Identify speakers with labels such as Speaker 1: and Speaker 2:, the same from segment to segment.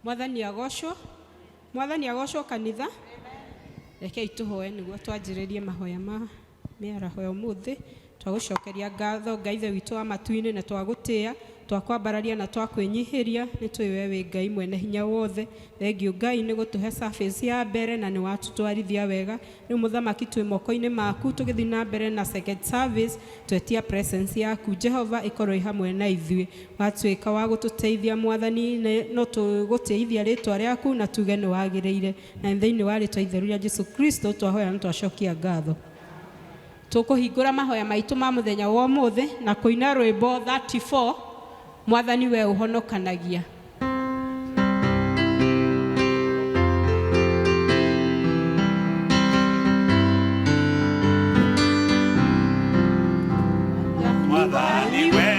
Speaker 1: Mwathani agocwo. Mwathani agocwo kanitha. Rekei tũhoe nĩguo twanjĩrĩrie mahoya ma mĩaraho ya ũmũthĩ. Twagũcokeria ngatho Ngai Ithe witũ wa matu-inĩ na twagũtĩa, twakwambararia na twakwĩnyihĩria. Nĩ tũĩ we wĩ Ngai mwene hinya wothe. Thengiũ Ngai nĩ gũtũhe service ya mbere na nĩ watũtwarithia wega. Rĩu mũthamaki twĩ moko-inĩ maku tũgĩthiĩ na mbere na second service, twetia presence yaku Jehova ĩkorwo ĩ hamwe na ithuĩ. Watuĩka wa gũtũteithia Mwathani, no tũgũtĩithia rĩtwa rĩaku na tuge nĩ wagĩrĩire. Na nĩ thĩinĩ wa rĩtwa itheru rĩa Jesu Kristo twahoya na twacokia ngatho. Tũkũhingũra mahoya maitũ ma mũthenya wa ũmũthĩ na kũina rwĩmbo 34, Mwathani we ũhonokanagia.
Speaker 2: Mwathani we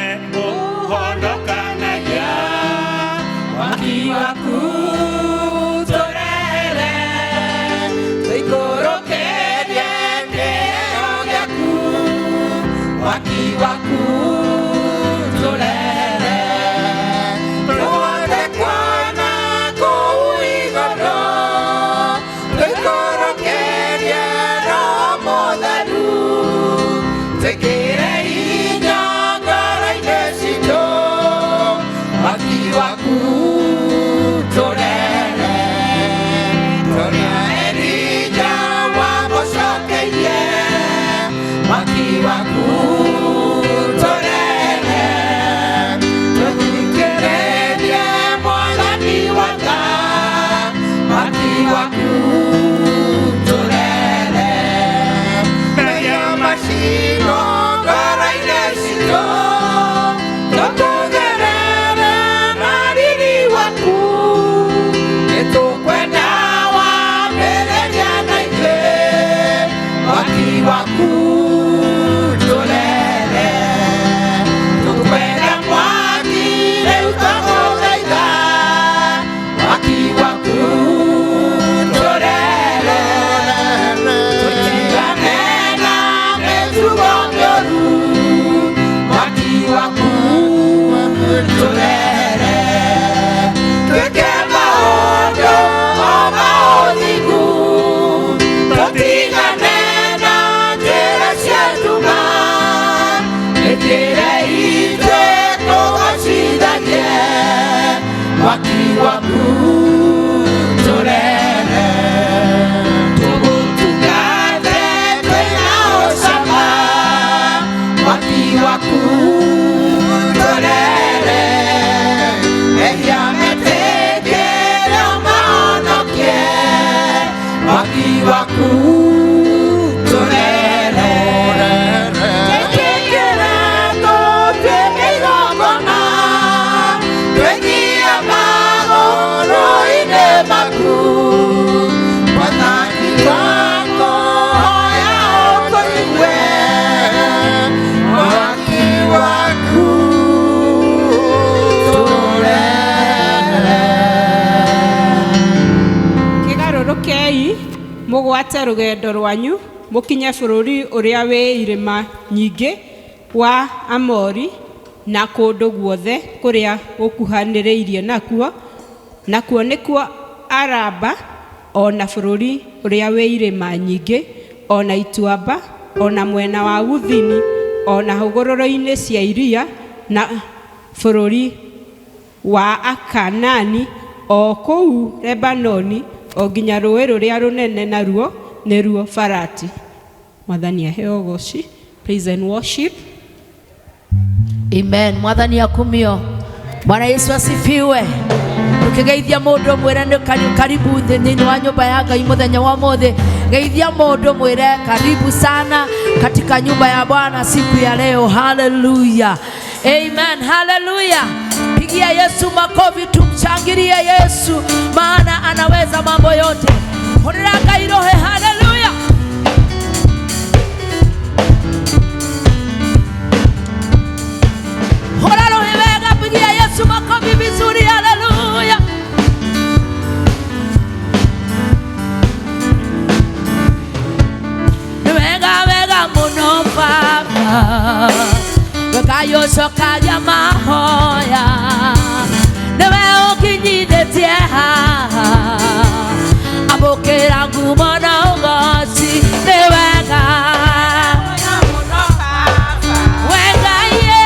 Speaker 2: ũhonokanagia, mwaki waku tũrehere, tũikũrũkĩrie kĩheo gĩaku, mwaki waku tũrehere, tũhote kuona kũu igũrũ, tũikũrũkĩrie Roho Mũtheru, twĩkĩre hinya ngoro-inĩ citũ, mwaki waku tũrehere, tũrĩa Elija wamũcokeirie, mwaki waku tũrehere, tũthikĩrĩrie Mwathani wa tha, mwaki waku tũrehere, mehia macinwo ngoro-inĩ citũ, tũkũgerere na riri waku, nĩtũkwenda wambĩrĩria na ithuĩ, mwaki waku tũrehere, tũkwenda mwaki rĩu twagũthaitha, mwaki waku tũrehere, tũtigane na mĩtugo mĩũru, mwaki waku tũrehere, twĩke maũndũ o ma ũthingu, tũtigane na njĩra cia nduma, mĩthiĩre itũ ĩkũgocithagie, mwaki waku tũrehere, tũgũtungate twĩna ũcamba, mwaki waku tũrehere, mehia metĩkĩre ũmahonokie, mwaki waku tũrehere, twĩtĩkĩre tũtuĩke igongona, twĩnyihie magũrũ-inĩ maku, Mwathani twakũhoya ũtũigue, mwaki waku tũrehere.
Speaker 1: Kĩgarũrũkei mũgwate rũgendo rwanyu mũkinye bũrũri ũrĩa wĩ irĩma nyingĩ wa Amori na kũndũ guothe kũrĩa gũkuhanĩrĩirie nakuo, nakuo nĩkuo Araba, o na bũrũri ũrĩa wĩ irĩma nyingĩ, o na ituamba, o na mwena wa gũthini, o na hũgũrũrũ-inĩ cia iria, na bũrũri wa Akanani, o kũu Lebanoni, o nginya rũũĩ rũrĩa rũnene naruo nĩruo Farati. Mwathani aheo ũgoci. Praise and worship.
Speaker 3: Amen. Mwathani akumio. Bwana Yesu asifiwe. Tukigeithia mundu mwire ni karibu thĩinĩ wa nyumba ya Ngai muthenya wa ũmũthĩ. Geithia mundu mwire karibu sana katika nyumba ya Bwana siku ya leo. Haleluya. Amen. Haleluya. Pigia Yesu makofi, tumshangilie Yesu maana anaweza mambo yote. Hurira Ngai rohe. Haleluya. Hura rohe wega, pigia Yesu makofi vizuri. Haleluya. Wega wega muno Baba, wega yocokagia mahoya, nĩwe ũkinyithĩtie ũnginyithĩtie haha amũkĩra ngumo na ũgoci nĩ wega wega ye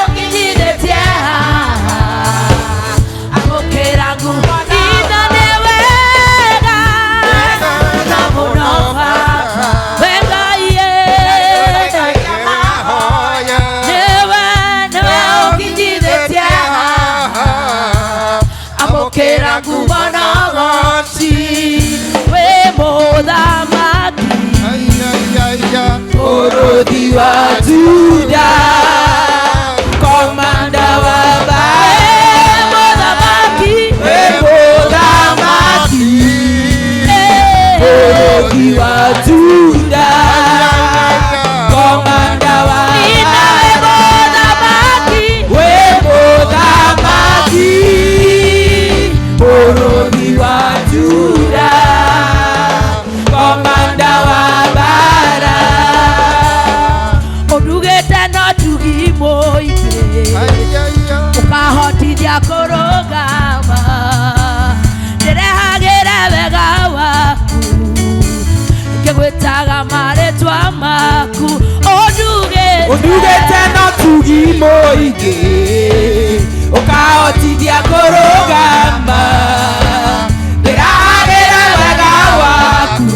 Speaker 3: ũnginyithĩtie haha amũkĩra ngumo ina nĩ wega na mũno baba wega ye nĩwe nĩwe ũnginyithĩtie haha amũkĩra ngumo na ũgoci wĩ mũthamaki
Speaker 2: Mũrũthi wa Juda, komanda wa
Speaker 3: wĩ mũthamaki
Speaker 2: Wĩ mũthamaki, mũrũthi wa Juda, komanda wa
Speaker 3: Ina wĩ mũthamaki
Speaker 2: Wĩ mũthamaki, mũrũthi wa Juda, komanda wa mbara.
Speaker 3: ũndugĩte no tugi mũingĩ ũkahotithia kũrũgama ndĩrehagĩre wega waku ngĩgwĩtaga marĩtwa maku ũndugĩte
Speaker 2: Ũndugĩte no tugi mũingĩ, ũkahotithia kũrũgama. Ndĩrahagĩra wega waku,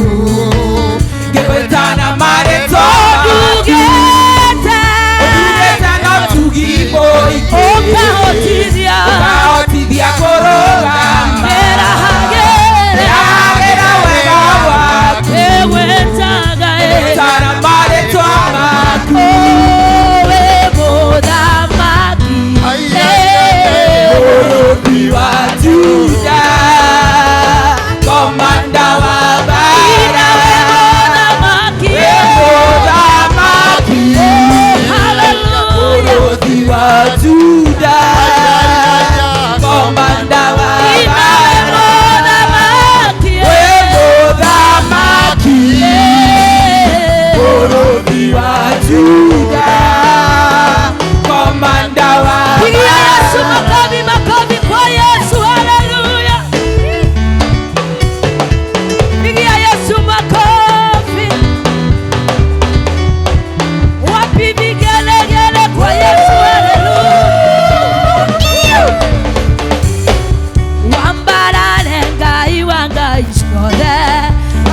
Speaker 2: ngĩgwĩta na marĩtwa maku.
Speaker 3: ũndugĩte
Speaker 2: Ũndugĩte no tugi mũingĩ,
Speaker 3: ũkahotithia
Speaker 2: ũkahotithia kũrũgama.
Speaker 3: ndĩrehagĩre
Speaker 2: Ndĩrahagĩra wega waku,
Speaker 3: ngĩgwĩtaga
Speaker 2: ngĩgwĩta na marĩtwa maku.
Speaker 3: wĩ mũthamaki
Speaker 2: Mũrũthi wa Juda, komanda wa
Speaker 3: Ina
Speaker 2: mbara.
Speaker 3: wĩ mũthamaki
Speaker 2: Wĩ mũthamaki,
Speaker 3: Hallelujah.
Speaker 2: mũrũthi wa Juda, komanda wa
Speaker 3: Ina wĩ
Speaker 2: mbara.
Speaker 3: mũthamaki
Speaker 2: Wĩ mũthamaki, mũrũthi wa Juda, komanda wa
Speaker 3: Pigia Yesu
Speaker 2: mbara.
Speaker 3: makofi, makofi kwa Yesu, haleluya. Pigia Yesu makofi. Wapi vigelegele kwa Yesu, haleluya. Wambarare Ngai wa Ngai ciothe.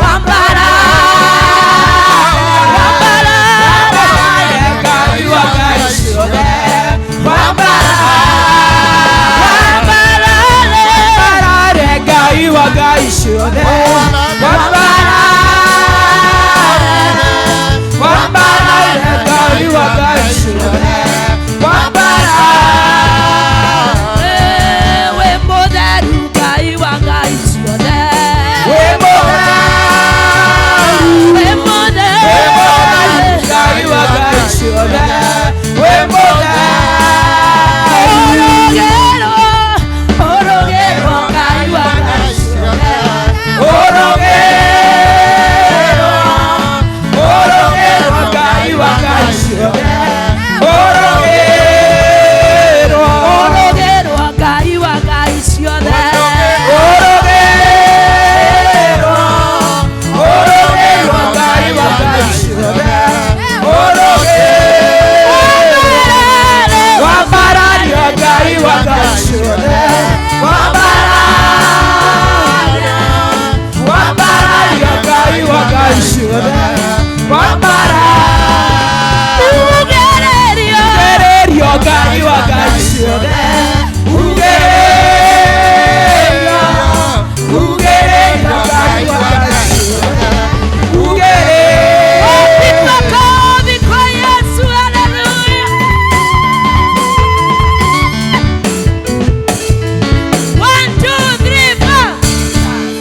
Speaker 3: Wambarare, wambarare.
Speaker 2: Ngai wa Ngai ciothe, wambarare.
Speaker 3: Wambarare.
Speaker 2: Wambarare Ngai wa Ngai ciothe, wambarare. Wambarare Ngai wa Ngai ciothe, wambarare.
Speaker 3: Wĩ mũtheru Ngai wa Ngai ciothe.
Speaker 2: Wĩ mũtheru,
Speaker 3: Wĩ
Speaker 2: wĩ
Speaker 3: mũtheru.
Speaker 2: mũtheru Ngai wa Ngai ciothe, wĩ mũtheru.
Speaker 3: Ũrũgĩrwo, ũrũgĩrwo Ngai wa Ngai ciothe.
Speaker 2: Ũrũgĩrwo, ũrũgĩrwo Ngai wa Ngai ciothe, ũrũgĩrwo.
Speaker 3: Ũrũgĩrwo Ngai wa Ngai ciothe.
Speaker 2: Ũrũgĩrwo, ũrũgĩrwo Ngai wa Ngai ciothe, ũrũgĩrwo. Wambarario Ngai wa Ngai ciothe, wambarario. Wambarario Ngai wa Ngai ciothe, wambarario.
Speaker 3: Ugererio.
Speaker 2: Ugererio Ngai wa Ngai ciothe, ugererio. Ugererio Ngai wa Ngai ciothe, ugererio.
Speaker 3: Wapi makofi kwa Yesu, haleluya. One, two, three, four.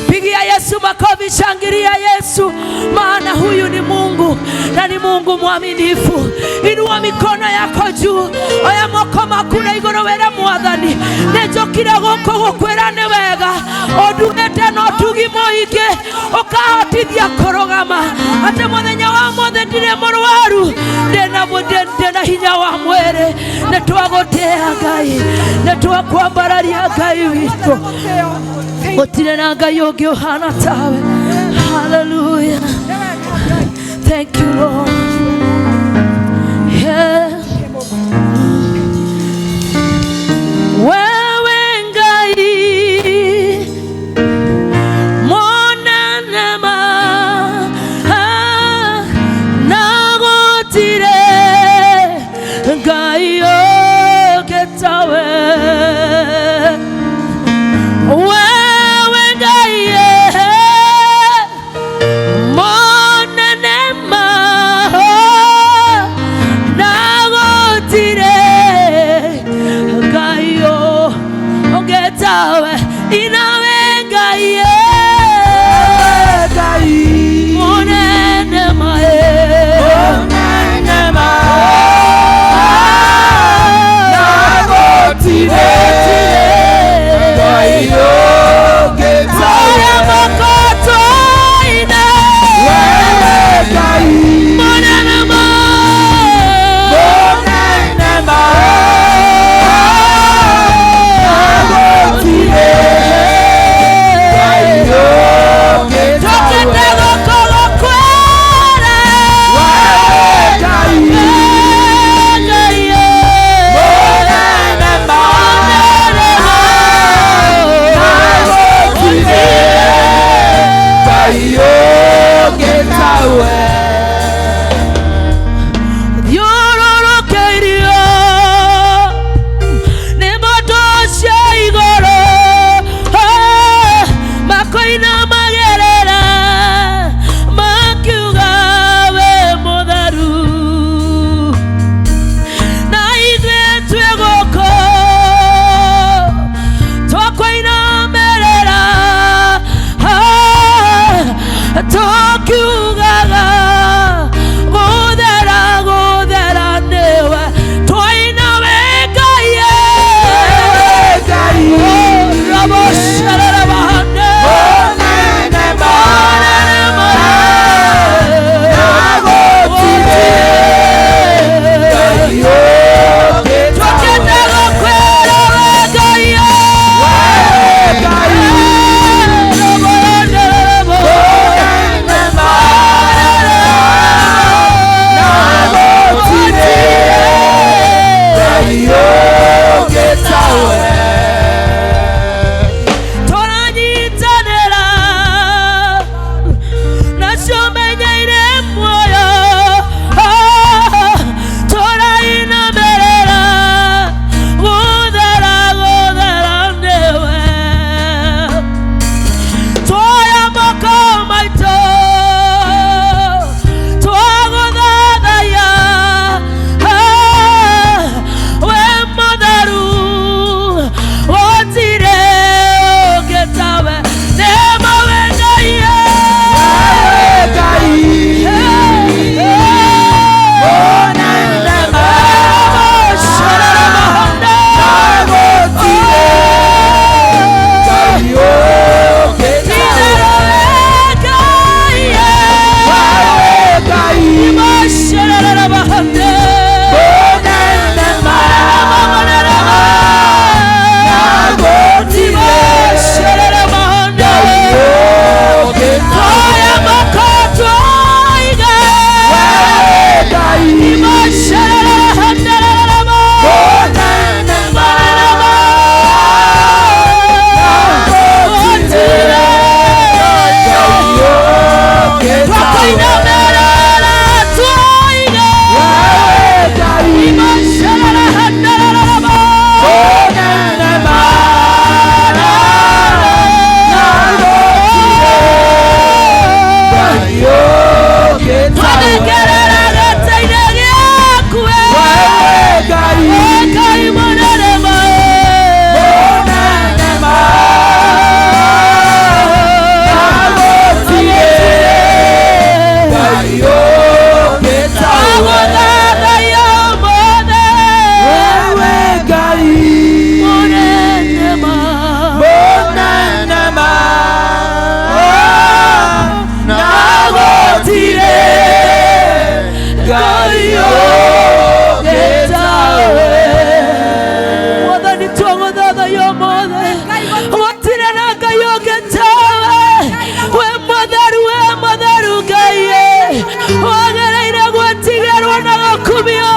Speaker 3: Pigia Yesu makofi, shangilia Yesu, maana huyu ni Mungu na ni Mungu mwaminifu. Inua mikono yako juu, oya moko maku na igũrũ wĩre Mwathani, nĩnjũkire gũkũ gũkwĩra nĩ wega, ũndugĩte na ũtugi mũingĩ, ũkahotithia kũrũgama atĩ mũthenya wa ũmũthĩ ndirĩ mũrwaru, ndĩna hinya wa mwĩrĩ, nĩ twagũ twagũtĩa Ngai, nĩ twakwambararia Ngai witũ. Gũtirĩ na Ngai ũngĩ ũhana tawe. Hallelujah. Thank you, Lord. Yeah. Wewe Ngai monene ma na gũtirĩ Ngai ũngĩ tawe. Wewe Ngai monene ma na gũtirĩ Ngai ũngĩ tawe. Inawe Ngai monene ma Aya makoto ine monene ma Tokende gũkorwo kwere Ngai Thiũrũrũkĩirio nĩ mbũtũ cia igũrũ, makoina magerera makiuga wĩ mũtheru, na ithuĩ twĩ gũkũ twakoinamĩrĩra, tũkiugaga gũthera gũthera nĩwe twaina wĩ Ngai rabosherera bahane monene ma twakenda gũkwĩra wĩ Ngai tũranyitanĩra nacio menyeire muoyo, tũrainamĩrĩra gũthera gũthera nĩwe twoya moko maitũ twagũthathaiya, wĩ mũtheru gũtirĩ ũngĩ tawe nĩma wĩ Ngai. Ngai ũngĩ tawe. Gũkumio,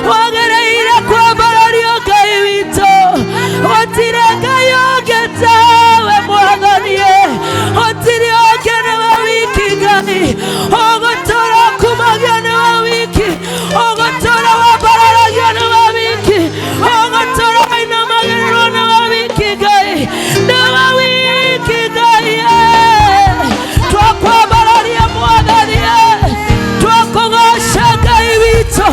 Speaker 3: wagĩrĩire kwambarario Ngai witũ. Gũtirĩ Ngai ũngĩ tawe Mwathani, gũtirĩ ũngĩ, nĩwe wiki Ngai. Ũgũtũra kumagio nĩwe wiki, ũgũtũra wambararagio nĩwe wiki, ũgũtũra wainamagĩrĩrwo nĩwe wiki Ngai, nĩwe wiki Ngai. Twakwambararia Mwathani, twakũgoca Ngai witũ,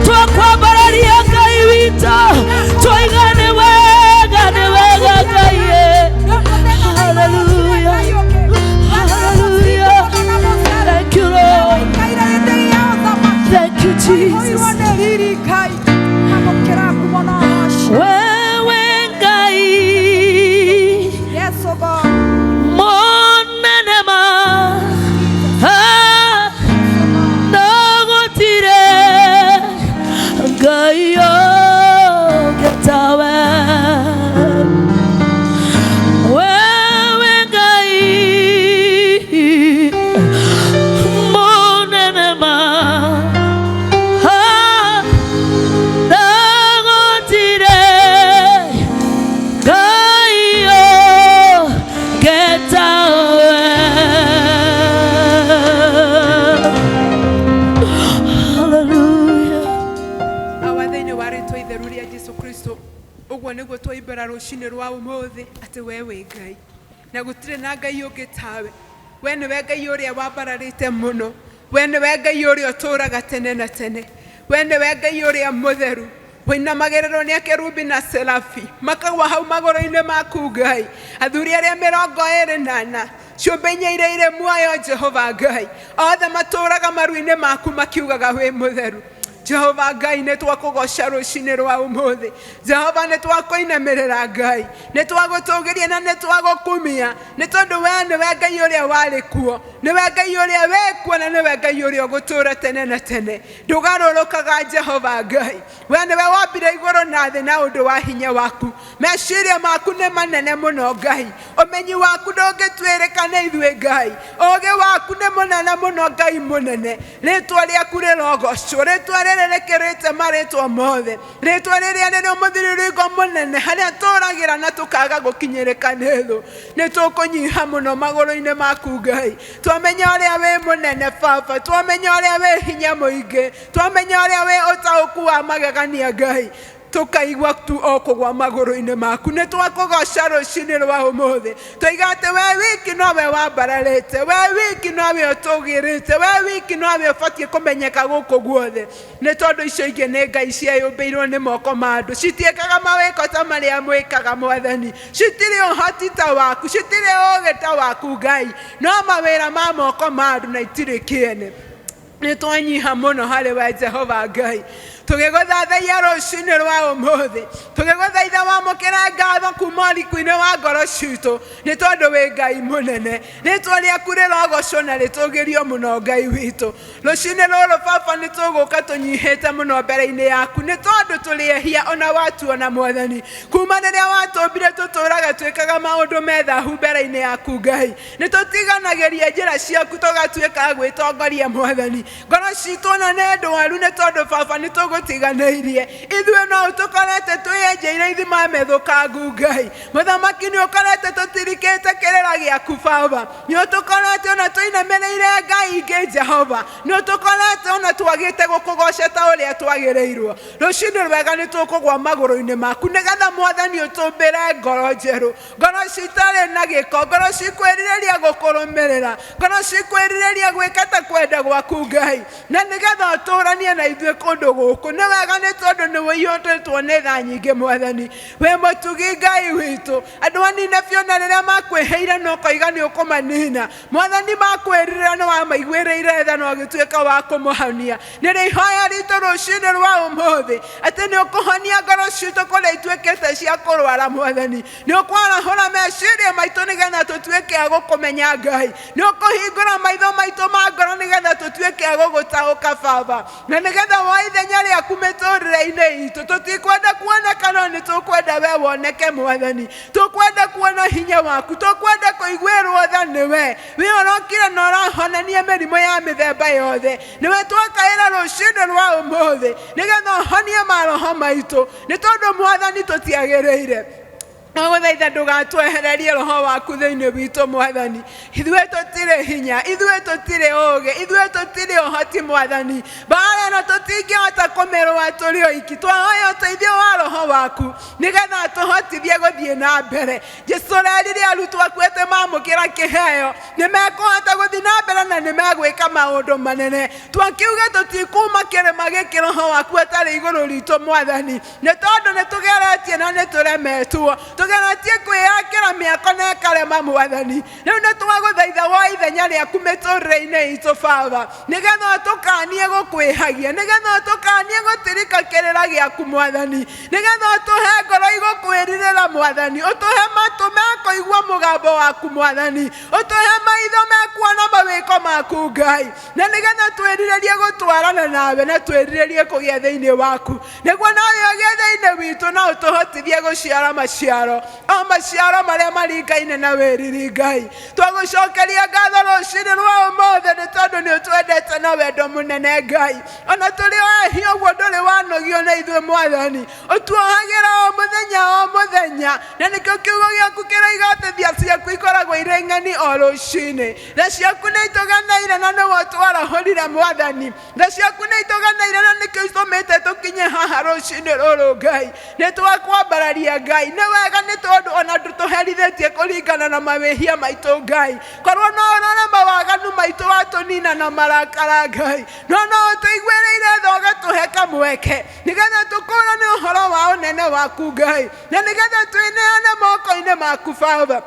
Speaker 3: twakwambararia Ngai witũ, twoiga nĩ wega, nĩ wega Ngai. Hallelujah. Hallelujah. Thank you, Lord. Thank you, Jesus. Wewe Ngai mũnene ma, ah, no gũtirĩ Ngai ũngĩ tawe. Wewe Ngai mũnene ma, ah, no gũtirĩ Ngai ũngĩ tawe. Hallelujah.
Speaker 4: Awa, thĩinĩ wa rĩtwa itheru rĩa Jesu Kristo, ũguo nĩguo twoimbũra rũcinĩ rwa ũmũthĩ atĩ we wĩ Ngai na gũtirĩ na Ngai ũngĩ tawe. We nĩwe Ngai ũrĩa wambararĩte mũno, we nĩwe Ngai ũrĩa ũtũũraga tene na tene, we nĩwe Ngai ũrĩa mũtheru wĩinamagĩrĩrwo nĩ akerubi na serafi makagwa hau magũrũ-inĩ maku Ngai, athuri arĩa 24, ciũmbe inya iria irĩ muoyo. Jehova Ngai, othe matũũraga maru-inĩ maku makiugaga wĩ mũtheru. Jehova Ngai, nĩ twakũgoca rũcinĩ rwa ũmũthĩ. Jehova, nĩ twakũinamĩrĩra. Ngai, nĩ twagũtũgĩria na nĩ twagũkumia, nĩ tondũ we nĩwe Ngai ũrĩa warĩ kuo, nĩwe Ngai ũrĩa wĩ kuo, na nĩwe Ngai ũrĩa ũgũtũũra tene na tene. Ndũgarũrũkaga. Jehova Ngai, we nĩwe wambire igũrũ na thĩ na ũndũ wa hinya waku. Meciria maku nĩ manene mũno Ngai, ũmenyi waku ndũngĩtuĩrĩka nĩ ithuĩ Ngai, ũũgĩ waku nĩ mũnene mũno. Ngai mũnene, rĩtwa rĩaku rĩrogocwo, rĩtwa rĩrĩ rĩkĩrĩte marĩtwa mothe, rĩtwa rĩrĩa rĩrĩ mũthiriringo mũnene harĩa tũragĩra na tũkaga gũkinyĩrĩka nĩ thũ. Nĩ tũkũnyiha mũno magũrũ-inĩ maku Ngai, twamenya ũrĩa wĩ mũnene Baba, twamenya ũrĩa wĩ hinya mũingĩ, twamenya ũrĩa wĩ ũtaũku wa magegania Ngai, tũkaigua tu o kũgwa magũrũ-inĩ maku. Nĩ twakũgoca rũcinĩ rwa ũmũthĩ, tũiga atĩ we wiki nowe wambararĩte, we wiki nowe ũtũgĩrĩte, we wiki nowe ũbatiĩ kũmenyeka gũkũ guothe, nĩ tondũ icio ingĩ nĩ ngai cieyũmbĩirwo nĩ moko ma andũ, citiĩkaga mawĩko ta marĩa mwĩkaga Mwathani, citirĩ ũhoti ta waku, citirĩ ũũgĩ ta waku Ngai, no mawĩra ma moko ma andũ na itirĩ kĩene. Nĩ twanyiha mũno harĩ we Jehova Ngai, tũgĩgũthathaiya rũcinĩ rwa ũmũthĩ, tũgĩgũthaitha wamũkĩre ngatho kuma ũriku-inĩ wa ngoro citũ, nĩ tondũ wĩ Ngai mũnene. Rĩtwa rĩaku rĩrogocwo na rĩtũgĩrio mũno Ngai witũ. Rũcinĩ rũrũ Baba, nĩ tũgũka tũnyihĩte mũno mbere-inĩ yaku, nĩ tondũ tũrĩ ehia ona watuona Mwathani. Kuma rĩrĩa watũmbire tũtũraga twĩkaga maũndũ me thahu mbere-inĩ yaku Ngai. Nĩ tũtiganagĩria njĩra ciaku, tũgatuĩka a gwĩtongoria Mwathani. Ngoro citũ ona nĩ ndwaru, nĩ tondũ Baba nĩ tũgũtiganĩirie. Ithuĩ no tũkorete twĩyenjeire ithima methũkangu Ngai. Mũthamaki, nĩ ũkorete tũtirikĩte kĩrĩra gĩaku Baba, nĩ ũtũkorete ona tũinamĩrĩire ngai ingĩ Jehova, nĩ ũtũkorete ona twagĩte gũkũgoca ta ũrĩa twagĩrĩirwo. Rũcinĩ rwega, nĩ tũkũgwa magũrũ-inĩ maku, nĩgetha Mwathani ũtũmbĩre ngoro njerũ, ngoro citarĩ na gĩko, ngoro cikwĩrirĩria gũkũrũmĩrĩra, ngoro cikwĩrirĩria gwĩka ta kwenda gwaku Ngai, na nĩgetha ũtũranie na ithuĩ kũndũ gũkũ. Nĩ wega, nĩ tondũ nĩ ũiyũrĩtwo nĩ tha nyingĩ. Mwathani, wĩ mũtugi Ngai witũ. Andũ anine biũ na rĩrĩa makwĩhĩire no koiga nĩ ũkũmanina. Mwathani, makwĩrire nĩ wamaiguĩrĩire tha na ũgĩtuĩka wa kũmũhonia. Nĩ ihoya ritũ rũcinĩ rwa ũmũthĩ atĩ nĩ ũkũhonia ngoro citũ kũrĩa ituĩkĩte cia kũrwara. Mwathani, nĩ ũkwarahũra meciria maitũ nĩgetha tũtuĩke a gũkũmenya. Ngai, nĩ ũkũhingũra maitho maitũ ma ngoro nĩgetha tũtuĩke a gũgũtaũka Baba, na nĩgetha woe ithenya rĩa rĩaku mĩtũrĩre-inĩ itũ. Tũtikwenda kuoneka no nĩ tũkwenda we woneke Mwathani. Tũkwenda kuona hinya waku, tũkwenda kũiguĩrwo tha nĩwe. We ũrokire na ũrahonania mĩrimũ ya mĩthemba yothe. Nĩwe twakaĩra rũcinĩ rwa ũmũthĩ nĩgetha ũhonie maroho maitũ, nĩ tondũ Mwathani tũtiagĩrĩire. Twagũthaitha ndũgatwehererie roho waku thĩinĩ witũ Mwathani. Ithuĩ tũtirĩ hinya, ithuĩ tũtirĩ ũũgĩ, ithuĩ tũtirĩ ũhoti Mwathani. Mbaara ĩno tũtingĩhota kũmĩrũa tũrĩ oiki. Twahoya ũteithio wa roho waku nĩgetha tũhotithie gũthiĩ na mbere. Jesu ũrerire arutwo aku atĩ mamũkĩra kĩheo nĩ mekũhota gũthiĩ na mbere na nĩ megwĩka maũndũ manene. Twakiuga tũtikuma kĩrĩma gĩkĩ roho waku atarĩ igũrũ ritũ Mwathani, nĩ tondũ nĩ tũgeretie na nĩ tũremetwo. Tũgeretie kwĩyakĩra mĩako na ĩkarema Mwathani. Rĩu nĩ twagũthaitha woe ithenya rĩaku mĩtũrĩre-inĩ itũ Baba, nĩgetha ũtũkanie gũkwĩhagia, nĩgetha ũtũkanie gũtirika kĩrĩra gĩaku Mwathani, nĩgetha ũtũhe ngoro igũkwĩrirĩra Mwathani, ũtũhe matũ mekũigua mũgambo waku Mwathani, ũtũhe maitho mekuona mawĩko maku Ngai, na nĩgetha twĩrirĩrie gũtwarana nawe na twĩrirĩrie kũgĩa thĩinĩ waku, nĩguo nawe ũgĩe thĩinĩ witũ na ũtũhotithie gũciara maciaro, o maciaro marĩa maringaine na wĩriri Ngai. Twagũcokeria ngatho rũcinĩ rwa ũmũthĩ nĩ tondũ nĩ ũtwendete na wendo mũnene Ngai. Ona tũrĩ o ehia ũguo ndũrĩ wanogio nĩ ithuĩ Mwathani, ũtuohagĩra o mũthenya o mũthenya, na nĩkĩo kiugo gĩaku kĩroiga atĩ thia ciaku ikoragwo irĩ ng'eni o rũcinĩ. Tha ciaku nĩ itũganaire na nĩwe ũtwarahũrire Mwathani. Tha ciaku nĩ itũganaire na nĩkĩo itũmĩte tũkinye haha rũcinĩ rũrũ Ngai. Nĩ twakwambararia Ngai, nĩ wega nĩ tondũ ona ndũtũherithĩtie kũringana na mawĩhia maitũ Ngai. Korwo no ũrore mawaganu maitũ watũnina na marakara Ngai, no no ũtũiguĩrĩire tha ũgatũhe kamweke nĩgetha tũkũrane ũhoro wa ũnene waku Ngai, na nĩgetha twĩneane moko-inĩ maku Baba.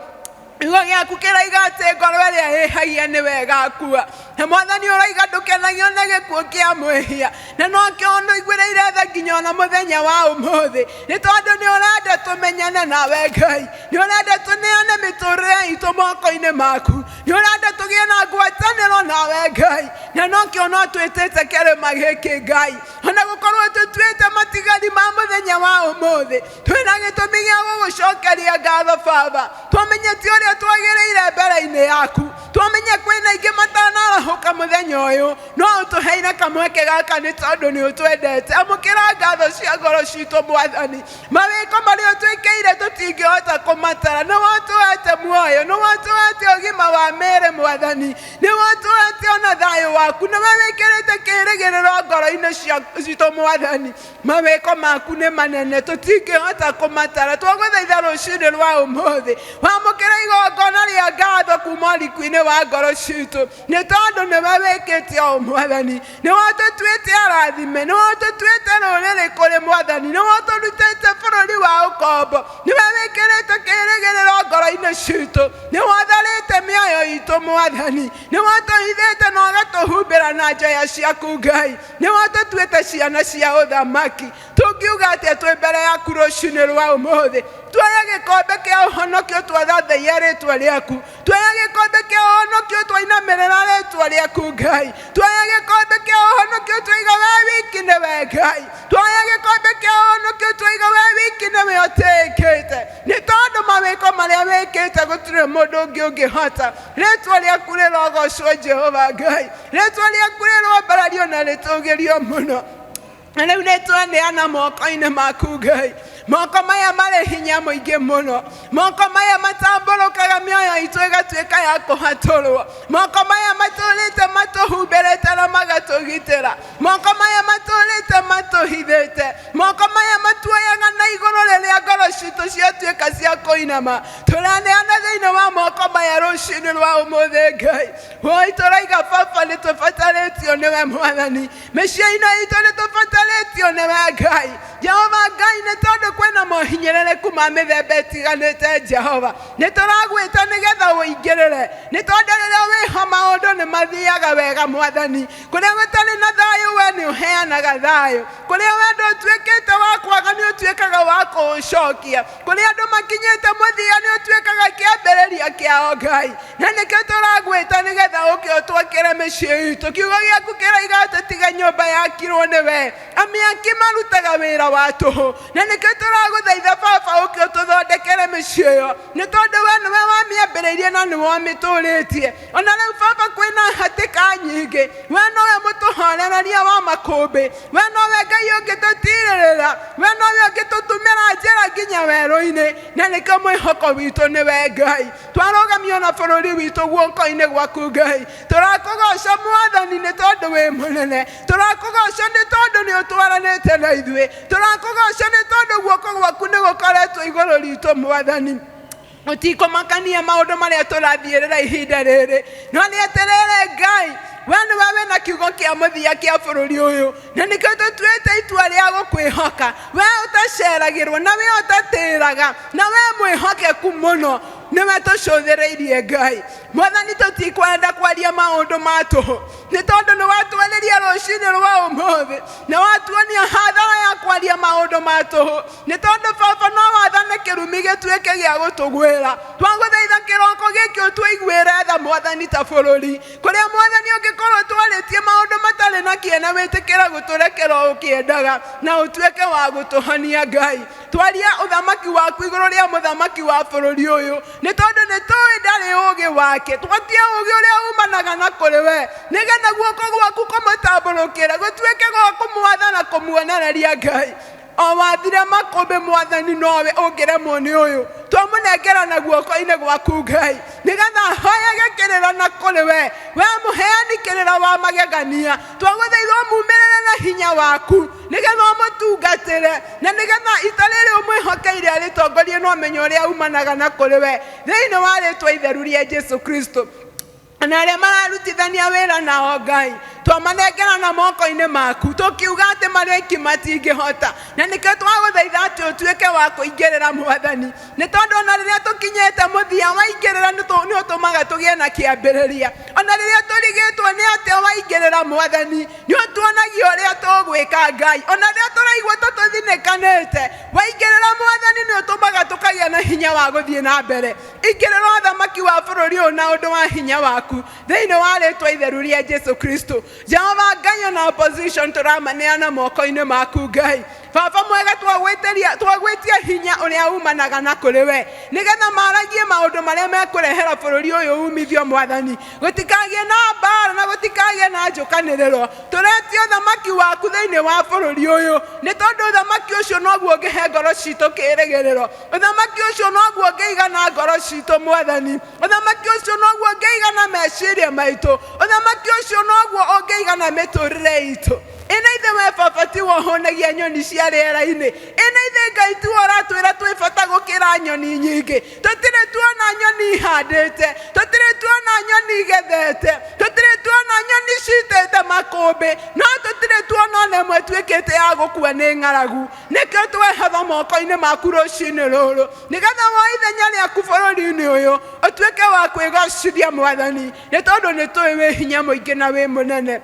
Speaker 4: Kiugo gĩaku kĩroiga atĩ ngoro ĩrĩa ĩhagia nĩwe ĩgakua, na Mwathani ũroiga ndũkenagio nĩ gĩkuũ kĩa mwĩhia, na nokĩo ũnũiguĩrĩire tha nginya ona mũthenya wa ũmũthĩ, nĩ tondũ nĩ ũrenda tũmenyane nawe Ngai, nĩ ũrenda tũneane mĩtũrĩre itũ moko-inĩ maku, nĩ ũrenda tũgĩe na ngwatanĩro nawe Ngai, na nokĩo no twĩtĩte kĩrĩma gĩkĩ Ngai. Ona gũkorwo tũtuĩte matigari ma mũthenya wa ũmũthĩ, twĩna gĩtũmi gĩa gũgũcokeria ngatho Baba. Twamenye ti ũrĩa twagĩrĩire mbere-inĩ yaku, twamenye kwĩna aingĩ matanarahũka mũthenya ũyũ, no ũtũheire kamweke gaka nĩ tondũ nĩ ũtwendete. Amũkĩra ngatho cia ngoro citũ Mwathani. Mawĩko marĩa ũtwĩkĩire tũtingĩhota kũmatara. Nĩwe ũtũhete muoyo, nĩwe ũtũhete ũgima wa mĩĩrĩ Mwathani, nĩwe ũtũhete ona thayũ waku, nĩwe wĩkĩrĩte kĩĩrĩgĩrĩro ngoro-inĩ citũ Mwathani. Mawĩko maku nĩ manene tũtingĩhota kũmatara. Twagũthaitha rũcinĩ rwa ũmũthĩ wamũkĩre igongona rĩa ngatho kuma ũriku-inĩ wa ngoro citũ, nĩ tondũ nĩwe wĩkĩte ũũ Mwathani. Nĩwe ũtũtuĩte arathime, nĩwe ũtũtuĩte rũrĩrĩ kũrĩ Mwathani, nĩwe ũtũrutĩte bũrũri wa ũkombo, nĩwe wĩkĩrĩte kĩĩrĩgĩrĩro ngoro-inĩ citũ, nĩwe ũtharĩte mĩoyo itũ Mwathani, nĩwe ũtũhithĩte na ũgatũhumbĩra na njoya ciaku Ngai, nĩwe ũtũtuĩte ciana cia ũthamaki. Tũngiuga atĩa twĩ mbere yaku rũcinĩ rwa ũmũthĩ? Tuoya gĩkombe kĩa ũhonokio twathathaiya rĩtwa rĩaku, tuoya gĩkombe kĩa ũhonokio twainamĩrĩra rĩtwa rĩaku Ngai, tuoya gĩkombe kĩa ũhonokio twaiga we wiki nĩwe Ngai, tuoya gĩkombe kĩa ũhonokio twaiga we wiki nĩwe ũtĩĩkĩte, nĩ tondũ mawĩko marĩa wĩkĩte gũtirĩ mũndũ ũngĩ ũngĩhota. Rĩtwa rĩaku rĩrogocwo Jehova Ngai, rĩtwa rĩaku rĩroambarario na rĩtũgĩrio mũno. Na rĩu nĩ twaneana moko-inĩ maku Ngai. Moko maya marĩ hinya mũingĩ mũno, moko maya matambũrũkaga mĩoyo itũ ĩgatuĩka ya kũhatũrwo, moko maya matũrĩte matũhumbĩrĩte na magatũgitĩra, moko maya matũrĩte matũhithĩte, moko maya matuoyaga na igũrũ rĩrĩa ngoro citũ ciatuĩka cia kũinama. Tũraneana thĩinĩ wa moko maya rũcinĩ rwa ũmũthĩ Ngai. Woi tũraiga Baba nĩ tũbatarĩtio nĩwe Mwathani, mĩciĩ-inĩ itũ nĩ tũbatarĩtio nĩwe Ngai. Jehova Ngai, nĩ tondũ kwĩna mohinyĩrĩrĩku ma mĩthemba ĩtiganĩte Jehova, nĩ tũragwĩta nĩgetha ũingĩrĩre, nĩ tondũ rĩrĩa wĩho maũndũ nĩ mathiaga wega Mwathani. Kũrĩa gũtarĩ na thayũ we nĩ ũheanaga ũheanaga thayũ. Kũrĩa wendo ũtuĩkĩte wa kwaga nĩ ũtuĩkaga wa kũũcokia. Kũrĩa andũ makinyĩte mũthia nĩ ũtuĩkaga kĩambĩrĩria kĩao Ngai. Na nĩkĩo tũragwĩta nĩgetha ũke ũtwakĩre mĩciĩ itũ. Kiugo gĩaku kĩroiga atĩ tiga nyũmba yakirwo nĩwe, amĩaki marutaga wĩra wa tũhũ. Na nĩkĩo tũragũthaitha baba ũke ũtũthondekere mĩciĩ ĩyo, nĩ tondũ we nĩwe wamĩambĩrĩirie na nĩwe ũmĩtũrĩtie. Ona rĩu baba kwĩna hatĩka nyingĩ, we nowe mũtũhorereria wa makũmbĩ, we nowe Ngai ũngĩtũtirĩrĩra, we nowe ũngĩtũtumĩra njĩra nginya werũ-inĩ. Na nĩkĩo mwĩhoko witũ nĩwe Ngai. Twarũgamio na bũrũri witũ guoko-inĩ gwaku Ngai. Tũrakũgoca Mwathani nĩ tondũ wĩ mũnene. Tũrakũgoca nĩ tondũ nĩ ũtwaranĩte na ithuĩ. Tũrakũgoca nĩ tondũ guoko gwaku nĩ gũkoretwo igũrũ ritũ Mwathani. Gũtikũmakania maũndũ marĩa tũrathiĩrĩra ihinda rĩrĩ, no nĩ atĩrĩrĩ Ngai, we nĩwe wĩna kiugo kĩa mũthia kĩa bũrũri ũyũ, na nĩkĩo tũtuĩte itua rĩa gũkwĩhoka. We ũtaceragĩrwo na we ũtatĩraga na we mwĩhokeku mũno, nĩwe tũcũthĩrĩirie Ngai. Mwathani, tũtikwenda kwaria maũndũ ma tũhũ, nĩ tondũ nĩ watwarĩria rũcinĩ rwa ũmũthĩ na watuonia hathara ya kwaria maũndũ ma tũhũ, nĩ tondũ baba no wathane kĩrumi gĩtuĩke gĩa gũtũgwĩra. Twagũthaitha kĩroko gĩkĩ ũtũiguĩre tha Mwathani ta bũrũri, kũrĩa Mwathani ũngĩkorwo twarĩtie maũndũ matarĩ na kĩene, wĩtĩkĩre gũtũrekera ũkĩendaga na ũtuĩke wa gũtũhonia Ngai. Twaria ũthamaki waku igũrũ rĩa mũthamaki wa bũrũri ũyũ, nĩ tondũ nĩ tũĩ ndarĩ ũũgĩ wake. Twatie ũũgĩ ũrĩa umanaga na kũrĩ we, nĩgetha guoko gwaku kũmũtambũrũkĩre gũtuĩke gwa kũmwatha na kũmuonereria Ngai. O wathire makũmbĩ Mwathani, nowe ũngĩremwo nĩ ũyũ. Twamũnengera na guoko-inĩ gwaku Ngai, nĩgetha ahoyage kĩrĩra na kũrĩ we, we mũheani kĩrĩra wa magegania. Twagũthaitha ũmumĩrĩre na hinya waku, nĩgetha ũmũtungatĩre, na nĩgetha ita rĩrĩ ũmwĩhokeire arĩtongorie na ũmenyo ũrĩa umanaga na kũrĩ we, thĩinĩ wa rĩtwa itheru rĩa Jesu Kristo. Na arĩa mararutithania wĩra nao Ngai, twamanengera na moko-inĩ maku, tũkiuga atĩ marĩ matingĩhota, na nĩkĩo twagũthaitha atĩ ũtuĩke wa kũingĩrĩra Mwathani, nĩ tondũ ona rĩrĩa tũkinyĩte mũthia waingĩrĩra nĩ ũtũmaga tũgĩe na kĩambĩrĩria. Ona rĩrĩa tũrigĩtwo nĩ atĩa waingĩrĩra Mwathani, nĩ ũtuonagia ũrĩa tũgwĩka Ngai. Ona rĩrĩa tũraigua ta tũthinĩkanĩte, waingĩrĩra Mwathani nĩ ũtũmaga tũkagĩa na hinya wa gũthiĩ na mbere. Ingĩrĩra ũthamaki wa bũrũri ũyũ na ũndũ wa hinya waku, thĩinĩ wa rĩtwa itheru rĩa Jesu Kristo. Jehova Ngai, ona opposition tũramaneana moko-inĩ maku Ngai. Baba mwega, twagwĩtia hinya ũrĩa umanaga na kũrĩ we, nĩgetha maragie maũndũ marĩa mekũrehera bũrũri ũyũ umithio Mwathani. Gũtikagĩe na mbara na gũtikagĩe na njũkanĩrĩro. Tũretie ũthamaki waku thĩinĩ wa bũrũri ũyũ, nĩ tondũ ũthamaki ũcio noguo ũngĩhe ngoro citũ kĩĩrĩgĩrĩro. Ũthamaki ũcio noguo ũngĩigana ngoro citũ Mwathani. Ũthamaki ũcio noguo ũngĩigana meciria maitũ. Ũthamaki ũcio noguo ũngĩigana mĩtũrĩre itũ. Ĩna ithe we baba tiwe ũhũnagia nyoni cia rĩera-inĩ. Ĩna ithe Ngai tiwe ũratwĩra twĩ bata gũkĩra nyoni nyingĩ. Tũtirĩ tuona nyoni ihandĩte, tũtirĩ tuona nyoni igethete, tũtirĩ tuona nyoni citĩte makũmbĩ, no tũtirĩ tuona ona ĩmwe ĩtuĩkĩte ya gũkua nĩ ng'aragu. Nĩkĩo twehatha moko-inĩ maku rũcinĩ rũrũ, nĩgetha woe ithenya rĩaku bũrũri-inĩ ũyũ, ũtuĩke wa kwĩgocithia Mwathani, nĩ tondũ nĩ tũĩ wĩ hinya mũingĩ na wĩ mũnene.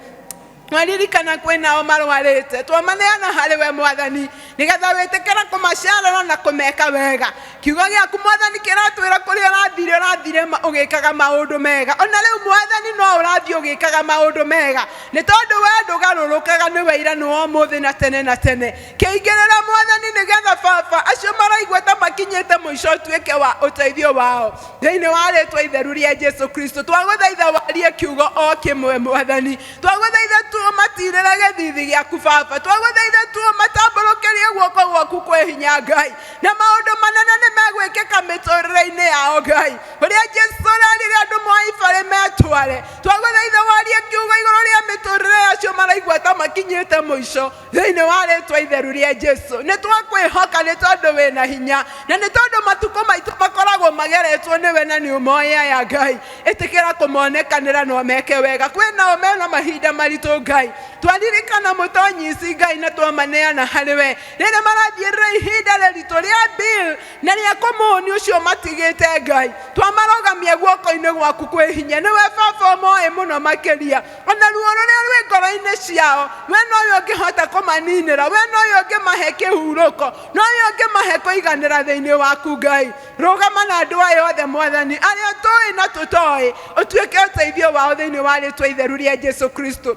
Speaker 4: Twaririkana kwĩnao marwarĩte, twamaneana harĩ we Mwathani, nĩgetha wĩtĩkĩre kũmacerera na kũmeka wega. Kiugo gĩaku Mwathani kĩratwĩra kũrĩa ũrathire ũrathire ũgĩkaga maũndũ mega. Ona rĩu Mwathani no ũrathiĩ ũgĩkaga maũndũ mega, nĩ tondũ we ndũgarũrũkaga, nĩwe ira nĩ wa ũmũthĩ na tene na tene. Kĩingĩrĩra Mwathani, nĩgetha baba acio maraigua ta makinyĩte mũico ũtuĩke wa ũteithio wao, thĩinĩ wa rĩtwa itheru rĩa Jesu Kristo. Twagũthaitha warie kiugo o kĩmwe Mwathani. Twagũthaitha tu ũmatirĩre gĩthithi gĩaku baba. Twagũthaitha tu ũmatambũrũkĩrie guoko gwaku kwĩ hinya Ngai, na maũndũ manene nĩ megwĩkĩka mĩtũrĩre-inĩ yao Ngai. Ũrĩa Jesu ũrerire andũ moe ibarĩ metware, twagũthaitha warie kiugo igũrũ rĩa mĩtũrĩre yacio maraigua ta makinyĩte mũico, thĩinĩ wa rĩtwa itheru rĩa Jesu. Nĩ twakwĩhoka Twakwĩhoka nĩ tondũ wĩna hinya na nĩ tondũ matukũ maitũ makoragwo mageretwo nĩwe na nĩ ũmoĩ aya Ngai. Ĩtĩkĩra kũmonekanĩra na ũmeke wega. Kwĩ nao mena mahinda maritũ Ngai, twaririkana mũtonyi ici Ngai na twamaneana harĩ we rĩrĩa marathiĩrĩra ihinda rĩritũ rĩa bill na rĩa kũmũni ũcio matigĩte Ngai, twamarogamia guoko-inĩ gwaku kwĩ hinya. Nĩwe baba ũmoĩ mũno makĩria, ona ruo rũrĩa rwĩ ngoro-inĩ ciao we nowe ũngĩhota kũmaninĩra, we nowe ũngĩmahe kĩhurũko, nowe ũngĩmahe kũiganĩra thĩinĩ waku Ngai. Rũgama na andũ aya othe Mwathani, arĩa tũĩ na tũtoĩ, ũtuĩke ũteithio wao thĩinĩ wa rĩtwa itheru rĩa Jesu Kristo.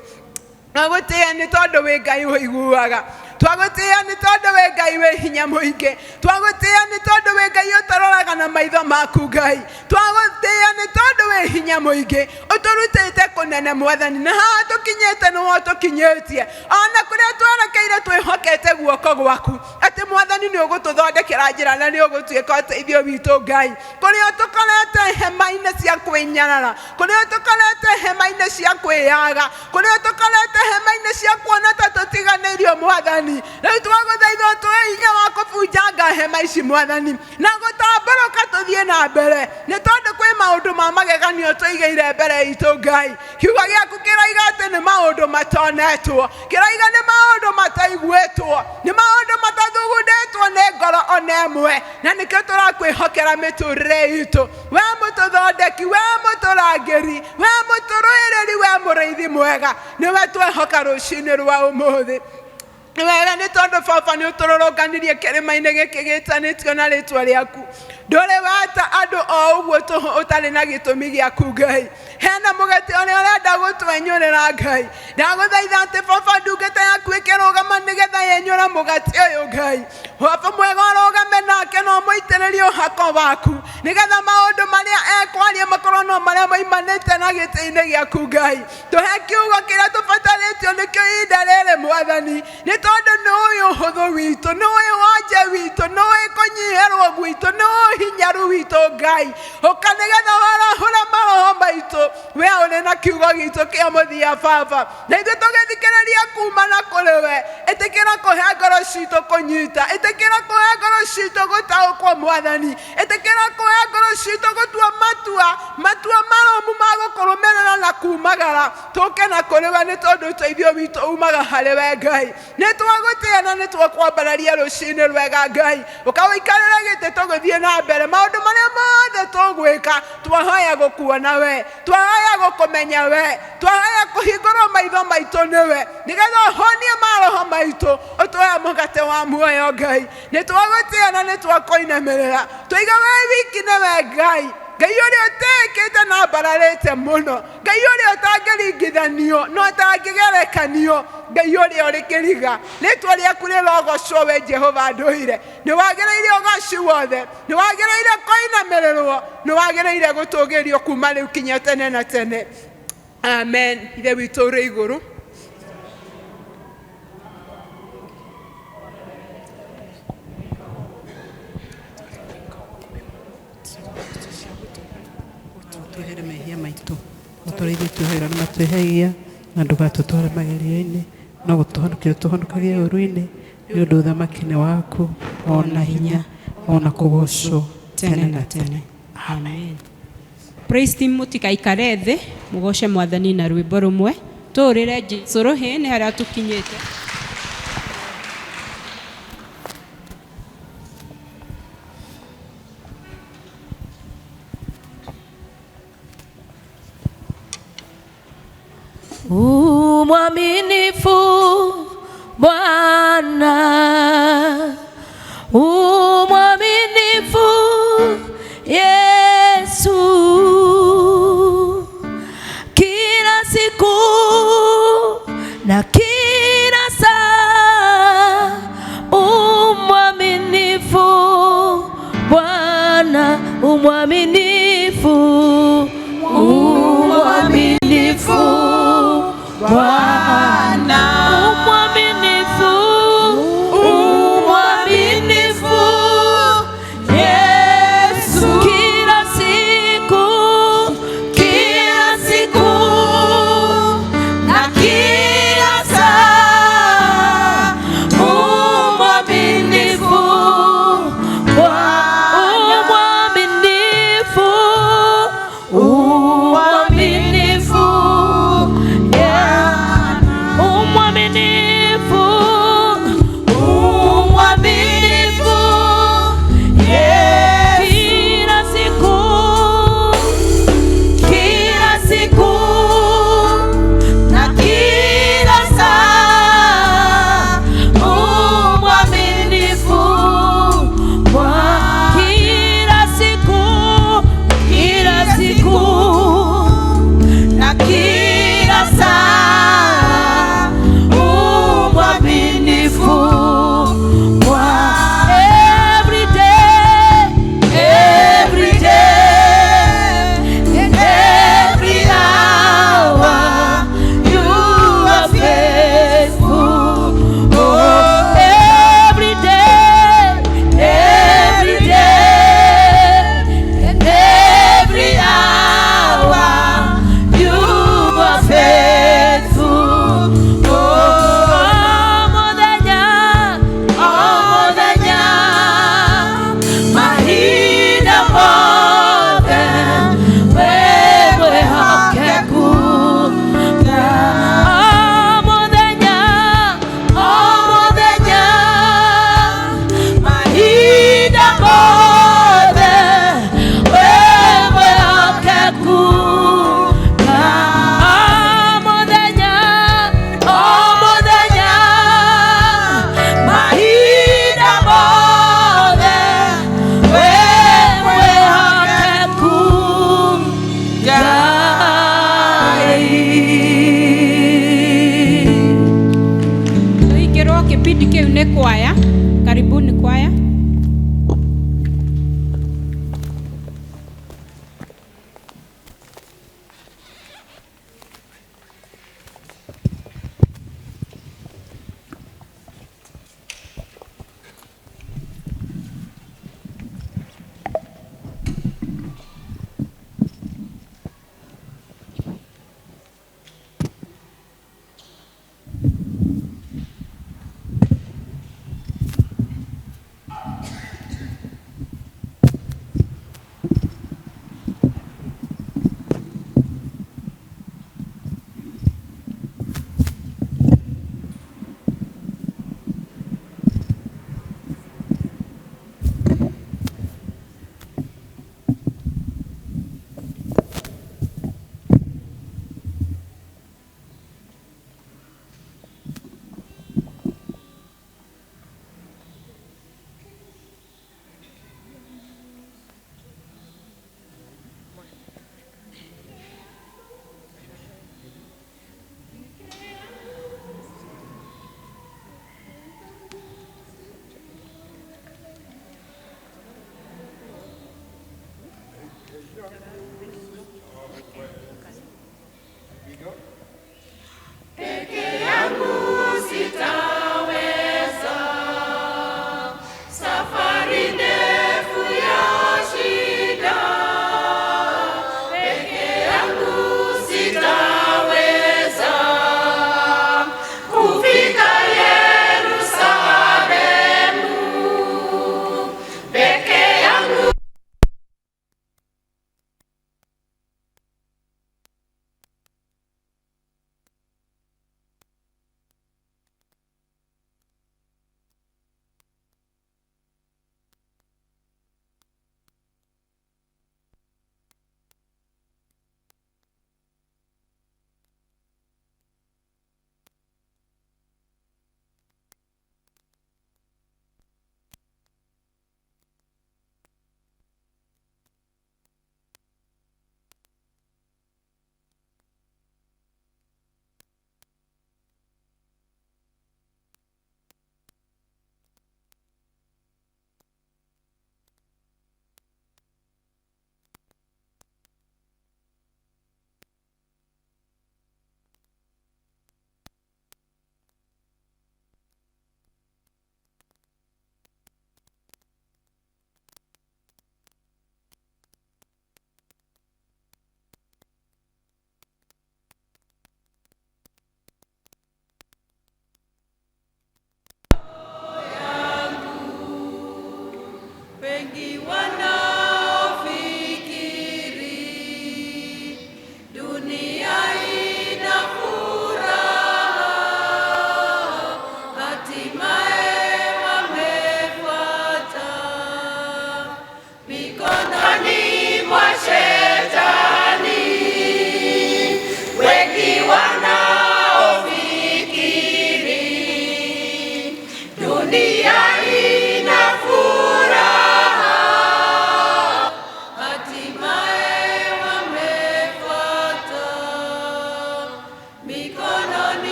Speaker 4: Twagũtĩĩa nĩ tondũ wĩ Ngai ũiguaga, twagũtĩĩa nĩ tondũ wĩ Ngai wĩ hinya mũingĩ, twagũtĩĩa nĩ tondũ wĩ Ngai ũtaroraga na maitho maku Ngai, twagũtĩĩa nĩ tondũ wĩ hinya mũingĩ, ũtũrutĩte kũnene Mwathani, na haha tũkinyĩte nĩwe ũtũkinyĩtie, ona kũrĩa twerekeire twĩhokete guoko gwaku atĩ Mwathani nĩ ũgũtũthondekera njĩra na nĩ ũgũtuĩka ũteithio witũ Ngai. Kũrĩa ũtũkorete hema-inĩ cia kwĩnyarara, kũrĩa ũtũkorete hema-inĩ cia kwĩyaga, kũrĩa ũtũkorete hema-inĩ cia kuona ta tũtiganĩirio Mwathani, rĩu twagũthaitha ũtũhe hinya wa kũbunjanga hema ici Mwathani na gũtambũrũka tũthiĩ na mbere, nĩ tondũ kwĩ maũndũ ma mageganio tũigĩire mbere itũ Ngai. Kiugo gĩaku kĩroiga atĩ nĩ maũndũ matonetwo, kĩroiga nĩ maũndũ mataiguĩtwo, nĩ maũndũ matathugundĩtwo nĩ ngoro ona ĩmwe, na nĩkĩo tũrakwĩhokera mĩtũrĩre itũ. We mũtũthondeki, we mũtũrangĩri, we mũtũrũĩrĩri, we mũrĩithi mwega, nĩwe twehoka rũcinĩ rwa ũmũthĩ. Nĩ wega nĩ tondũ baba nĩ ũtũrũrũnganirie kĩrĩma-inĩ gĩkĩ gĩtanĩtio na rĩtwa rĩaku. Ndũrĩ weta andũ o ũguo tũhũ ũtarĩ na gĩtũmi gĩaku Ngai. Hena mũgate ũrĩa ũrenda gũtwenyũrĩra Ngai. Ndagũthaitha atĩ baba ndungata yaku ĩkĩrũgama nĩgetha yenyũre mũgate ũyũ Ngai. Baba mwega ũrũgame nake na ũmũitĩrĩrie ũhako waku nĩgetha maũndũ marĩa ekwaria makorwo no marĩa maimanĩte na gĩtĩ-inĩ gĩaku Ngai. Tũhe kiugo kĩrĩa tũbatarĩtio nĩkĩo ihinda rĩrĩ Mwathani, nĩ tondũ nĩ ũĩ ũhũthũ witũ, nĩ ũĩ wonje witũ, nĩ ũĩ kũnyihĩrwo gwitũ, nĩ ũĩ hinyaru witũ Ngai. Ũka nĩgetha warahũre maroho maitũ, we ũrĩ na kiugo gitũ kĩa mũthia baba, na ithuĩ tũgĩthikĩrĩria kuma na kũrĩ we. Ĩtĩkĩra kũhe ngoro citũ kũnyita, ĩtĩkĩra kũhe ngoro citũ gũtaũkwo Mwathani, ĩtĩkĩra kũhe ngoro citũ gũtua matua, matua marũmu ma gũkũrũmĩrĩra na kumagara tũke na kũrĩ we, nĩ tondũ ũteithio witũ umaga harĩ we Ngai. Nĩ twagũtĩĩa na nĩ twakwambararia rũcinĩ rwega Ngai, ũkawĩikarĩra gĩtĩ tũgĩthiĩ na mbere maũndũ marĩa mothe tũgwĩka. Twahoya gũkuona we, twahoya gũkũmenya we, twahoya kũhingũrwo maitho maitũ nĩwe, nĩgetha ũhonie maroho maitũ, ũtũhe mũgate wa muoyo Ngai. Nĩ twagũtĩĩa na nĩ twakũinamĩrĩra, tũiga we wiki nĩwe Ngai, Ngai ũrĩa ũtĩĩkĩte na mbararĩte mũno, Ngai ũrĩa ũtangĩringithanio na ũtangĩgerekanio, Ngai ũrĩa ũrĩ kĩriga. Rĩtwa rĩaku rĩrogocwo we Jehova ndũire. Nĩ wagĩrĩire ũgoci wothe, nĩ wagĩrĩire kũinamĩrĩrwo, nĩ wagĩrĩire gũtũgĩrio kuma rĩu kinya tene na tene. Amen. Ithe witũ ũrĩ igũrũ,
Speaker 5: twehere mehia maitũ ũtũrĩa ithuĩ twĩhagĩra nĩ matwĩhagia, na ndũgatũtware magerio-inĩ, no gũtũhonokia ũtũhonokagie ũũru-inĩ, nĩ ũndũ ũthamaki nĩ waku, ona hinya, ona kũgocwo tene na tene. Amen.
Speaker 1: Praise team mũtikaikare thĩ, mũgoce Mwathani na rwĩmbo rũmwe. Tũũrĩre Jesũ rũhĩ nĩ harĩa tũkinyĩte.
Speaker 3: Umwaminifu Bwana, umwaminifu Yesu, kila siku na kila saa, umwaminifu Bwana, umwaminifu, umwaminifu Bwana, umwaminifu, umwaminifu Yesu, kila siku, kila siku na kila saa, umwaminifu
Speaker 1: Kipindi kĩu nĩ kwaya. Karibuni kwaya.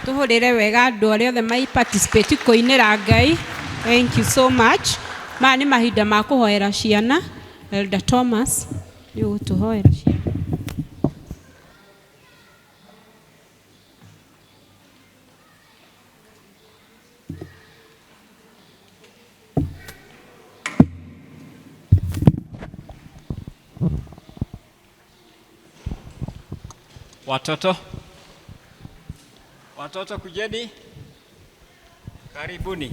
Speaker 1: Tuhurire wega andu aria othe mai participate kuinira Ngai. Thank you so much. Maya nĩ mahinda ma kũhoera ciana. Elder Thomas nĩ ũgũtũhoera ciana.
Speaker 6: Watoto, watoto kujeni, karibuni.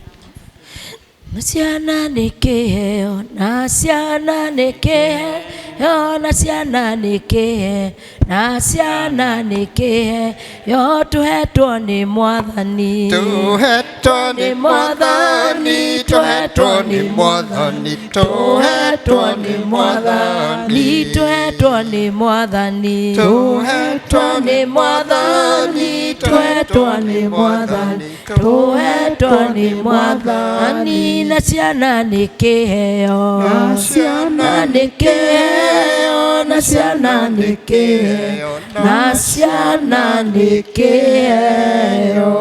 Speaker 3: Na ciana nĩ kĩheo, na ciana nĩ kĩheo, na ciana nĩ kĩheo, na ciana nĩ kĩheo, tũhetwo nĩ Mwathani.
Speaker 7: Tũhetwo nĩ Mwathani, tũhetwo nĩ Mwathani, tũhetwo nĩ Mwathani,
Speaker 3: tũhetwo nĩ Mwathani,
Speaker 7: tũhetwo
Speaker 3: nĩ Mwathani, tũhetwo nĩ Mwathani, tũhetwo nĩ Mwathani, na ciana nĩ kĩheo,
Speaker 7: Na ciana
Speaker 3: nĩ kĩheo, na ciana nĩ kĩheo, na ciana nĩ kĩheo.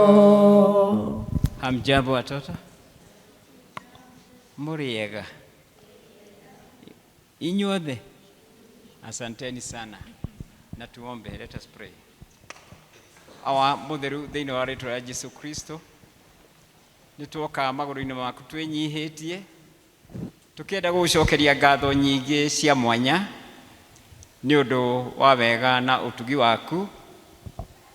Speaker 6: Hamjambo watoto, muriega inyuothe, asanteni sana na tuombe. Let us pray. Awa mutheru thĩinĩ wa rĩtwa rĩa Jesu Kristo, nĩ twoka magũrũ-inĩ maku twĩnyihĩtie tũkĩenda gũgũcokeria ngatho nyingĩ cia mwanya nĩ ũndũ wa wega na ũtugi waku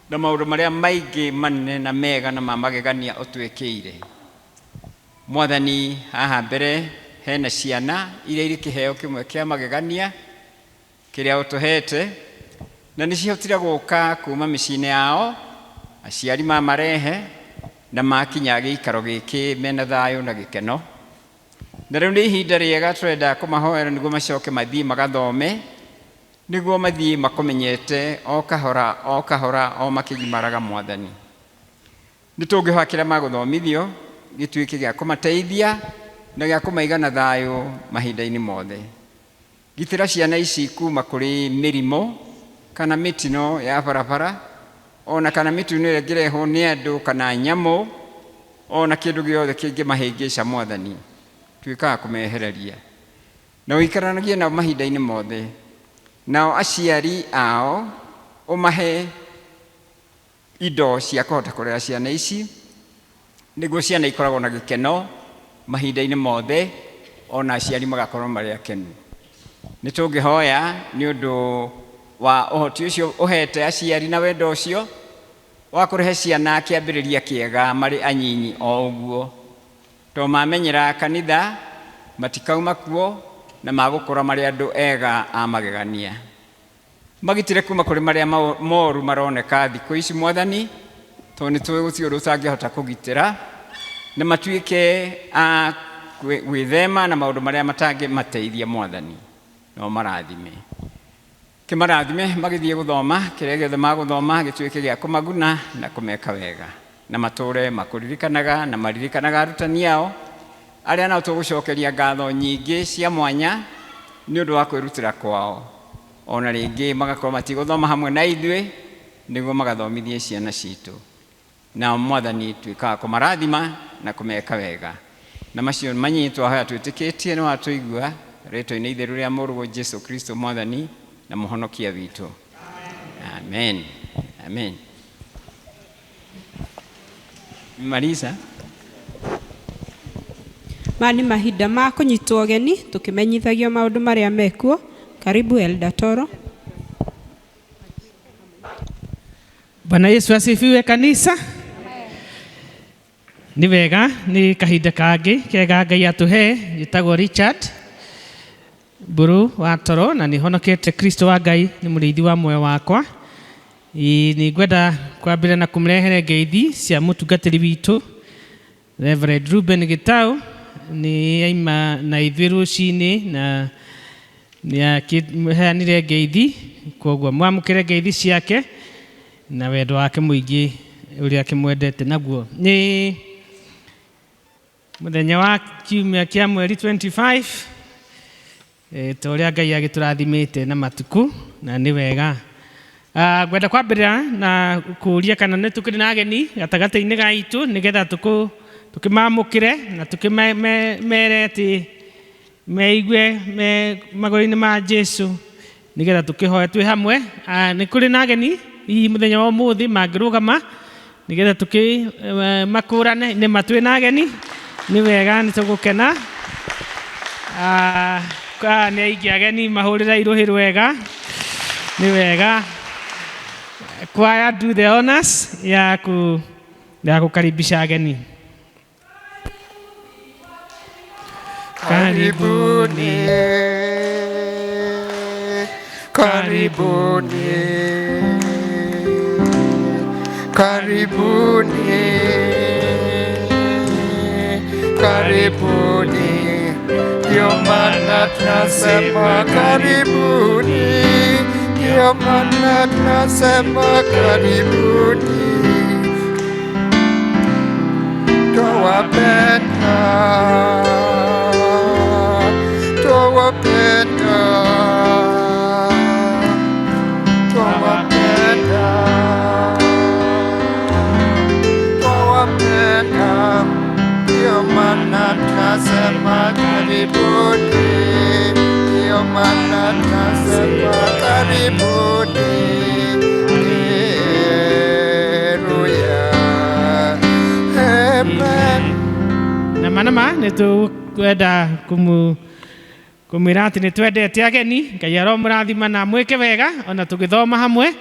Speaker 6: na maũndũ marĩa maingĩ manene na mega na ma magegania ũtwĩkĩire. Mwathani, haha mbere hena ciana iria irĩ kĩheo kĩmwe kĩa magegania kĩrĩa ũtũhete, na nĩ cihotire gũka kuma mĩciĩ-inĩ yao, aciari mamarehe na makinya gĩikaro gĩkĩ mena thayũ na gĩkeno. Na rĩu nĩ ihinda rĩega tũrenda kũmahoera nĩguo macoke mathiĩ magathome, nĩguo mathiĩ makũmenyete o kahora o kahora o makĩgimaraga. Mwathani, nĩ tũngĩhoya kĩrĩa magũthomithio gĩtuĩke gĩa kũmateithia na gĩa kũmaiga na thayũ mahinda-inĩ mothe. Gitĩra ciana ici kuma kũrĩ mĩrimũ kana mĩtino ya barabara, ona kana mĩtino ĩrĩa ĩngĩrehwo nĩ andũ kana nyamũ, ona kĩndũ gĩothe kĩngĩmahĩngĩca. Mwathani, tuĩkaga kũmehereria na ũikaranagie nao mahinda-inĩ mothe. Nao aciari ao ũmahe indo cia kũhota kũrera ciana ici, nĩguo ciana ikoragwo na gĩkeno mahinda-inĩ mothe, ona aciari magakorwo marĩ akenu. Nĩ tũngĩhoya nĩ ũndũ wa ũhoti ũcio ũhete aciari na wendo ũcio wa kũrehe ciana kĩambĩrĩria kĩega marĩ anyinyi o ũguo, to mamenyera kanitha matikauma kuo na magũkũra marĩ andũ ega a magegania. Magitĩre kuma kũrĩ marĩa moru maroneka thikũ ici, Mwathani, tondũ nĩ tũĩ gũtirĩ ũndũ ũtangĩhota kũgitĩra, na matuĩke a gwĩthema na maũndũ marĩa matangĩmateithia. Mwathani, no marathime, kĩmarathime magĩthiĩ gũthoma, kĩrĩa gĩothe magũthoma gĩtuĩke gĩa kũmaguna na kũmeka wega, na matũre makũririkanaga na maririkanaga arutani ao arĩa nao tũgũcokeria ngatho nyingĩ cia mwanya nĩ ũndũ wa kwĩrutĩra kwao, ona rĩngĩ magakorwo matigũthoma hamwe na ithuĩ nĩguo magathomithie ciana citũ. Na Mwathani, tuĩkaga kũmarathima na kũmeka wega, na macio manyinyi twahoya twĩtĩkĩtie nĩ watũigua, rĩtwa-inĩ itheru rĩa mũrũguo Jesu Kristo, Mwathani na mũhonokia witũ. Amen, amen. Marisa.
Speaker 1: Maya nĩ mahinda ma kũnyitwo ũgeni tũkĩmenyithagio maũndũ marĩa mekuo. Karibu Elder Toro.
Speaker 8: Bwana Yesu asifiwe kanisa. Nĩ wega, nĩ kahinda kangĩ kega Ngai atũhe. Njĩtagwo Richard Mburu wa Toro na nĩ honokete Kristo wa Ngai nĩ mũrĩithi wa muoyo wakwa. Ĩ, nĩ ngwenda kwambĩrĩria na kũmũrehere ngeithi cia mũtungatĩri witũ Reverend Ruben Gitau. Nĩ aima na ithuĩ rũcinĩ na nĩ akĩheanire ngeithi, koguo mwamũkĩre ngeithi ciake na wendo wake mũingĩ ũrĩa akĩmwendete naguo. Nĩ mũthenya wa kiumia kĩa mweri 25, ta ũrĩa Ngai agĩtũrathimĩte na matukũ, na nĩ wega Ngwenda kwambĩrĩra na kũũria kana nĩ tũkĩrĩ na ageni gatagatĩ-inĩ gaitũ nĩgetha tũkĩmamũkĩre na tũkĩmere atĩ meigue me magũrũ-inĩ ma Jesu nĩgetha tũkĩhoe twĩ hamwe. Nĩ kũrĩ na ageni hihi mũthenya wa ũmũthĩ mangĩrũgama nĩgetha tũkĩmakũrane nĩ ma twĩ na ageni nĩ wega nĩ tũgũkena. Nĩ aingĩ ageni mahũrĩra irũhĩ rwega nĩ wega. Choir, do the honors ya kukaribisha ageni.
Speaker 7: Karibuni, karibuni, karibuni, karibuni. Ndio maana tunasema karibuni, ndio maana tunasema karibuni. Twawapenda, twawapenda, twawapenda, twawapenda. Ndio maana tunasema karibuni, ndio maana tunasema karibuni. Haleluya. Amen.
Speaker 8: Na mana nĩ tũkwenda kũmwĩra atĩ nĩ twendete ageni. Ngai aromũrathima na mwĩke wega ona tũgĩthoma hamwe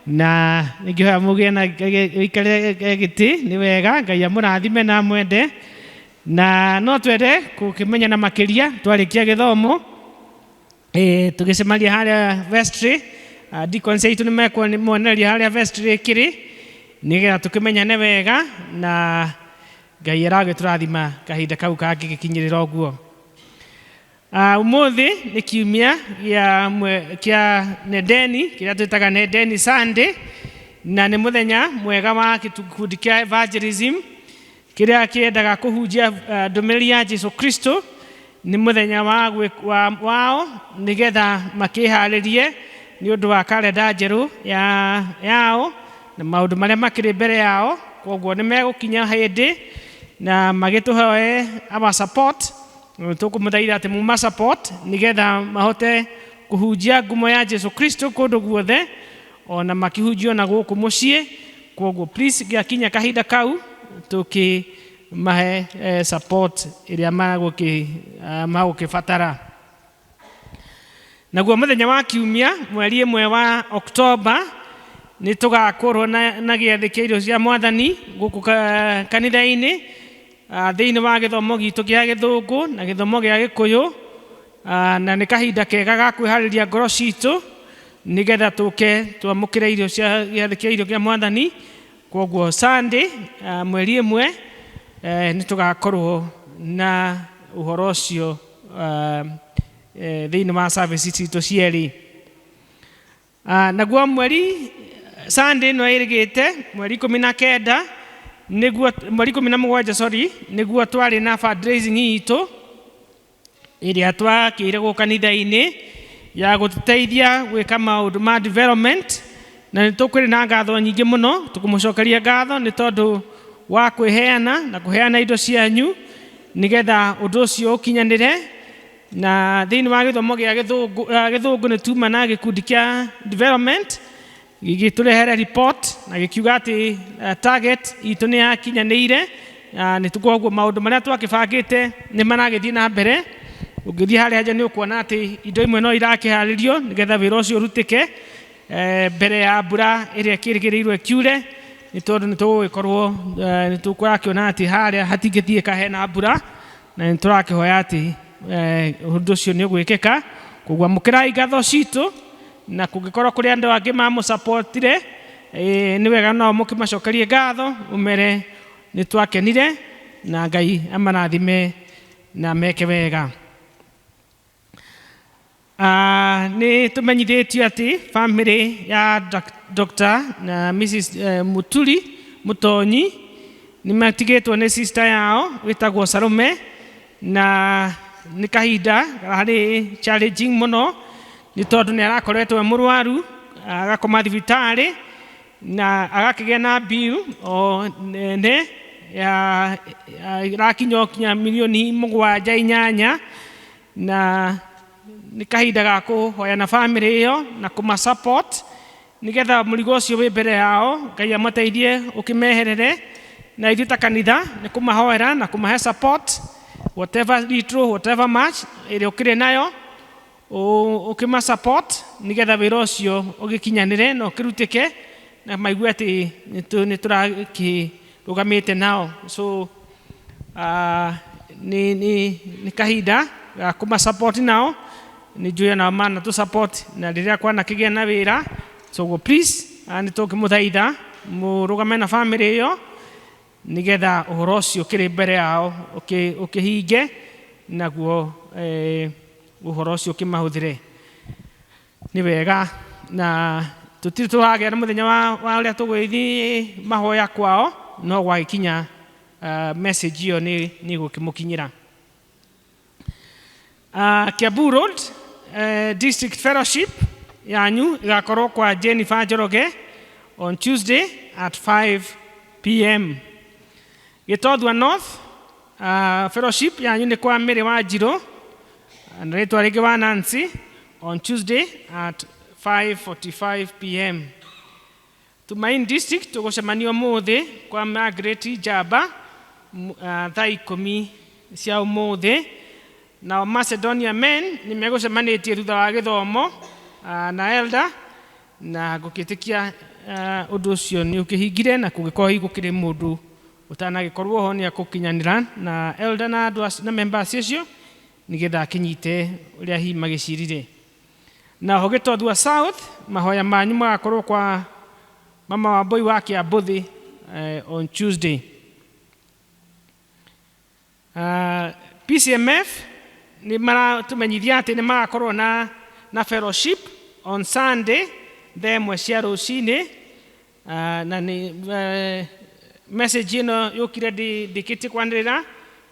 Speaker 8: na ingĩhoya mũgĩe na gĩikare gĩtĩ nĩ wega. Ngai amũrathime na amwende na no twende gũkĩmenyana makĩria twarĩkia gĩthomo. Tũgĩcemania harĩa vestry, deacons aitũ nĩ mekuonereria harĩa vestry ĩkĩrĩ nĩgetha tũkĩmenyane wega na Ngai aragĩtũrathima kahinda kau kangĩgĩkinyĩrĩra ũguo. Ũmũthĩ nĩ kiumia kĩa Nendeni kĩrĩa twĩtaga Nendeni Sunday na nĩ mũthenya mwega wa gĩkundi kĩa evangelism kĩrĩa kĩendaga kũhunjia ndũmĩrĩri ya Jesu Kristo. Nĩ mũthenya wao nĩgetha makĩharĩrie nĩ ũndũ wa karenda njerũ yao na maũndũ marĩa makĩrĩ mbere yao. Koguo nĩ megũkinya hĩndĩ na magĩtũhoe our support. Tũkũmũthaitha atĩ muma support nĩgetha mahote kũhunjia ngumo ya Jesu Kristo kũndũ guothe ona makĩhunjio na gũkũ mũciĩ. Koguo please gĩakinya kahinda kau tũkĩmahe support ĩrĩa magũkĩbatara. Naguo mũthenya wa kiumia mweri 1 wa Oktoba nĩ tũgakorwo na gĩathĩ kĩa irio cia mwathani gũkũ kanitha-inĩ, thĩinĩ wa gĩthomo gitũ kĩa gĩthũngũ na gĩthomo gĩa gĩkũyũ, na nĩ kahinda kega ga kwĩharĩria ngoro citũ nĩgetha tũke twamũkĩre irio cia gĩathĩ kĩa irio kĩa mwathani. Koguo Sunday mweri 1 nĩ tũgakorwo na ũhoro ũcio thĩinĩ wa service citũ cierĩ. Naguo mweri Sunday no ĩrĩgĩte mweri 19 nĩguo mweri 17 sorry nĩguo twarĩ na fundraising itũ ĩrĩa twakĩire gũkũ kanitha-inĩ ya gũtũteithia gwĩka maũndũ ma development, na nĩ tũkĩrĩ na ngatho nyingĩ mũno. Tũkũmũcokeria ngatho nĩ tondũ wa kwĩheana na kũheana indo cianyu nĩgetha ũndũ ũcio ũkinyanĩre. Na thĩinĩ wa gĩthomo gĩa gĩthũngũ nĩ tuma na gĩkundi kĩa development gĩgĩtũrehere report na gĩkiuga atĩ target itũ nĩ yakinyanĩire. Nĩ koguo maũndũ marĩa twakĩbangĩte nĩ maragĩthiĩ na mbere. Ũngĩthiĩ harĩa nja nĩ ũkuona atĩ indo imwe no irakĩharĩrio nĩgetha wĩra ũcio ũrutĩke mbere ya mbura ĩrĩa ĩkĩrĩgĩrĩirwo ĩkiure, nĩ tondũ nĩ tũgũgĩkorwo nĩ tũrakĩona atĩ harĩa hatingĩthiĩka hena mbura, na nĩ tũrakĩhoya atĩ ũndũ ũcio nĩ ũgwĩkĩka. Koguo amũkĩrai ngatho citũ, na kũngĩkorwo kũrĩ andũ angĩ mamũsupportire, nĩ wega nao mũkĩmacokerie ngatho ũmere nĩ twakenire na Ngai amarathime na meke wega. Nĩ tũmenyithĩtio atĩ family ya Dr. na Mrs. Muturi Mutonyi nĩ matigĩtwo nĩ sister yao wĩtagwo Salome, na nĩ kahinda harĩ challenging mũno nĩ tondũ nĩ arakoretwo e mũrwaru Agakoma thibitarĩ na agakĩgĩa na bill o nene ya ĩrakinya o kinya milioni mũgwanja inyanya, na nĩ kahinda ga kũhoya na bamĩrĩ ĩyo na kũma support nĩgetha mũrigo ũcio wĩ mbere yao Ngai amateithie ũkĩmeherere, na ithuĩ ta kanitha nĩ kũmahoera na kũmahe support whatever little, whatever much ĩrĩa ũkĩrĩ nayo, ũkĩma support nĩgetha wĩra ũcio ũgĩkinyanĩre na ũkĩrutĩke na maigue atĩ nĩ tũrakĩrũgamĩte nao. So nĩ kahinda ga kũma support nao, nĩ njũĩ nao mana tũ support na rĩrĩa kwanakĩgĩa na wĩra. So please, nĩ tũkĩmũthaitha mũrũgame na bamĩrĩ ĩyo nĩgetha ũhoro ũcio ũkĩrĩ mbere yao ũkĩhinge naguo, ũhoro ũcio ũkĩmahũthĩre nĩ wega. Na tũtirĩ tũragĩa na mũthenya wa ũrĩa tũgũgĩthiĩ mahoya kwao, no gwagĩkinya message ĩyo nĩ ĩgũkĩmũkinyĩra. Kiambu Road District Fellowship yanyu ĩgakorwo kwa Jennifer Njoroge on Tuesday at 5 p.m. Gĩtothua North Fellowship yanyu nĩ kwa Mary Wanjirũ na rĩtwa rĩngĩ wa Nancy on Tuesday at 5:45 p.m. Tumaini District tũgũcemania ũmũthĩ kwa Margaret Njamba thaa 10 cia ũmũthĩ. Nao Macedonia Men nĩ megũcemanĩtie thutha wa gĩthomo na elder, na ngũkĩtĩkia ũndũ ũcio nĩ ũkĩhingire, na kũngĩkorwo hihi gũkĩrĩ mũndũ ũtanagĩkorwo ho nĩ akũkinyanĩra na elder na andũ acio na members acio nĩgetha akĩnyite ũrĩa hihi magĩcirire. Na ho Gĩtothua South mahoya manyu magakorwo kwa mama wa Mbui wa Kĩambũthĩ on Tuesday. PCMF nĩ maratũmenyithia atĩ nĩ magakorwo na fellowship on Sunday thaa 1 cia rũcinĩ, na nĩ message ĩno yũkire ndĩkĩtie kwanĩrĩra.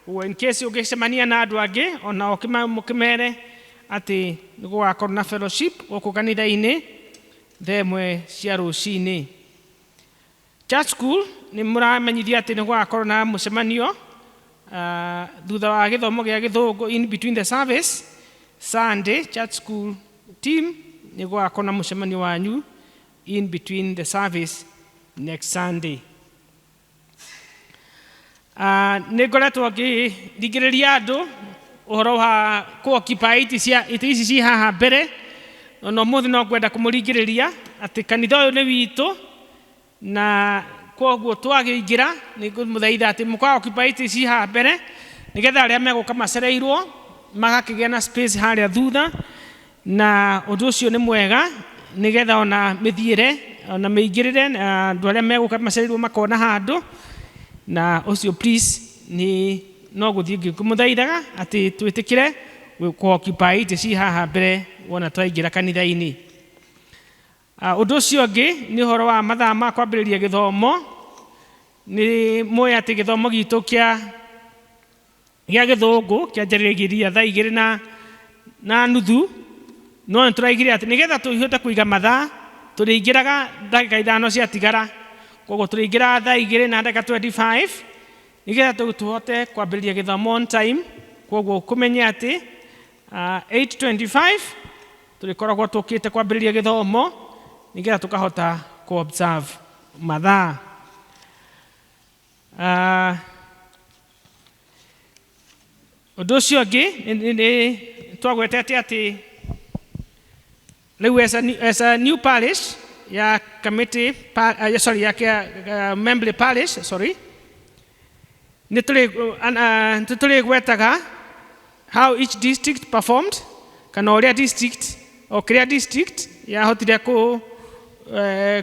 Speaker 8: Ũguo in case ũngĩcemania na andũ angĩ ona mũkĩmere atĩ nĩ gũgakorwo na fellowship gũkũ kanitha-inĩ thaa 1 cia rũcinĩ. Church school nĩ mũramenyithia atĩ nĩ gũgakorwo na mũcemanio thutha wa gĩthomo gĩa gĩthũngũ in between the service Sunday. Church school team, nĩ gũgakorwo na mũcemanio wanyu in between the service next Sunday. Nĩ ngoretwo ngĩringĩrĩria andũ ũhoro wa kũ-occupy itĩ cia itĩ ici ci haha mbere, ona ũmũthĩ no ngwenda kũmũringĩrĩria atĩ kanitha ũyũ nĩ witũ, na koguo twagĩingĩra nĩ ngũmũthaitha atĩ mũka occupy itĩ ici haha mbere nĩgetha arĩa megũka macereirwo magakĩgĩa na space harĩa thutha, na ũndũ ũcio nĩ mwega nĩgetha ona mĩthiĩre ona mĩingĩrĩre na andũ arĩa megũka macereirwo makona handũ. Na ũcio please nĩ no gũthiĩ ngĩkũmũthaithaga atĩ twĩtĩkĩre kũ-occupy itĩ ci haha mbere wona twaingĩra kanitha-inĩ. Ũndũ ũcio ũngĩ nĩ ũhoro wa mathaa ma kwambĩrĩria gĩthomo. Nĩ mũĩ atĩ gĩthomo gitũ gĩa gĩthũngũ kĩanjĩrĩria thaa 2 na nuthu, no nĩ tũraigire atĩ nĩgetha tũhote kũiga mathaa tũrĩingĩraga ndagĩka 5 ciatigara, koguo tũrĩingĩraga thaa 2 na ndagĩka 25 nĩgetha tũhote kwambĩrĩria gĩthomo on time. Koguo kũmenye atĩ 8:25 tũrĩkoragwo tũkĩte kwambĩrĩria gĩthomo nĩgetha tũkahota kũ observe mathaa. Ũndũ ũcio ũngĩ nĩ twagwetete atĩ rĩu as a new parish ya committee sorry, ya Membley Parish, sorry, nĩ tũrĩgwetaga how each district performed, kana ũrĩa district o kĩrĩa district yahotire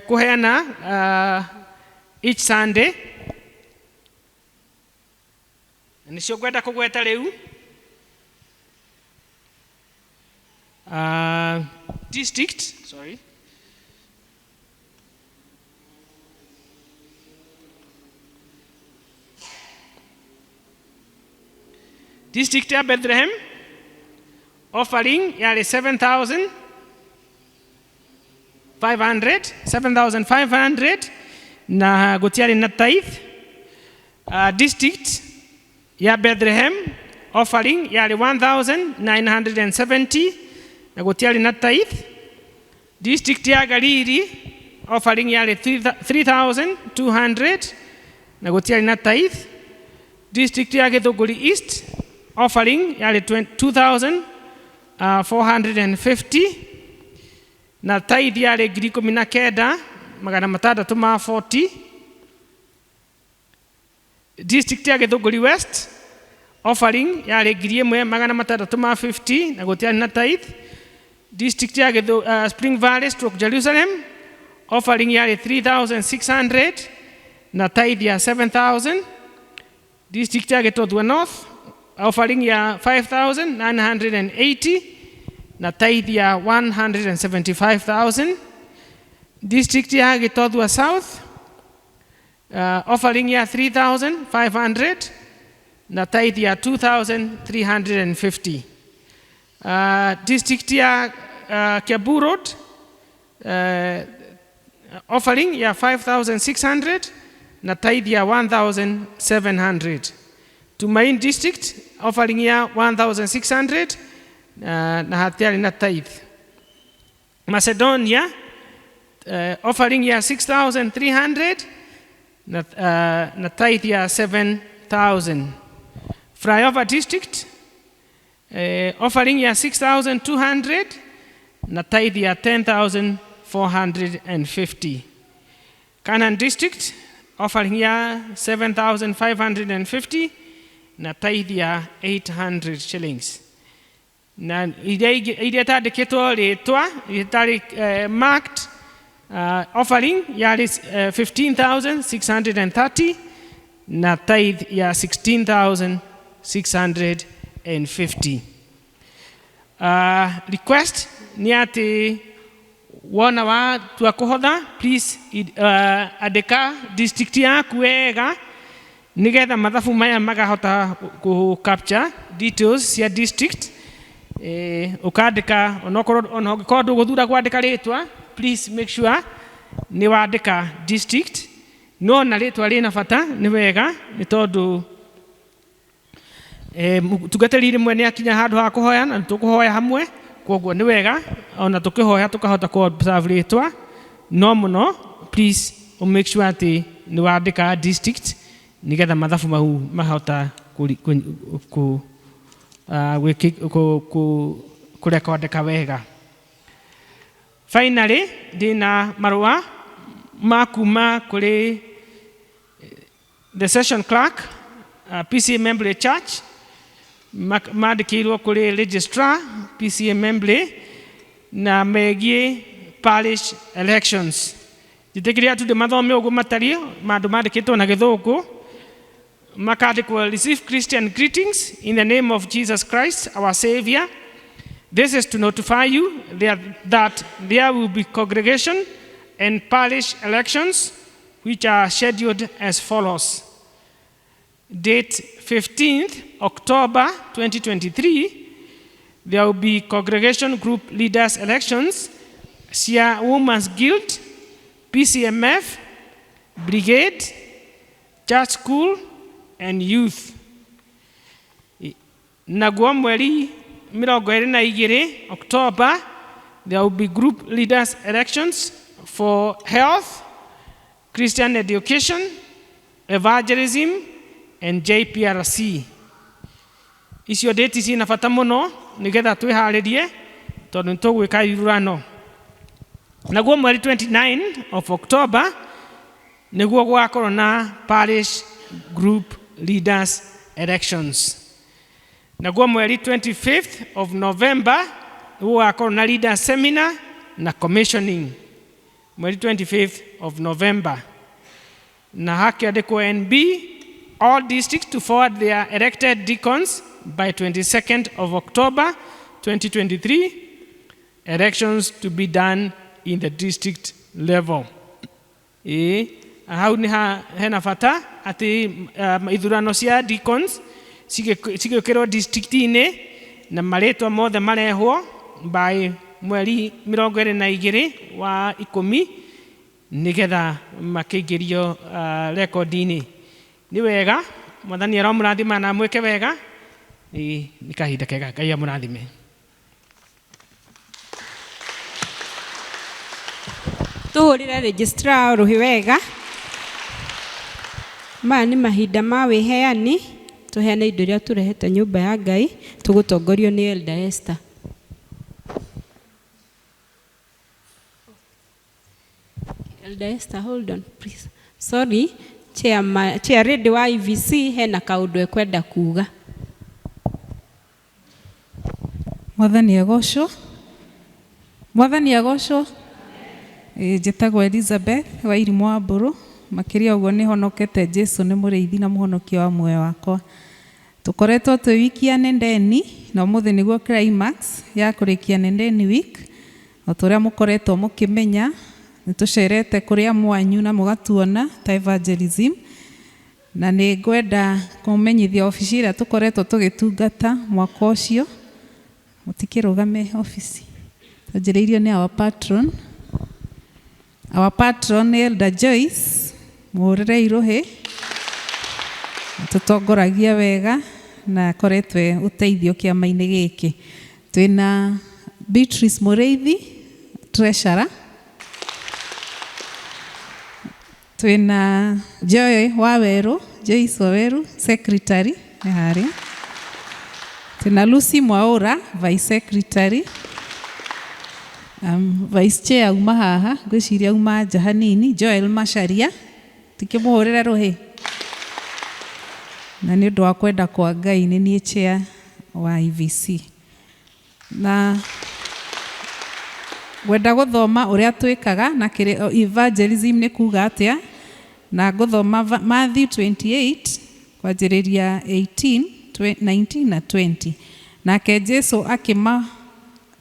Speaker 8: kũheana each Sunday. Na nĩcio ngwenda kũgweta rĩu. District, sorry, district ya Bethlehem offering yarĩ 500 7500 na gũtiarĩ na tithe. District ya Bethlehem offering yarĩ 1970 na gũtiarĩ na tithe. District ya Galili offering yarĩ 3200 na gũtiarĩ na tithe. District ya Githunguri East offering yarĩ 2450 na tithe yarĩ 19,640. District ya Githunguri West offering yarĩ 1,650 na gũtiarĩ na tithe. District ya Spring Valley stroke Jerusalem offering yarĩ 3600 na tithe ya 7000. District ya Gitothua North offering ya 5980 na tithe ya 175,000. District ya Gitothua South offering ya 3500 na tithe ya 2350. District ya Kiambu Road offering ya 5600 na tithe ya 1700. Tumaini District offering ya 1600 na hatiarĩ na tithe. Macedonia offering ya 6300 na tithe ya 7000. Flyover District offering ya 6200 na tithe ya 10450. Canaan District offering ya 7550 na tithe ya 800 shillings. Na iria itandĩkĩtwo rĩtwa itarĩ marked, offering yarĩ 15630 na tithe ya 16650. Request nĩ atĩ wona watua kũhotha, please andĩka district yaku wega nĩgetha mathabu maya makahota kũ capture details cia district. Ũkandĩka onokorwo ona ũngĩkorwo ndũgũthura kwandĩka rĩtwa, please make sure nĩ wandĩka district. No na rĩtwa rĩna bata nĩ wega nĩ tondũ mũtungatĩri rĩmwe nĩ akinya handũ ha kũhoya na tũkũhoya hamwe, koguo nĩ wega ona tũkĩhoya tũkahota kũ observe rĩtwa. No mũno please make sure atĩ nĩ wandĩka district nĩgetha mathabu mau mahota kũrekondeka wega. Finally, ndĩna marũa ma kuma kũrĩ the session clerk, PCEA Membley Church, mandĩkĩirwo kũrĩ registrar PCEA Membley na megiĩ parish elections. Njĩtĩkĩria tu ndĩmathome ũguo matariĩ, mandũ mandĩkĩtwo na Gĩthũngũ. Makandĩkwo, "Receive Christian greetings in the name of Jesus Christ our Savior. This is to notify you that there will be congregation and parish elections which are scheduled as follows. Date 15th October 2023, there will be congregation group leaders elections, cia Women's Guild, PCMF, Brigade, Church School, and Youth. Naguo mweri 22 October, there will be group leaders elections for health, Christian education, evangelism, and JPRC. Icio date ciĩna bata mũno nĩgetha twĩharĩrie tondũ nĩ tũgwĩka ithurano. Naguo mweri 29 of October nĩguo gũgakorwo na parish group leaders elections. Naguo mweri 25th of November nĩguo gũgakorwo na leaders seminar na commissioning, mweri 25th of November. Na hakĩandĩkwo, NB, all districts to forward their elected deacons by 22nd of October 2023, elections to be done in the district level." Ĩĩ, hau nĩ hena bata atĩ ithurano cia deacons cigĩkĩrwo district-inĩ na marĩtwa mothe marehwo by Mweri 22 wa 10 nĩgetha makĩingĩrio rekondi-inĩ. Nĩ wega, Mwathani aromũrathima na mwĩke wega. Nĩ kahinda kega, Ngai amũrathime.
Speaker 1: Tũhũrĩre registrar rũhĩ wega. Maya nĩ mahinda ma wĩheani, tũheane indo iria tũrehete nyũmba ya Ngai, tũgũtongorio nĩ Elder Esther. Elder Esther, hold on please. Sorry, chairman, chair lady wa IVC hena kaũndũ ekwenda kuga.
Speaker 9: Mwathani agocwo. Mwathani agocwo. Njĩtagwo Elizabeth wa Irimũ wa Mbũrũ. Makĩria ũguo nĩ honokete Jesu nĩ mũrĩithi na mũhonokia wa muoyo wakwa. Tũkoretwo twĩ wiki ya Nendeni na ũmũthĩ nĩguo climax ya kũrĩkia Nendeni week. O ta ũrĩa mũkoretwo mũkĩmenya, nĩ tũcerete kũrĩa mwanyu na mũgatuona ta evangelism. Na nĩ ngwenda kũmenyithia obici ĩrĩa tũkoretwo tũgĩtungata mwaka ũcio. Mũtikĩrũgame obici. Twanjĩrĩirio nĩ our patron. Our patron nĩ Elder Joyce, mũhũrĩrei rũhĩ. Tũtongoragia wega na akoretwo e ũteithio kĩama-inĩ gĩkĩ. Twĩna Beatrice Mũrĩithi, treasurer. Twĩna Joy Wawerũ, Joyce Wawerũ, secretary, nĩ harĩa. Twĩna Lucy Mwaũra, vice secretary. Vice chair auma haha, ngwĩciria auma nja hanini, Joel Macharia, tikĩmũhũrĩre rũhĩ. Na nĩ ũndũ wa kwenda kwa Ngai nĩ niĩ chair wa IVC. Na ngwenda gũthoma ũrĩa twĩkaga na evangelism nĩ kuga atĩa, na ngũthoma Matthew 28 kwanjĩrĩria 18, 19 na 20. Nake Jesu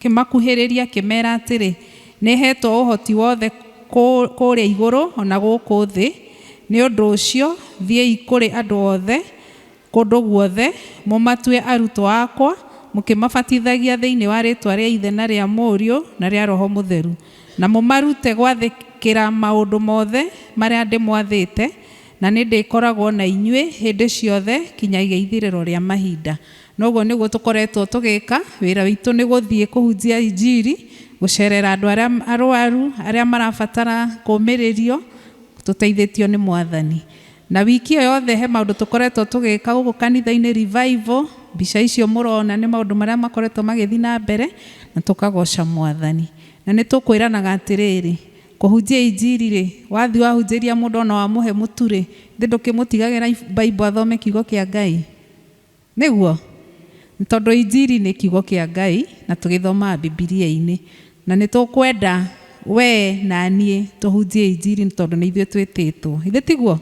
Speaker 9: akĩmakuhĩrĩria akĩmera atĩrĩ, nĩ hetwo ũhoti wothe kũrĩa igũrũ ona gũkũ thĩ, nĩ ũndũ ũcio thiĩi kũrĩ andũ othe kũndũ guothe mũmatue arutwo akwa, mũkĩmabatithagia thĩinĩ wa rĩĩtwa rĩa Ithe na rĩa Mũriũ na rĩa Roho Mũtheru, na mũmarute gwathĩkĩra maũndũ mothe marĩa ndĩmwathĩte, na nĩ ndĩkoragwo na inyuĩ hĩndĩ ciothe kinyagia ithirĩro rĩa mahinda. Noguo nĩguo tũkoretwo tũgĩka. Wĩra witũ nĩ gũthiĩ kũhunjia injiri, gũcerera andũ arĩa arwaru, arĩa marabatara kũũmĩrĩrio, tũteithĩtio nĩ Mwathani. Na wiki ĩyo yothe he maũndũ tũkoretwo tũgĩka gũkũ kanitha-inĩ, revival, mbica icio mũrona nĩ maũndũ marĩa makoretwo magĩthiĩ na mbere, na tũkagoca Mwathani. Na nĩ tũkwĩranaga atĩrĩrĩ, kũhunjia injiri rĩ, wathiĩ wahunjĩria mũndũ ona wamũhe mũtu rĩ, thĩ ndũkĩmũtigagĩra Bible athome kiugo kĩa Ngai. Nĩguo? Nĩ tondũ injiri nĩ kiugo kĩa Ngai na tũgĩthomaga Bibilia-inĩ. Na nĩ tũkwenda we na niĩ tũhunjie injiri nĩ tondũ nĩ ithuĩ twĩtĩtwo. Ithe tiguo?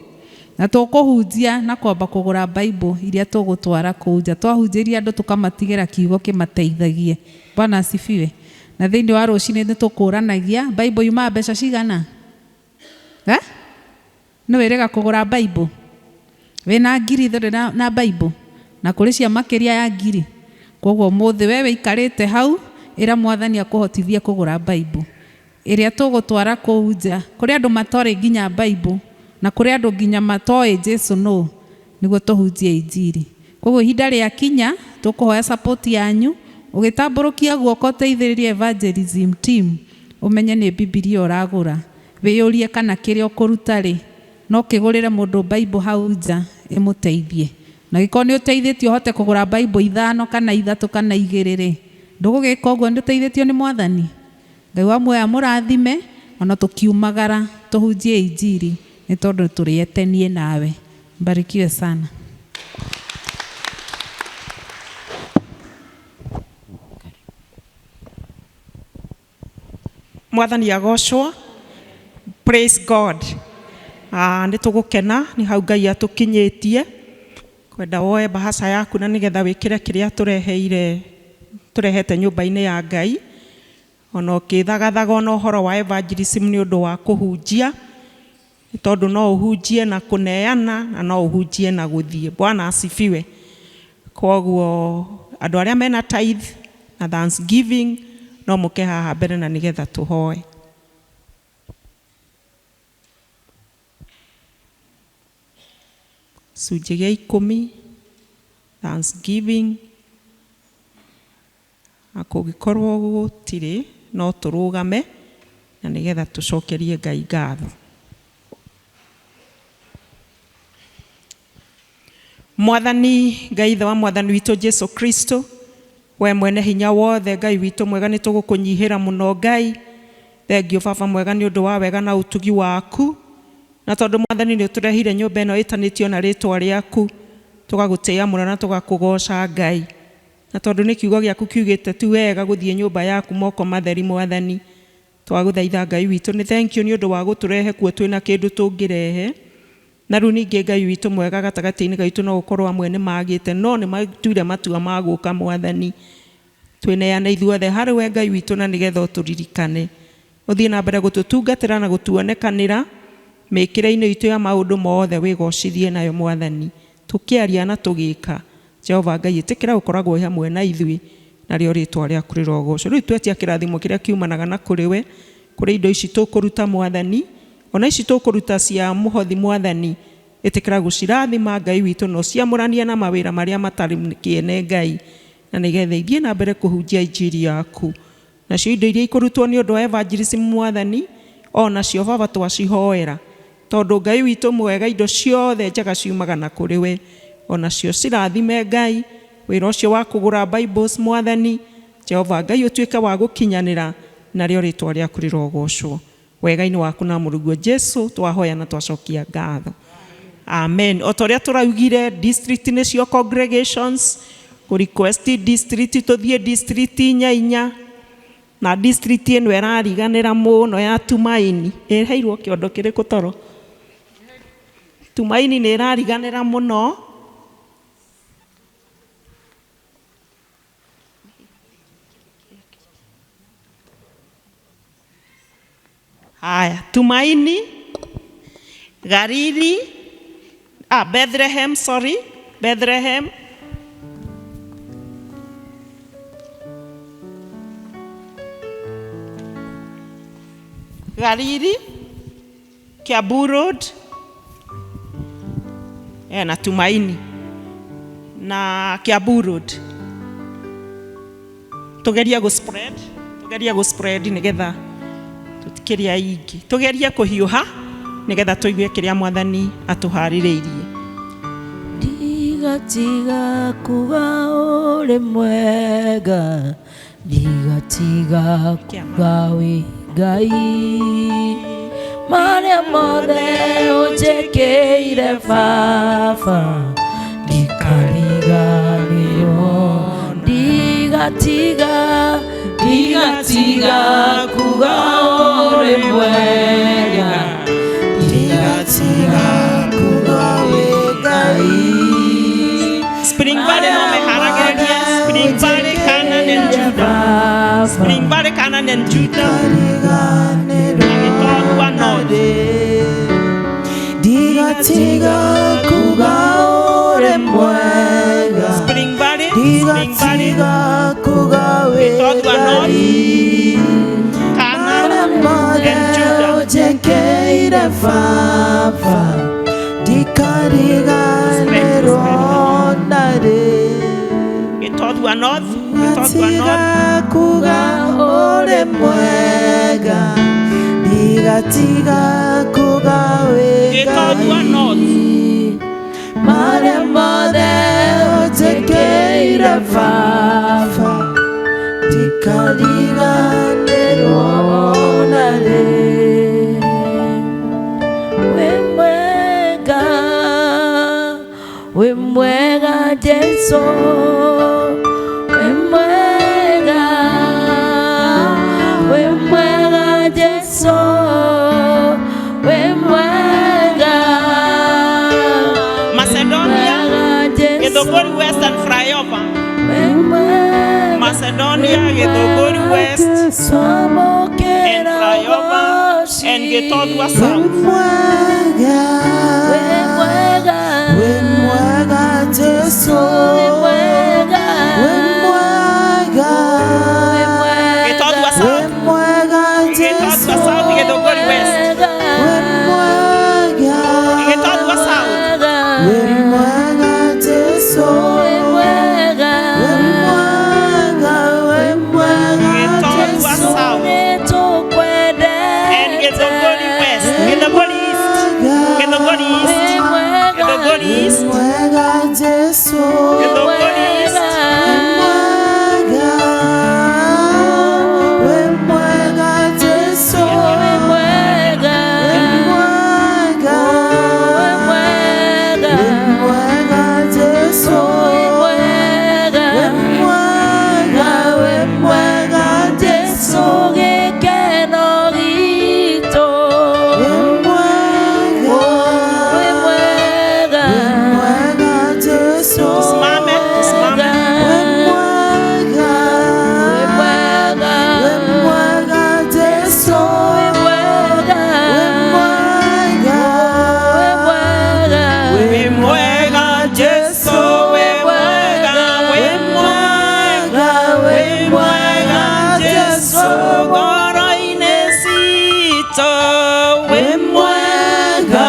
Speaker 9: Na tũkũhunjia na kwamba kũgũra Bible iria tũgũtwara kũu nja. Twahunjĩria andũ tũkamatigĩra kiugo kĩmateithagie. Bwana asifiwe. Na thĩinĩ wa rũcinĩ nĩ tũkũranagia Bible yumaga mbeca cigana? Nĩ wĩrĩga kũgũra Bible? Wĩna ngiri ndũrĩ na Bible? Na kũrĩ cia makĩria ya ngiri. Koguo ũmũthĩ we wĩikarĩte hau, ĩra Mwathani akũhotithie kũgũra Bible. Ĩrĩa tũgũtwara kũu nja. Kũrĩ andũ matorĩ nginya Bible, na kũrĩ andũ nginya matoĩ Jesu nũ, nĩguo tũhunjie injiri. Koguo ihinda rĩa kinya, tũkũhoya support yanyu, ũgĩtambũrũkia guoko ũteithĩrĩrie evangelism team, ũmenye nĩ Bibilia ũragũra. Wĩyũrie kana kĩrĩa ũkũruta rĩ, no kĩgũrĩre mũndũ Bible hau nja ĩmũteithie. Na gĩkorwo nĩ ũteithĩtio ũhote kũgũra Bible 5 kana 3 kana 2 rĩ, ndũgũgĩka ũguo nĩ ũteithĩtio nĩ Mwathani. Ngai wa muoyo amũrathime, ona tũkiumagara tũhunjie injiri nĩ tondũ tũrĩ etenie nawe. Mbarikiwe sana.
Speaker 10: Mwathani agocwo. Praise God. Nĩ tũgũkena nĩ hau Ngai atũkinyĩtie. Kwenda woe bahasha yaku na nĩgetha wĩkĩre kĩrĩa tũrehete nyũmba-inĩ ya Ngai. Ona ũkĩthagathaga ona ũhoro wa evangelism nĩ ũndũ wa kũhunjia, nĩ tondũ no ũhunjie na kũneana na no ũhunjie na gũthiĩ. Bwana asifiwe. Koguo andũ arĩa mena tithe na thanksgiving No mũke haha mbere na nĩgetha tũhoe. Gĩcunjĩ gĩa 10, Thanksgiving. Na kũngĩkorwo gũtirĩ, no tũrũgame na nĩgetha tũcokerie Ngai ngatho. Mwathani Ngai ithe wa Mwathani witũ Jesu Kristo, we mwene hinya wothe, Ngai witũ mwega, nĩ tũgũkũnyihĩra mũno Ngai. Thengiũ Baba mwega nĩ ũndũ wa wega na ũtugi waku, na tondũ Mwathani nĩ ũtũrehire nyũmba ĩno ĩtanĩtio na rĩtwa rĩaku, tũgagũtĩĩa mũno na tũgakũgoca Ngai. Na tondũ nĩ kiugo gĩaku kiugĩte ti wega gũthiĩ nyũmba yaku moko matheri Mwathani, twagũthaitha Ngai witũ nĩ thank you nĩ ũndũ wa gũtũrehe kuo twĩna kĩndũ tũngĩrehe. Na rĩu ningĩ Ngai witũ mwega gatagatĩ-inĩ gaitũ no gũkorwo amwe nĩ magĩte, no nĩ matuire matua ma gũka Mwathani. Twĩneane ithuothe harĩ we Ngai witũ na nĩgetha ũtũririkane. Ũthiĩ na mbere gũtũtungatĩra na gũtuonekanĩra mĩkĩre-inĩ itũ ya maũndũ mothe, wĩgocithie nayo Mwathani. Tũkĩaria na tũgĩka, Jehova Ngai ĩtĩkĩra gũkoragwo hamwe na ithuĩ, narĩo rĩtwa rĩaku rĩrogocwo. Rĩu twetia kĩrathimo kĩrĩa kiumanaga na kũrĩ we, kũrĩ indo ici tũkũruta Mwathani, ona ici tũkũruta cia mũhothi Mwathani, ĩtĩkĩra gũcirathima Ngai witũ na ũciamũranie na mawĩra marĩa matarĩ kĩene Ngai, na nĩgetha ithiĩ na mbere kũhunjia injiri yaku. Nacio indo iria ikũrutwo nĩ ũndũ wa evangelism Mwathani, onacio Baba twacihoera, tondũ Ngai witũ mwega indo ciothe njega ciumaga na kũrĩ we, onacio cirathime Ngai. Wĩra ũcio wa kũgũra Bibles Mwathani, Jehova Ngai ũtuĩke wa gũkinyanĩra, narĩo rĩtwa rĩaku rĩrogocwo. Wega-inĩ waku na mũrũguo Jesu twahoya na twacokia ngatho. Amen. O ta ũrĩa tũraugire, district nĩcio congregations, kũ request district tũthiĩ district inya inya, na district ĩno ĩrariganĩra mũno ya Tumaini. Ĩheirwo kĩondo kĩrĩkũ toro? Tumaini nĩ ĩrariganĩra mũno. Haya, Tumaini, Gariri, Bethlehem, sorry, Bethlehem. Gariri, Kiambu Road, na Tumaini na Kiambu Road. Tugerie go spread, tugerie go spread nigetha tutikiria ingĩ. Tugerie kũhiũha nigetha tũigue kĩrĩa Mwathani atũharĩrĩirie.
Speaker 3: Ndigatiga kuga ũrĩ mwega, ndigatiga kuga wĩ Ngai, marĩa mothe ũnjĩkĩire Baba, ndikariganĩrwo. Ndigatiga, ndigatiga kuga ũrĩ mwega, ndigatiga kuga wĩ Ngai.
Speaker 10: Spring Valley no meharagĩrĩrie, Spring Valley, Canaan and Judah. Spring Valley, Canaan and Judah. Na Gĩtongwa North.
Speaker 2: Ndigatiga kuga ũrĩ mwega,
Speaker 10: Spring Valley, Spring Valley,
Speaker 2: ndigatiga kuga wĩ
Speaker 10: Gĩtongwa North,
Speaker 2: Ngai,
Speaker 10: Canaan
Speaker 2: marĩa mothe
Speaker 10: and Judah.
Speaker 2: ũnjĩkĩire Baba, ndikariganĩrwo narĩ.
Speaker 10: Gĩtongwa North, Gĩtongwa
Speaker 2: Ndigatiga
Speaker 10: North.
Speaker 2: kuga ũrĩ mwega, ndigatiga kuga wĩ
Speaker 10: Gĩtongwa
Speaker 2: Ngai,
Speaker 10: North.
Speaker 2: marĩa mothe ũnjĩkĩire Baba, ndikariganĩrwo narĩ.
Speaker 3: Wĩ mwega, wĩ mwega Jesu, wĩ mwega, wĩ mwega Jesu, wĩ mwega.
Speaker 10: Macedonia,
Speaker 3: Jesu,
Speaker 10: Githũngũri West and Flyover.
Speaker 3: wĩ mwega,
Speaker 10: Macedonia, Githũngũri West and
Speaker 3: Twamũkĩra
Speaker 10: Flyover and
Speaker 3: ũgoci.
Speaker 10: Gĩtongwa South.
Speaker 2: Wĩ mwega,
Speaker 3: Wĩ mwega,
Speaker 2: wĩ mwega Jesu,
Speaker 3: wĩ mwega,
Speaker 2: wĩ mwega,
Speaker 3: wĩ mwega.
Speaker 10: Gĩtongwa
Speaker 2: Jesu Wĩ mwega, wĩ mwega Jesu Wĩ mwega, wĩ mwega, wĩ mwega Jesu Wĩ mwega, wĩ mwega, wĩ mwega Jesu
Speaker 3: gĩkeno gitũ
Speaker 2: Wĩ mwega,
Speaker 3: wĩ mwega,
Speaker 2: wĩ mwega Jesu
Speaker 10: Tusimame, tusimame.
Speaker 2: Wĩ mwega,
Speaker 3: wĩ mwega,
Speaker 2: wĩ mwega Jesu
Speaker 3: wĩ mwega,
Speaker 2: Wĩ mwega,
Speaker 3: wĩ mwega,
Speaker 10: Wĩ mwega Jesu, wĩ mwega, wĩ mwega, wĩ mwega Jesu, ngoro-inĩ citũ. Wĩ mwega,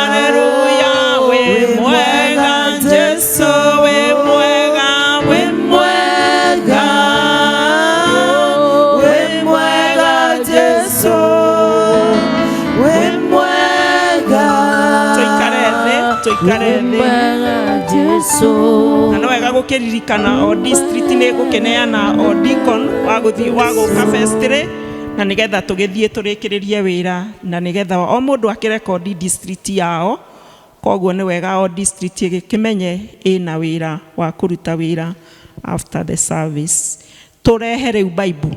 Speaker 10: haleluya, wĩ mwega Jesu, wĩ mwega, wĩ mwega,
Speaker 2: wĩ mwega Jesu Wĩ mwega
Speaker 10: Tũikare thĩ, tũikare thĩ.
Speaker 3: mwega Jesu
Speaker 10: Na nĩ wega gũkĩririkana o district nĩ gũkĩneana o deacon wa gũthiĩ wa gũka festry na nĩgetha tũgĩthiĩ tũrĩkĩrĩrie wĩra na nĩgetha o mũndũ akĩrekondi district yao koguo nĩ wega o district ĩgĩkĩmenye ĩna wĩra wa kũruta wĩra after the service tũrehe rĩu bible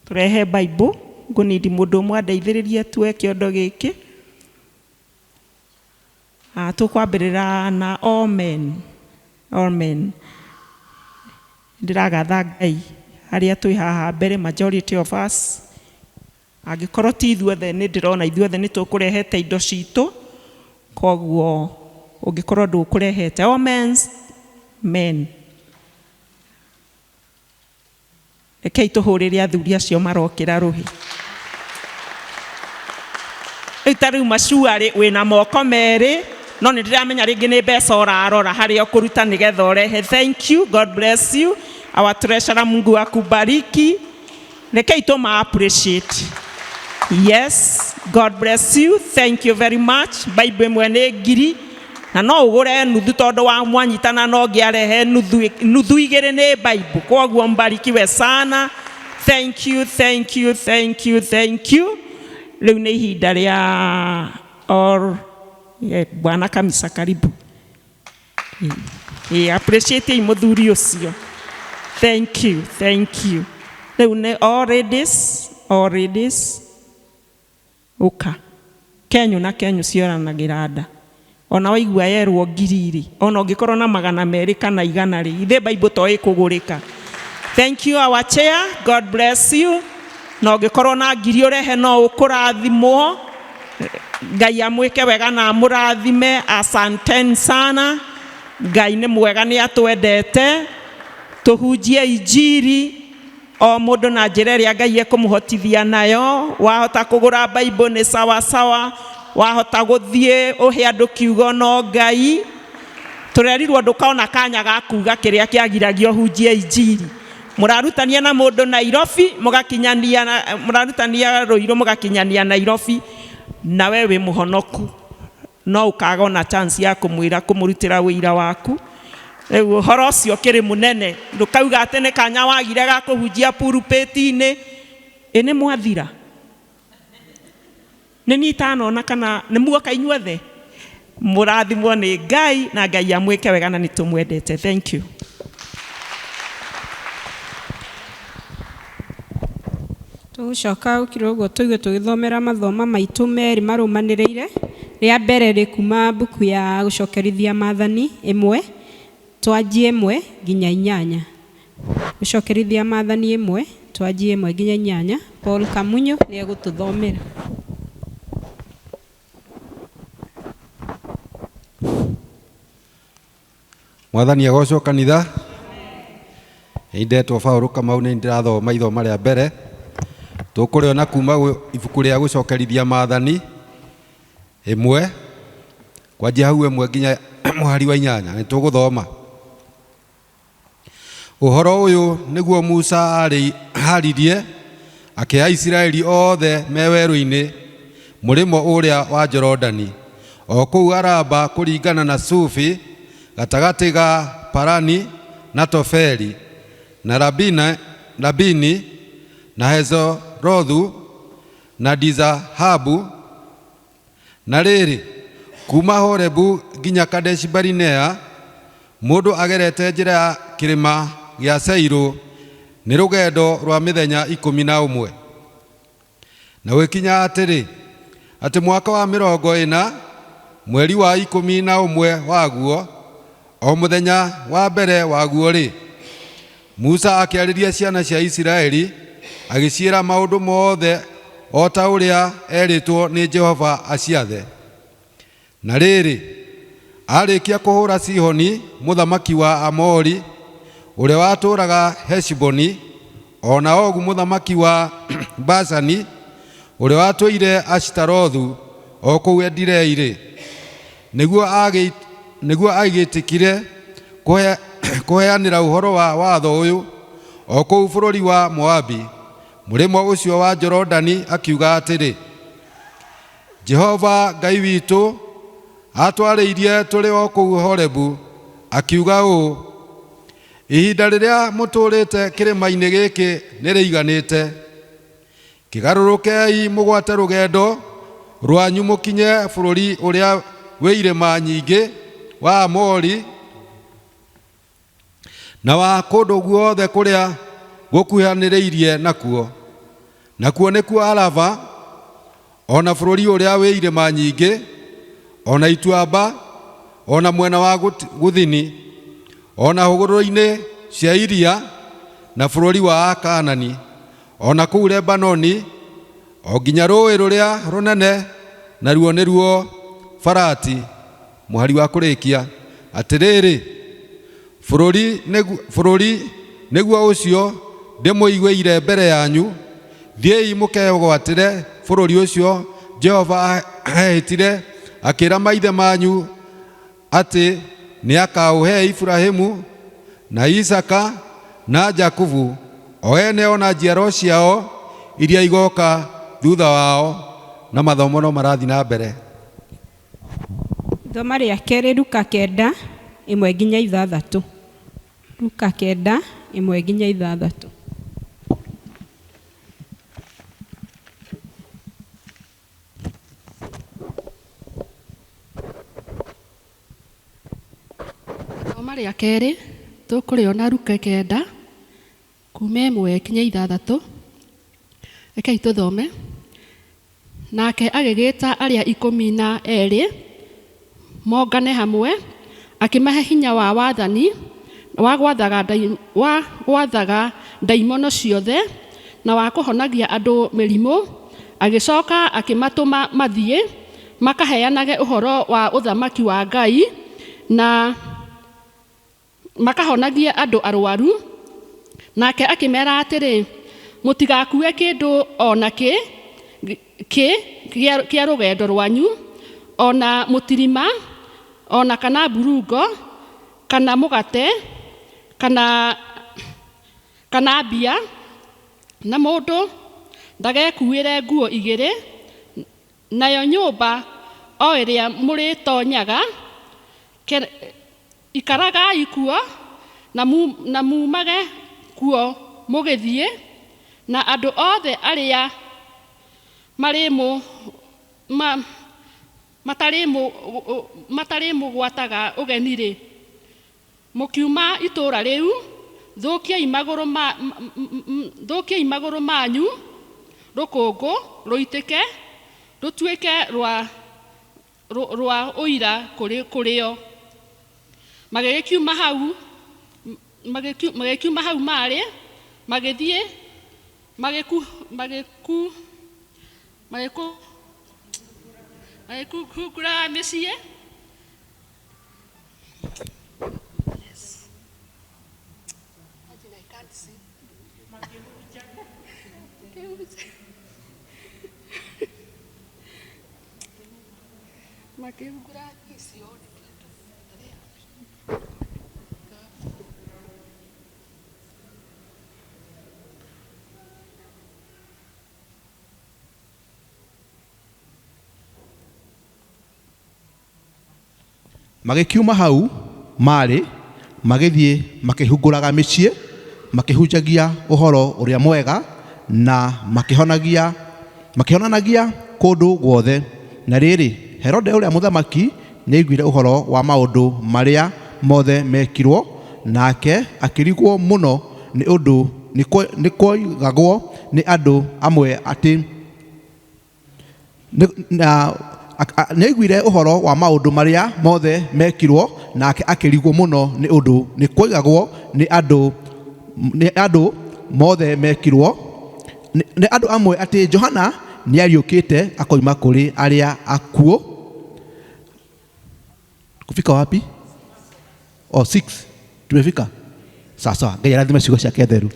Speaker 10: tũrehe bible ngũnindi mũndũ ũmwe andeithĩrĩrie tue kĩondo gĩkĩ. Ah, tũkwambĩrĩra na all men, all men. Ndĩragatha Ngai harĩa twĩ haha mbere majority of us angĩkorwo ti ithuothe nĩ ndĩrona ithuothe nĩ tũkũrehete indo citũ koguo ũngĩkorwo ndũkũrehete all men men rekei tũhũrĩre athuri acio marokĩra rũhĩ rĩu ta rĩu macuarĩ wĩna moko merĩ no nĩ ndĩramenya rĩngĩ nĩ mbeca ũrarora harĩa ũkũruta nĩgetha ũrehe. Thank you, God bless you, our treasurer, Mungu akubariki. Rekei tũma appreciate. Yes, God bless you, thank you very much. Bible ĩmwe nĩ ngiri na no ũgũre nuthu tondũ wa mwanyitana no ũngĩ arehe nuthu, nuthu igĩrĩ nĩ Bible. Koguo mbarikiwe sana. Thank you, thank you, thank you, thank you. Rĩu nĩ ihinda rĩa or yeah, bwana Kamisa, karibu. Yeah, appreciate mũthuri ũcio. Thank you, thank you. Rĩu nĩ all ladies, all ladies ũka kenyu na kenyu cioranagĩra nda ona waigua yerwo ngiri rĩ ona ũngĩkorwo na 200 kana 100 rĩ ithe Bible to ĩkũgũrĩka. Thank you, our chair, God bless you. Na ũngĩkorwo na ngiri ũrehe no ũkũrathimwo. Ngai amwĩke wega na amũrathime. Asanteni sana. Ngai nĩ mwega nĩ atwendete. Tũhunjie injiri o mũndũ na njĩra ĩrĩa Ngai ekũmũhotithia nayo. Wahota kũgũra Bible nĩ sawa sawa, wahota gũthiĩ ũhe andũ kiugo no Ngai tũrerirwo ndũkona kanya ga kuga kĩrĩa kĩagiragio hunjie injiri. Mũrarutania na mũndũ Nairobi mũgakinyania mũrarutania Rũirũ mũgakinyania Nairobi na we wĩ mũhonoku no ũkaga ona chance ya kũmwĩra kũmũrutĩra wĩira waku. Rĩu ũhoro ũcio ũkĩrĩ mũnene ndũkauga atĩ nĩ kanya wagire ga kũhunjia pulpit-inĩ. Ĩ nĩ mwathira nĩ niĩ itanona kana nĩ muoka inyuothe. Mũrathimwo nĩ Ngai na Ngai amwĩke wega na nĩ tũmwendete. Thank you.
Speaker 1: Tũgũcoka gũkira ũguo tũigue tũgĩthomera mathoma maitũ merĩ marũmanĩrĩire. Rĩa mbere rĩ kuma mbuku ya gũcokerithia maathani 1 twanjie 1 nginya 8. Gũcokerithia maathani 1 twanjie 1 nginya 8. Paul Kamunyo nĩ egũtũthomera.
Speaker 11: Mwathani agocwo kanitha. Nĩ ndetwo Paul Kamau nĩ ndĩrathoma ithoma rĩa mbere tũkũrĩona kuma ibuku rĩa gũcokerithia maathani 1 kwanjia hau 1 nginya mũhari wa 8 nĩ tũgũthoma. Ũhoro ũyũ nĩguo Musa aririe akĩhe Isiraeli othe me werũ-inĩ mũrĩmo ũrĩa wa Jorodani o kũu Araba kũringana na Sufi gatagatĩ ga Parani na Tofeli na Labini na Hezerothu na Dizahabu. Na rĩrĩ, kuma Horebu nginya Kadeshi Barinea, mũndũ agerete njĩra ya kĩrĩma gĩa Seiru nĩ rũgendo rwa mĩthenya 11. Na gwĩkinya atĩrĩ, atĩ mwaka wa 40 mweri wa 11 waguo, o mũthenya wa mbere waguo-rĩ, Musa akĩarĩria ciana cia Isiraeli agĩciĩra maũndũ mothe o ta ũrĩa erĩtwo nĩ Jehova aciathe. Na rĩrĩ, arĩkia kũhũra Sihoni mũthamaki wa Amori ũrĩa watũũraga Heshiboni, o na Ogu mũthamaki wa Bashani ũrĩa watũire Ashitarothu o kũu Edirei-rĩ, nĩguo agĩtĩkire kũheanĩra ũhoro wa watho ũyũ o kũu bũrũri wa Moabi, mũrĩmo ũcio wa Jorodani, akiuga atĩrĩ, Jehova Ngai witũ atwarĩirie tũrĩ o kũu Horebu, akiuga ũũ, ihinda rĩrĩa mũtũũrĩte kĩrĩma-inĩ gĩkĩ nĩrĩiganĩte. Kĩgarũrũkei mũgwate rũgendo rwanyu mũkinye bũrũri ũrĩa wĩ irĩma nyingĩ wa Amori na wa kũndũ guothe kũrĩa gũkuhanĩrĩirie nakuo, nakuo nĩkuo Arava, o na bũrũri ũrĩa wĩ irĩma nyingĩ, o na ituamba, o na mwena wa gũthini, o na hũgũrũrũ-inĩ cia iria, na bũrũri wa Akaanani, o na kũu Lebanoni, o nginya rũũĩ rũrĩa rũnene, naruo nĩruo Farati. Mũhari wa kũrĩkia, atĩrĩrĩ, bũrũri nĩguo ũcio ndĩmũiguĩire mbere yanyu, thiĩi mũkegwatĩre bũrũri ũcio Jehova ahĩtire akĩra maithe manyu atĩ nĩakaũhe Iburahĩmu na Isaka na Jakubu, o ene o na njiaro ciao iria igoka thutha wao. Na mathomo no marathiĩ na mbere.
Speaker 1: Ithoma rĩa kerĩ, Luka 9 1 nginya 6. Luka 9 1 nginya 6.
Speaker 12: Ithoma rĩa kerĩ tũkũrĩona Luka 9 kuma 1 nginya 6. Rekei tũthome. Nake agĩgĩta arĩa 12 mongane hamwe, akĩmahe hinya wa wathani wa gwathaga ndaimono ciothe na wa kũhonagia andũ mĩrimũ. Agĩcoka akĩmatũma mathiĩ makaheanage ũhoro wa ũthamaki wa Ngai na makahonagie andũ arwaru. Nake akĩmera atĩrĩ, mũtigakue kĩndũ o na kĩ kĩa rũgendo rwanyu, o na mũtirima, o na kana mburungo, kana mũgate, kana mbia, na mũndũ ndagekuĩre nguo igĩrĩ. Nayo nyũmba o ĩrĩa mũrĩtonyaga, ikaragai kuo na mumage kuo mũgĩthiĩ, na andũ othe arĩa matarĩmũgwataga ũgeni-rĩ, mũkiuma itũũra rĩu, thũkiai magũrũ manyu rũkũngũ rũitĩke rũtuĩke rwa ũira kũrĩ o. Magĩgĩkiuma hau marĩ, magĩthiĩ magĩkungura mĩciĩ. Makĩhungura icio.
Speaker 13: Magĩkiuma hau maarĩ, magĩthiĩ makĩhungũraga mĩciĩ, makĩhunjagia ũhoro ũrĩa mwega na makĩhonagia makĩhonanagia kũndũ guothe. Na rĩrĩ, Herode ũrĩa mũthamaki nĩaiguire ũhoro wa maũndũ marĩa mothe mekirwo, nake akĩrigwo mũno nĩ ũndũ nĩkwoigagwo nĩ andũ amwe atĩ nĩaiguire ũhoro wa maũndũ marĩa mothe mekirwo, nake akĩrigwo mũno nĩ ũndũ nĩkwoigagwo nĩ andũ nĩ andũ mothe mekirwo nĩ andũ amwe atĩ Johana nĩariũkĩte akoima kũrĩ arĩa akuũ. Kufika wapi? Oh, six. Tumefika sawa sawa. Ngai arathime ciugo ciake theru.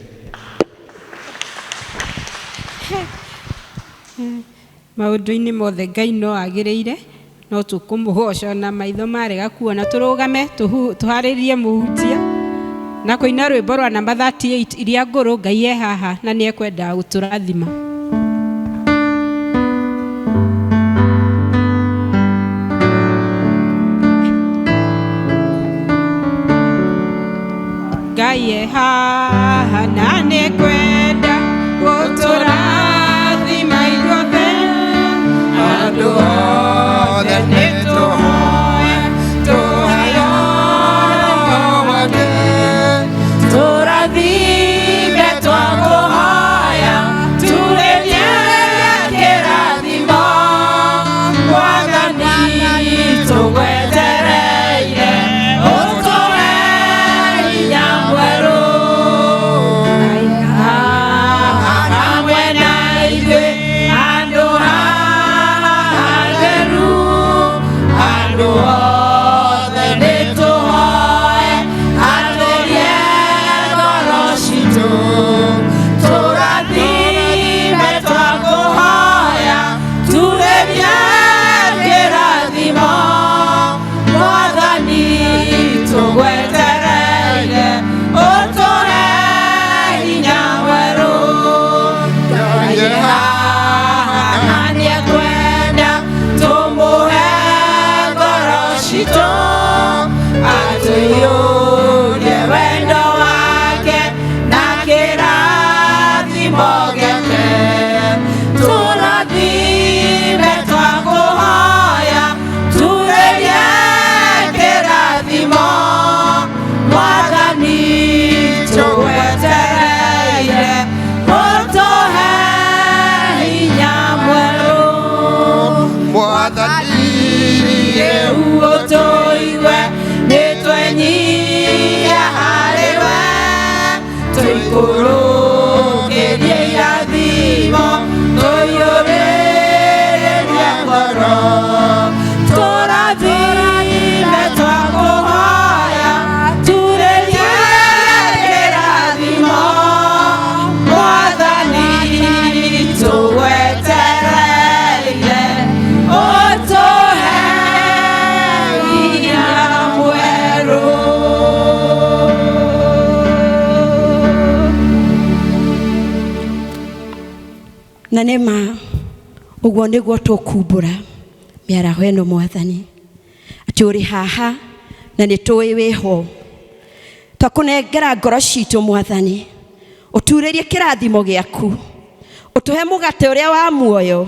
Speaker 1: Maũndũ-inĩ mothe Ngai no agĩrĩire, no tũkũmũgoca na maitho marega kuona. Tũrũgame tũharĩrie mũhunjia na kũina rwĩmbo rwa namba 38 iria ngũrũ. Ngai e haha na nĩ ekwendaga gũtũrathima. Ngai e haha na nĩ ekwenda gũtũrathima ithuothe,
Speaker 7: andũ othe nĩ tũhoe tũheo Roho wake.
Speaker 2: Tũrathime twakũhoya, turĩrie kĩrathimo, Mwathani tũgwetereire, ũtũhe hinya mwerũ. Hamwe na ithuĩ, handũ haha hatheru, andũ othe nĩ tũhoe, atherie ngoro citũ. Tũrathime twakũhoya, turĩrie kĩrathimo, Mwathani tũgwetereire, ũtũhe hinya mwerũ. Ngai e haha na nĩekwenda tũmũhe ngoro citũ, atũiyũrie wendo wake na kĩrathimo gĩake. Tũrathime twakũhoya, turĩrie kĩrathimo, Mwathani tũgwetereire, ũtũhe hinya mwerũ.
Speaker 7: Mwathani
Speaker 2: rĩu ũtũigue, nĩ twenyihia harĩ we, tũikũrũkĩrie irathimo, tũiyũrĩrĩrie ngoro. Tũrathime twakũhoya, turĩrie kĩrathimo, Mwathani tũgwetereire, ũtũhe hinya mwerũ.
Speaker 14: Na nĩ ma ũguo nĩguo tũkumbũra mĩaraho ĩno, Mwathani, atĩ ũrĩ haha na nĩ tũĩ wĩho. Twakũnengera ngoro citũ, Mwathani, ũturĩrie kĩrathimo gĩaku, ũtũhe mũgate ũrĩa wa muoyo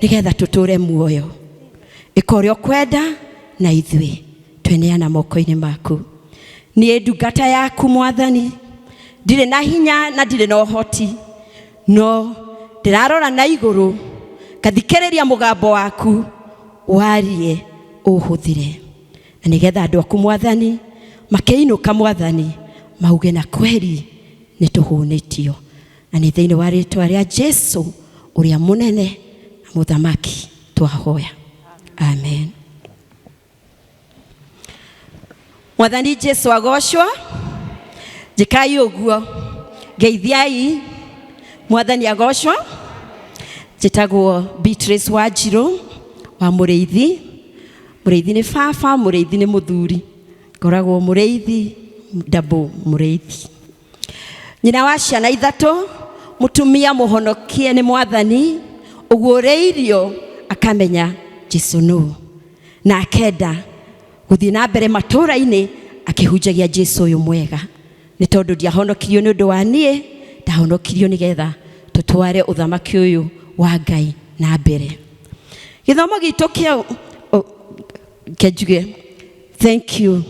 Speaker 14: nĩgetha tũtũre muoyo. Ĩka ũrĩa ũkwenda na ithuĩ tweneana moko-inĩ maku. Niĩ ndungata yaku, Mwathani, ndirĩ na hinya na ndirĩ na ũhoti, no ndĩrarora na igũrũ ngathikĩrĩria mũgambo waku warie ũhũthĩre, na nĩgetha andũ aku, Mwathani, makĩinũka, Mwathani, mauge na kweri nĩ tũhũnĩtio. Na nĩ thĩinĩ wa rĩtwa rĩa Jesu ũrĩa mũnene na mũthamaki twahoya, amen. Mwathani Jesu agocwo. Njĩkai ũguo, ngeithiai. Mwathani agocwo. Njĩtagwo Beatrice Wanjirũ wa Mũrĩithi. Mũrĩithi nĩ baba, Mũrĩithi nĩ mũthuri, ngoragwo Mũrĩithi ndabo Mũrĩithi, nyina wa ciana ithatũ, mũtumia mũhonokie nĩ Mwathani, ũguũrĩirio akamenya Jesu nũ, na akenda gũthiĩ na mbere matũũra-inĩ. Akĩhunjagia Jesu ũyũ mwega, nĩ tondũ ndiahonokirio nĩ ũndũ wa niĩ, ndahonokirio nĩgetha tũtware ũthamaki ũyũ wa Ngai na mbere. Gĩthomo gitũ kĩa oh, kenjuge thank you.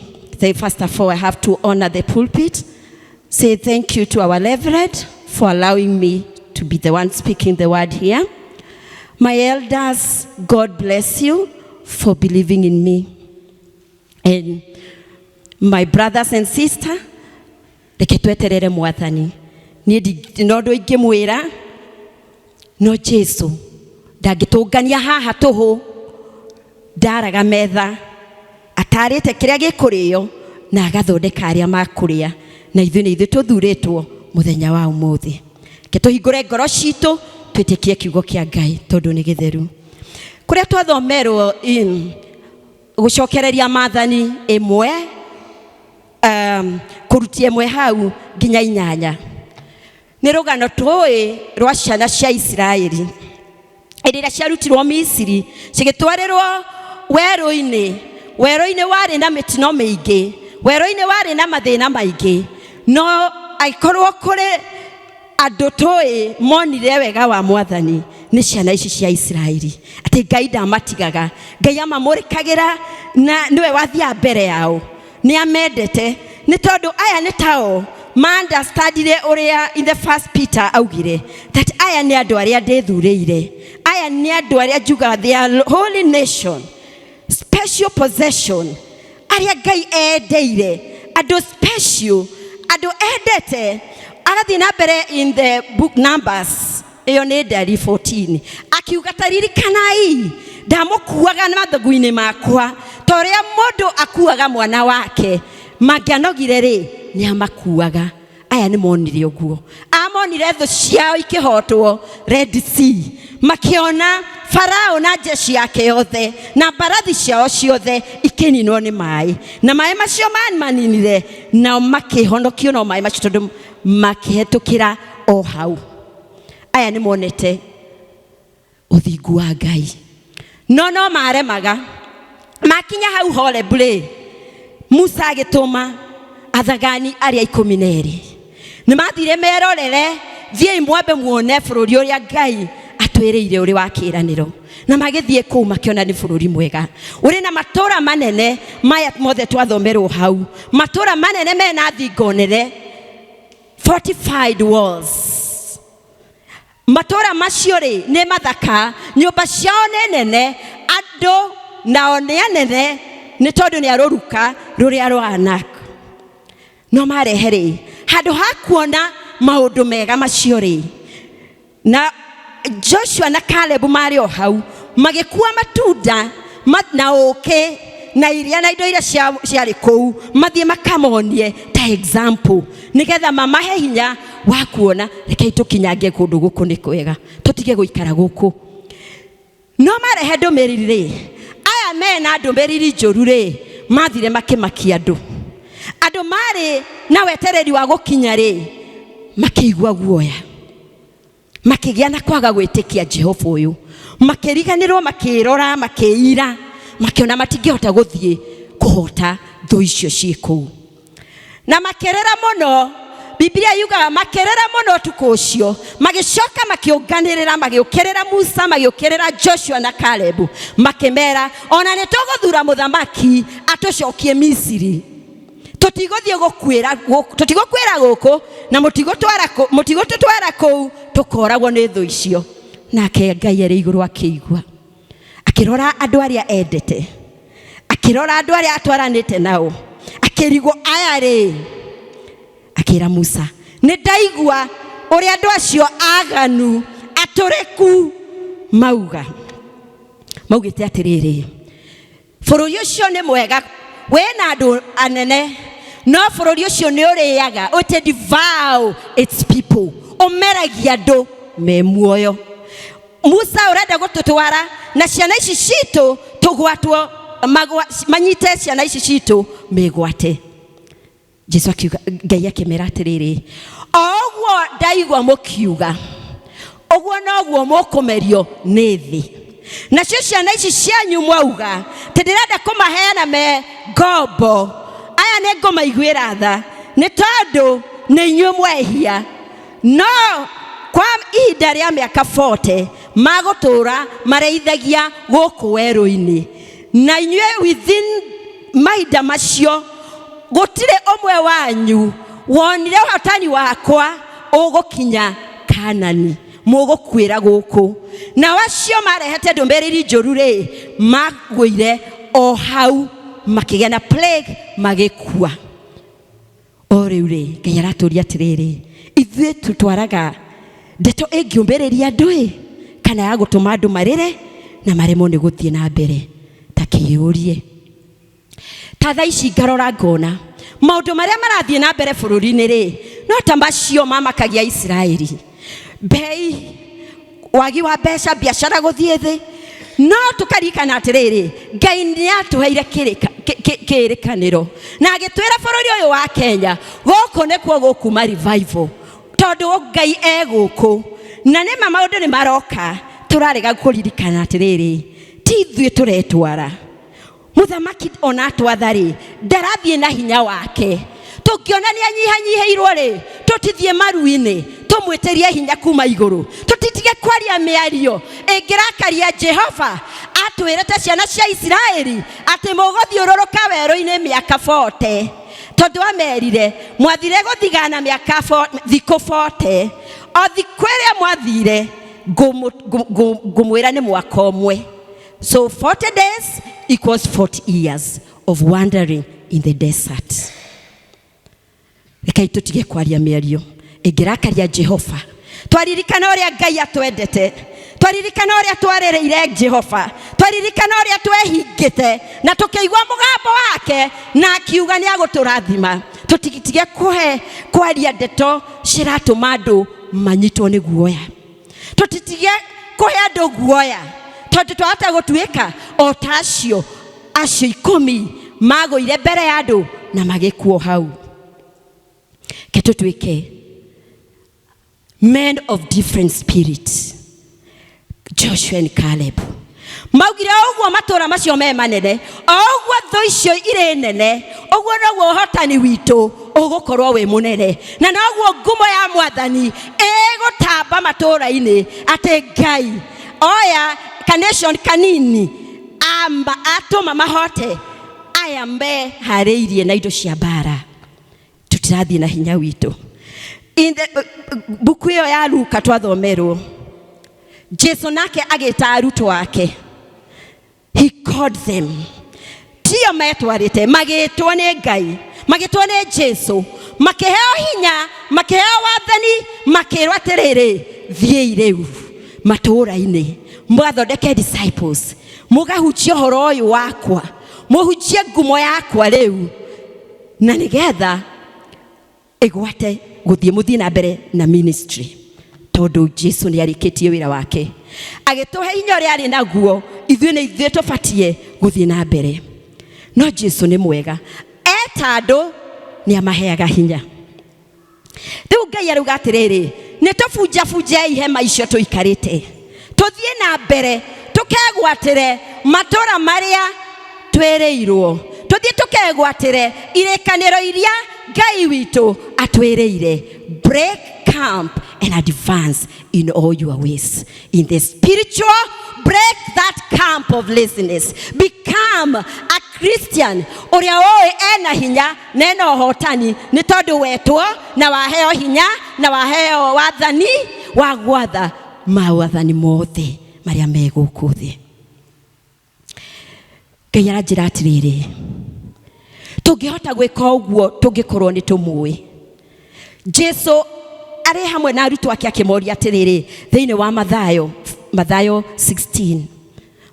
Speaker 14: First of all, I have to honor the pulpit, say thank you to our Reverend for allowing me to be the one speaking the word here. My elders, God bless you for believing in me. And my brothers and sisters, reke tweterere Mwathani. Niĩ no ũndũ ingĩmwĩra, no Jesu ndangĩtũngania haha tũhũ, ndaraga metha atarĩte kĩrĩa gĩkũrĩo na agathondeka arĩa makũrĩa, na ithuĩ nĩ ithuĩ tũthurĩtwo mũthenya wa ũmũthĩ. Reke tũhingũre ngoro citũ twĩtĩkie kiugo kĩa Ngai tondũ nĩ gĩtheru. Kũrĩa twathomerwo in gũcokereria maathani 1, kũrutia 1 hau nginya 8, nĩ rũgano tũĩ rwa ciana cia Isiraeli ĩrĩa ciarutirwo Misiri cigĩtwarĩrwo werũ-inĩ. Werũ-inĩ warĩ na mĩtino mĩingĩ, werũ-inĩ warĩ na mathĩna maingĩ, no angĩkorwo kũrĩ andũ tũĩ monire wega wa Mwathani nĩ ciana ici cia Isiraeli, atĩ Ngai ndamatigaga, Ngai amamũrĩkagĩra na nĩwe wathiaga mbere yao, nĩ amendete, nĩ tondũ aya nĩ tao ma-understandire ũrĩa in the first Peter augire that aya nĩ andũ arĩa ndĩthurĩire, aya nĩ andũ arĩa njugaga they are holy nation, special possession, arĩa Ngai endeire, andũ special, andũ endete. Agathiĩ na mbere in the book Numbers, ĩyo nĩ ndari 14, akiuga ta ririkanai ndamũkuaga mathagu-inĩ makwa ta ũrĩa mũndũ akuaga mwana wake, mangĩanogire rĩ nĩ amakuaga. Aya nĩ monire ũguo, amonire thũ ciao ikĩhotwo Red Sea, makĩona Farao na jeshi yake yothe na mbarathi ciao ciothe ikĩninwo nĩ maĩ, na maĩ macio maninire nao makĩhonokio no maĩ macio tondũ makĩhetũkĩra o hau. Aya nĩ monete ũthingu wa Ngai, no maremaga. Makinya hau Horeb rĩ, Musa agĩtũma athagani arĩa 12, nĩ mathire merorere, thiĩi mwambe muone bũrũri ũrĩa Ngai atwĩrĩire ũrĩ wa kĩĩranĩro. Na magĩthiĩ kũu makĩona nĩ bũrũri mwega ũrĩ na matũũra manene maya mothe twathomerwo hau, matũũra manene mena thingo nene, fortified walls. Matũũra macio rĩ nĩ mathaka, nyũmba ciao nĩ nene, andũ nao nĩ anene, nĩ tondũ nĩ arũruka rũrĩa rwa Anak. No marehe rĩ, handũ ha kuona maũndũ mega macio rĩ, na Joshua na Caleb marĩ o hau magĩkua matunda na ũkĩ na iria na indo iria ciarĩ kũu, mathiĩ makamonie ta example nĩgetha mamahe hinya wa kuona rekei tũkinyange kũndũ gũkũ nĩ kwega, tũtige gũikara gũkũ. No marehe ndũmĩrĩri rĩ, aya mena ndũmĩrĩri njũru rĩ, mathire makĩmakia andũ. Andũ marĩ na wetereri wa gũkinya rĩ, makĩigua guoya, makĩgĩa na kwaga gwĩtĩkia Jehova ũyũ, makĩriganĩrwo, makĩrora, makĩira, makĩona matingĩhota gũthiĩ kũhota thũ icio ciĩ kũu, na makĩrĩra mũno. Biblia yugaga makĩrĩra mũno ũtukũ ũcio, magĩcoka makĩũnganĩrĩra, magĩũkĩrĩra Musa, magĩũkĩrĩra Joshua na Caleb, makĩmera ona nĩ tũgũthura mũthamaki atũcokie Misiri, tũtigũthiĩ gũkuĩra, tũtigũkuĩra gũkũ, na mũtigũtũtwara kũu tũkoragwo nĩ thũ icio. Nake Ngai arĩ igũrũ akĩigua, akĩrora andũ arĩa endete, akĩrora andũ arĩa atwaranĩte nao, akĩrigwo aya rĩ, akĩra Musa, nĩ ndaigua ũrĩa andũ acio aganu atũrĩku mauga, maugĩte atĩrĩrĩ, bũrũri ũcio nĩ mwega wĩna andũ anene, no bũrũri ũcio nĩ ũrĩaga, ũte devour its people, ũmeragia andũ me muoyo. Musa, ũrenda gũtũtwara na ciana ici citũ tũgwatwo, manyite ciana ici citũ mĩgwate. Jesu akiuga, Ngai akĩmera atĩrĩrĩ, o ũguo ndaigua mũkiuga, ũguo noguo mũkũmerio nĩ thĩ. Nacio ciana ici cianyu mwauga atĩ ndĩrenda kũmaheana me ngombo, aya Aya nĩ ngũmaiguĩra tha nĩ tondũ nĩ inyuĩ mwehia, no kwa ihinda rĩa mĩaka 40 magũtũũra mareithagia gũkũ werũ-inĩ, na inyuĩ within mahinda macio gũtirĩ ũmwe wanyu wonire ũhotani wakwa ũgũkinya Kanani, mũgũkuĩra gũkũ. Nao acio marehete ndũmĩrĩri njũru rĩ, magũire o hau, makĩgĩa na plague, magĩkua. O rĩu rĩ, Ngai aratũria atĩrĩrĩ, ithuĩ tũtwaraga ndeto ĩngĩũmĩrĩria andũ ĩ, kana ya gũtũma andũ marĩre na maremwo nĩ gũthiĩ na mbere. Ta kĩyũrie ta thaa ici, ngarora ngona maũndũ marĩa marathiĩ na mbere bũrũri-inĩ rĩ, no ta macio mamakagia Isiraeli: mbei, wagi wa mbeca, biacara gũthiĩ thĩ. No tũkaririkana atĩrĩrĩ, Ngai nĩ atũheire kĩrĩkanĩro na agĩtwĩra bũrũri ũyũ wa Kenya gũkũ nĩkuo gũkuma revival, tondũ Ngai e gũkũ. Na nĩma maũndũ nĩ maroka, tũrarega kũririkana atĩrĩrĩ, ti ithuĩ tũretwara. Mũthamaki ona atwatha rĩ, ndarathiĩ na hinya wake. Tũngĩona nĩ anyihanyihĩirwo rĩ, tũtithiĩ maru-inĩ tũmwĩtĩrie hinya kuma igũrũ? Tũtitige kwaria mĩario ĩngĩrakaria Jehova. Atwĩrĩte ciana cia Isiraeli atĩ mũgũthiũrũrũka werũ-inĩ mĩaka 40, tondũ amerire mwathire gũthigana mĩaka thikũ 40. O thikũ ĩrĩa mwathire ngũmwĩra nĩ mwaka ũmwe. So 40 days equals 40 years of wandering in the desert. Rekei tũtige kwaria mĩario ĩngĩrakaria Jehova. Twaririkana ũrĩa Ngai atwendete, twaririkana ũrĩa twarĩrĩire Jehova, twaririkana ũrĩa twehingĩte na tũkĩigua mũgambo wake na akiuga nĩ agũtũrathima, tũtitige kũhe kwaria ndeto ciratũma andũ manyitwo nĩ guoya. Tũtitige kũhe andũ guoya, tondũ twahota gũtuĩka o ta acio 10 magũire mbere ya andũ na magĩkuo hau. Ke tũtuĩke men of different spirit. Joshua and Caleb maugire o ũguo matũũra macio me manene, o ũguo thũ icio irĩ nene, ũguo noguo ũhotani witũ ũgũkorwo wĩ mũnene, na noguo ngumo ya Mwathani ĩgũtamba matũũra-inĩ, atĩ Ngai oya kanation kanini amba atũma mahote aya meharĩirie na indo cia mbara. Tũtirathiĩ na hinya witũ. In the buku ĩyo ya Luka twathomerwo, Jesu nake agĩta arutwo ake. He called them. Tio metwarĩte, magĩtwo nĩ Ngai, magĩtwo nĩ Jesu, makĩheo hinya, makĩheo wathani, makĩrwo atĩrĩrĩ, thiĩi rĩu matũũra-inĩ mũgathondeke disciples, mũgahunjie ũhoro ũyũ wakwa, mũhunjie ngumo yakwa rĩu, na nĩgetha ĩgwate gũthiĩ, mũthiĩ na mbere na ministry, tondũ Jesu nĩ arĩkĩtie wĩra wake, agĩtũhe hinya ũrĩa arĩ naguo. Ithuĩ nĩ ithuĩ tũbatie gũthiĩ na mbere. No Jesu nĩ mwega, eta andũ nĩ amaheaga hinya. Rĩu Ngai arauga atĩrĩrĩ, nĩ tũbunjabunjei hema icio tũikarĩte, tũthiĩ na mbere, tũkegwatĩre matũra marĩa twĩrĩirwo, tũthiĩ tũkegwatĩre irĩkanĩro iria Ngai witũ atwĩrĩire. Break camp and advance in all your ways. In the spiritual, break that camp of laziness. Become a Christian ũrĩa ũĩ ena hinya na ena ũhotani, nĩ tondũ wetwo na waheo hinya na waheo wathani wa gwatha mawathani mothe marĩa me gũkũ thĩ. Ngai aranjĩra atĩrĩrĩ, tũngĩhota gwĩka ũguo tũngĩkorwo nĩ tũmũĩ. Jesu arĩ hamwe na arutwo ake akĩmoria atĩrĩrĩ, thĩinĩ wa Mathayo 16,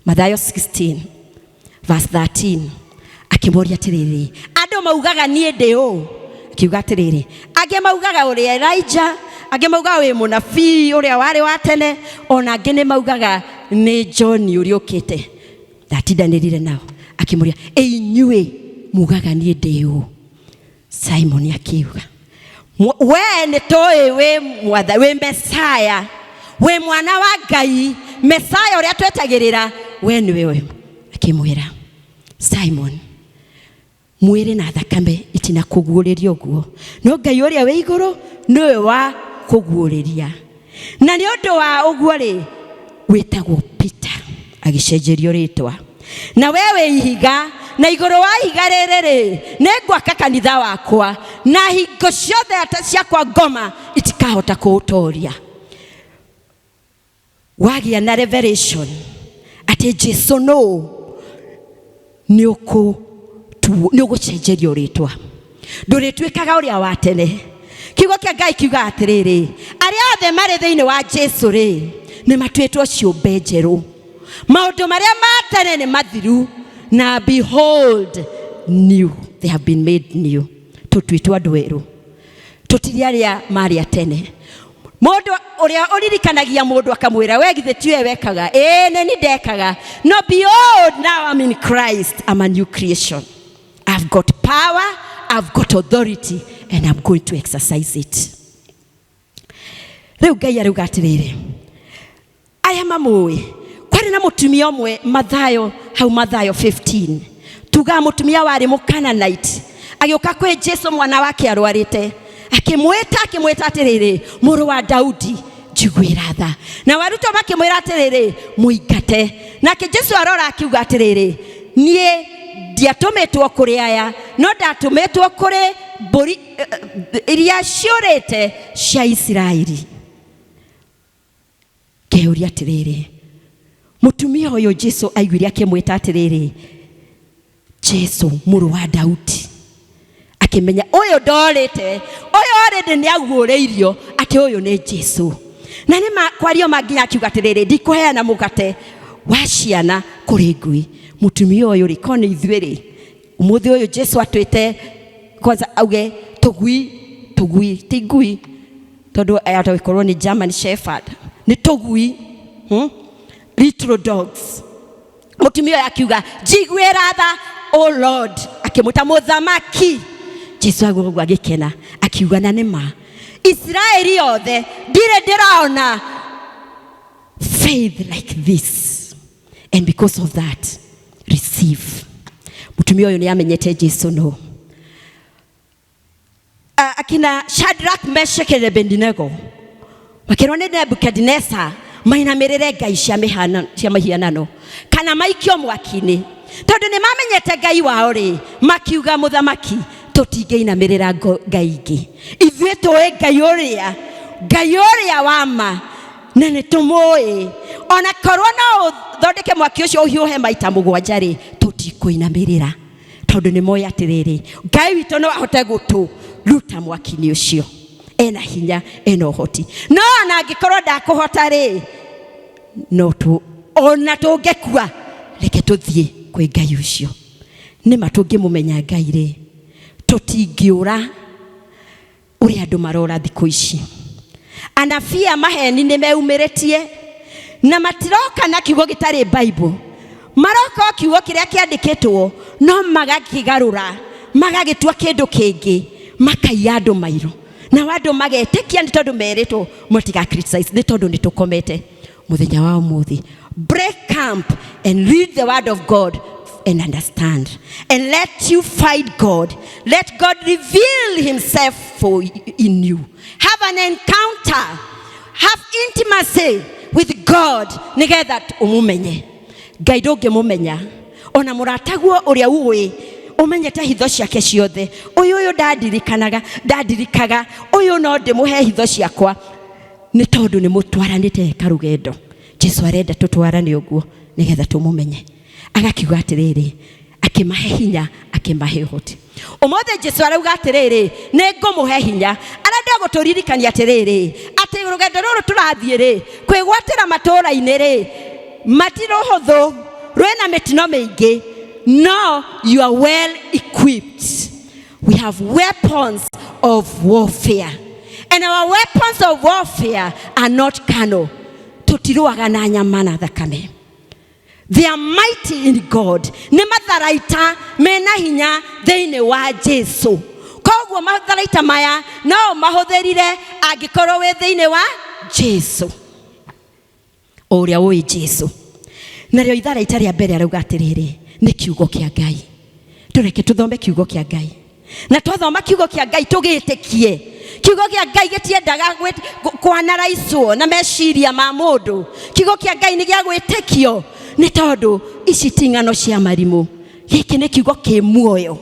Speaker 14: Mathayo 16 verse 13, akĩmoria atĩrĩrĩ, andũ maugaga niĩ ndĩ ũ? Akiuga atĩrĩrĩ, angĩ maugaga ũrĩ Elijah, angĩ maugaga wĩ mũnabii ũrĩa warĩ wa tene, ona angĩ nĩ maugaga nĩ John ũrĩa ũkĩte. Ndatindanĩrire nao, akĩmũria, ĩ inyuĩ mugaga niĩ ndĩ ũ? Simon akiuga, we nĩ tũĩ wĩ mwatha, wĩ Mesaya, wĩ mwana wa Ngai, Mesaya ũrĩa twetagĩrĩra, we nĩwe ũyũ. Akĩmwĩra, Simon, mwĩrĩ na thakame. Matinakũguũrĩria ũguo, no Ngai ũrĩa wĩ igũrũ nĩwe wa kũguũrĩria. Na nĩ ũndũ wa ũguo rĩ, wĩtagwo Peter, agĩcenjerio rĩtwa. Na we wĩ ihiga, na igũrũ wa ihiga rĩrĩ rĩ, nĩ ngwaka kanitha wakwa, na hingo ciothe cia kwa ngoma itikahota kũũtoria. Wagĩa na revelation atĩ Jesu nũ, nĩ ũgũcenjerio rĩtwa, ndũrĩtuĩkaga ũrĩa wa tene. Kiugo kĩa Ngai kiugaga atĩrĩrĩ, arĩa othe marĩ thĩinĩ wa Jesu rĩ, nĩ matuĩtwo ciũmbe njerũ, maũndũ marĩa ma tene nĩ mathiru, na behold new, they have been made new. Tũtuĩtwo andũ erũ, tũtirĩ arĩa marĩ a tene. Mũndũ ũrĩa ũririkanagia mũndũ akamwĩra, we githĩ tiwe wekaga? Ĩĩ, nĩ ni ndekaga. No behold, now I'm in Christ, I'm a new creation. I've got power, I've got authority, and I'm going to exercise it. Rĩu Ngai arauga atĩrĩrĩ, aya mamũĩ, kwarĩ na mũtumia ũmwe Mathayo, hau Mathayo 15, tugaga mũtumia warĩ mũkananite, agĩũka kwĩ Jesu mwana wake arwarĩte, akĩmwĩta akĩmwĩta atĩrĩrĩ, mũrũ wa Daudi, njiguĩra tha. Na arutwo makĩmwĩra atĩrĩrĩ, mũingate. Nake Jesu arora akiuga atĩrĩrĩ, niĩ ndiatũmĩtwo kũrĩ aya, no ndatũmĩtwo kũrĩ mbũri iria ciũrĩte cia Isiraeli. Ngeyũria atĩrĩrĩ, mũtumia ũyũ Jesu aiguire akĩmwĩta atĩrĩrĩ, Jesu mũrũ wa Daudi, akĩmenya ũyũ ndorĩte, ũyũ already nĩ aguũrĩirio atĩ ũyũ nĩ Jesu. Na nĩ kwario ma nginya akiuga atĩrĩrĩ, ndikũheana mũgate wa ciana kũrĩ ngui. Mũtumia ũyũ rĩ, korwo nĩ ithuĩ rĩ, ũmũthĩ ũyũ Jesu atwĩte kwanza auge tũgui, tũgui ti ngui, tondũ atagĩkorwo nĩ German Shepherd, nĩ tũgui, Little dogs. Mũtumia ũyũ akiuga, njiguĩra tha, O Lord, akĩmwĩta mũthamaki. Jesu aigua ũguo agĩkena, akiuga na nĩ ma, Isiraeli yothe ndirĩ ndĩrona faith like this, and because of that receive. Mũtumia ũyũ nĩ amenyete Jesu no akina Shadrach, Meshach na Abednego makĩrwo nĩ Nebukadneza mainamĩrĩre ngai cia mĩhianano kana maikio mwaki-inĩ, tondũ nĩ mamenyete Ngai wao rĩ, makiuga mũthamaki, tũtingĩinamĩrĩra ngai ingĩ, ithuĩ tũĩ Ngai ũrĩa, Ngai ũrĩa wa ma, na nĩ tũmũĩ, ona korwo no ũthondeke mwaki ũcio ũhiũhe maita mũgwanja rĩ, tũtikũinamĩrĩra, tondũ nĩ moĩ atĩrĩrĩ, Ngai witũ no ahote gũtũruta mwaki-inĩ ũcio, ena hinya, ena ũhoti. No ona angĩkorwo ndakũhota rĩ, no tu ona tũngĩkua, reke tũthiĩ kwĩ Ngai ũcio. Nĩ ma tũngĩmũmenya Ngai rĩ, tũtingĩũra ũrĩa andũ marora thikũ ici. Anabii a maheni nĩ meumĩrĩtie na matiroka na kiugo gĩtarĩ Bible, maroka o kiugo kĩrĩa kĩandĩkĩtwo, no magakĩgarũra magagĩtua kĩndũ kĩngĩ, makaiya andũ mairo, nao andũ magetĩkia nĩ tondũ merĩtwo matiga criticize, nĩ tondũ nĩ tũkomete. Mũthenya wa ũmũthĩ, break camp and read the word of God and understand, and let you find God. Let God reveal himself for in you. Have an encounter, have intimacy with God, nĩgetha ũmũmenye Ngai. Ndũngĩmũmenya ona mũrataguo ũrĩa ũĩ ũmenyete hitho ciake ciothe. Ũyũ ũyũ ndandirikanaga, ndandirikaga ũyũ, no ndĩmũhe hitho ciakwa, nĩ tondũ nĩ mũtwaranĩte karũgendo. Jesu arenda tũtwarane ũguo nĩgetha tũmũmenye. Agakiuga atĩrĩrĩ, akĩmahe hinya, akĩmahe ũhoti. Ũmũthĩ Jesu arauga atĩrĩrĩ, nĩ ngũmũhe hinya. Arenda gũtũririkania atĩrĩrĩ, atĩ rũgendo rũrũ tũrathiĩ rĩ, kwĩgwatĩra matũũra-inĩ rĩ, matirũhũthũ, rwĩna mĩtino mĩingĩ, no you are well equipped. We have weapons of warfare, and our weapons of warfare are not carnal. Tũtirũaga na nyama na thakame. They are mighty in God. Nĩ matharaita mena hinya thĩinĩ wa Jesu. Koguo matharaita maya no mahũthĩrire angĩkorwo wĩ thĩinĩ wa Jesu, o ũrĩa ũĩ Jesu. Narĩo itharaita rĩa mbere arauga atĩrĩrĩ, nĩ kiugo kĩa Ngai. Tũreke tũthome kiugo kĩa Ngai. Na twathoma kiugo kĩa Ngai tũgĩtĩkie. Kiugo kĩa Ngai gĩtiendaga kwanaraicwo na meciria ma mũndũ. Kiugo kĩa Ngai nĩ gĩa gwĩtĩkio, nĩ tondũ ici ti ng'ano cia marimũ. Gĩkĩ nĩ kiugo kĩ muoyo,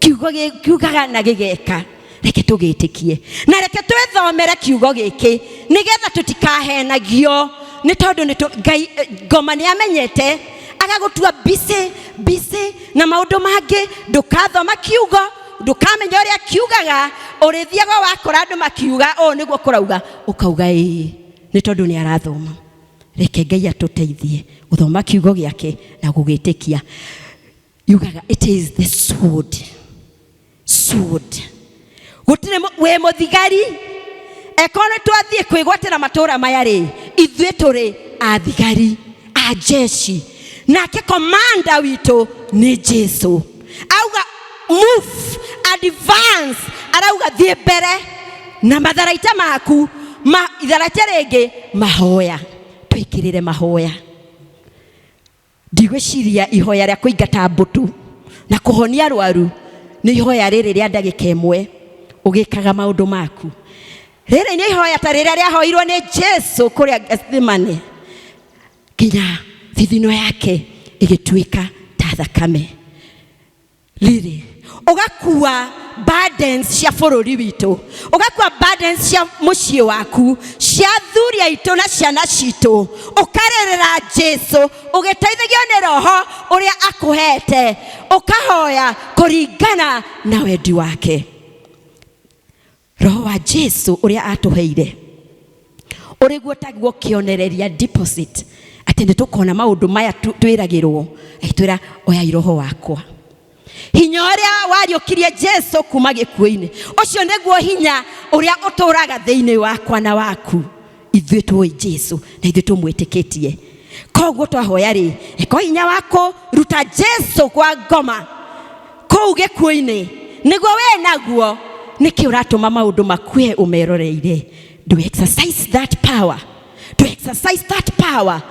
Speaker 14: kiugo kiugaga na gĩgeka. Reke tũgĩtĩkie na reke twĩthomere kiugo gĩkĩ nĩgetha tũtikahenagio, nĩ tondũ nĩ Ngai ngoma nĩ amenyete agagũtua busy busy na maũndũ mangĩ. Ndũkathoma kiugo, ndũkamenya ũrĩa kiugaga, ũrĩthiaga wakora andũ makiuga ũũ nĩguo kũrauga, ũkauga ĩĩ nĩ tondũ nĩ arathoma. Reke Ngai atũteithie gũthoma kiugo gĩake na gũgĩtĩkia. Yugaga it is the sword, sword. Gũtirĩ wĩ mũthigari, ekorwo nĩ twathiĩ kwĩgwatĩra matũra maya rĩ, ithuĩ tũrĩ athigari a jeshi, nake komanda witũ nĩ Jesu. Auga move, advance, arauga thiĩ mbere na matharaita maku ma itharaita rĩngĩ mahoya, twĩkĩrĩre mahoya. Ndigwĩciria ihoya rĩa kũingata mbũtũ na kũhonia arwaru nĩ ihoya rĩrĩ rĩa ndagĩka ĩmwe ũgĩkaga maũndũ maku. Rĩrĩ nĩ ihoya ta rĩrĩa rĩahoirwo nĩ Jesu kũrĩa Gethsemane, nginya thithino yake ĩgĩtuĩka ta thakame. Rĩrĩ ũgakua burdens cia bũrũri witũ, ũgakua burdens cia mũciĩ waku, cia athuri aitũ na ciana citũ, ũkarĩrĩra Jesu ũgĩteithagio nĩ Roho ũrĩa akũhete, ũkahoya kũringana na wendi wake. Roho wa Jesu ũrĩa atũheire ũrĩguo taguo kĩonereria deposit, atĩ nĩ tũkona maũndũ maya twĩragĩrwo, agĩtwĩra oyai roho wakwa. Hinya ũrĩa wariũkirie Jesu kuma gĩkuũ-inĩ, ũcio nĩguo hinya ũrĩa ũtũraga thĩinĩ wakwa na waku. Ithuĩ tũĩ Jesu na ithuĩ tũmwĩtĩkĩtie. Koguo twahoya rĩ, eko hinya wa kũruta Jesu kwa ngoma kũu gĩkuũ-inĩ nĩguo we naguo. Nĩkĩ ũratũma maũndũ makue ũmeroreire? Do exercise that power, to exercise that power.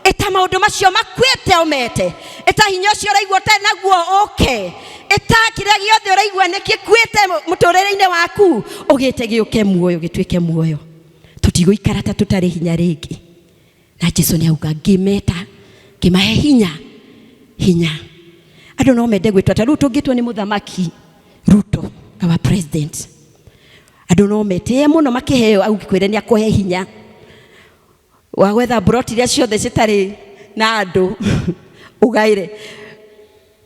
Speaker 14: Ĩta maũndũ macio makuĩte ũmete, ĩta hinya ũcio ũraigua ũtarĩ naguo ũke, ĩta kĩrĩa gĩothe ũraigua nĩ gĩkuĩte mũtũrĩre-inĩ waku, ũgĩte gĩũke muoyo, gĩtuĩke muoyo. Tũtigũikara ta tũtarĩ hinya rĩngĩ. Na Jesu nĩ auga ngĩmeta, ngĩmahe hinya, hinya. Andũ no mende gwĩtwo ta rĩu tũngĩtwo nĩ mũthamaki Ruto, our president, andũ no metĩe mũno makĩheo, agĩkwĩre nĩ akũhe hinya wa gwetha mburoti iria ciothe citarĩ na andũ ũgaĩre,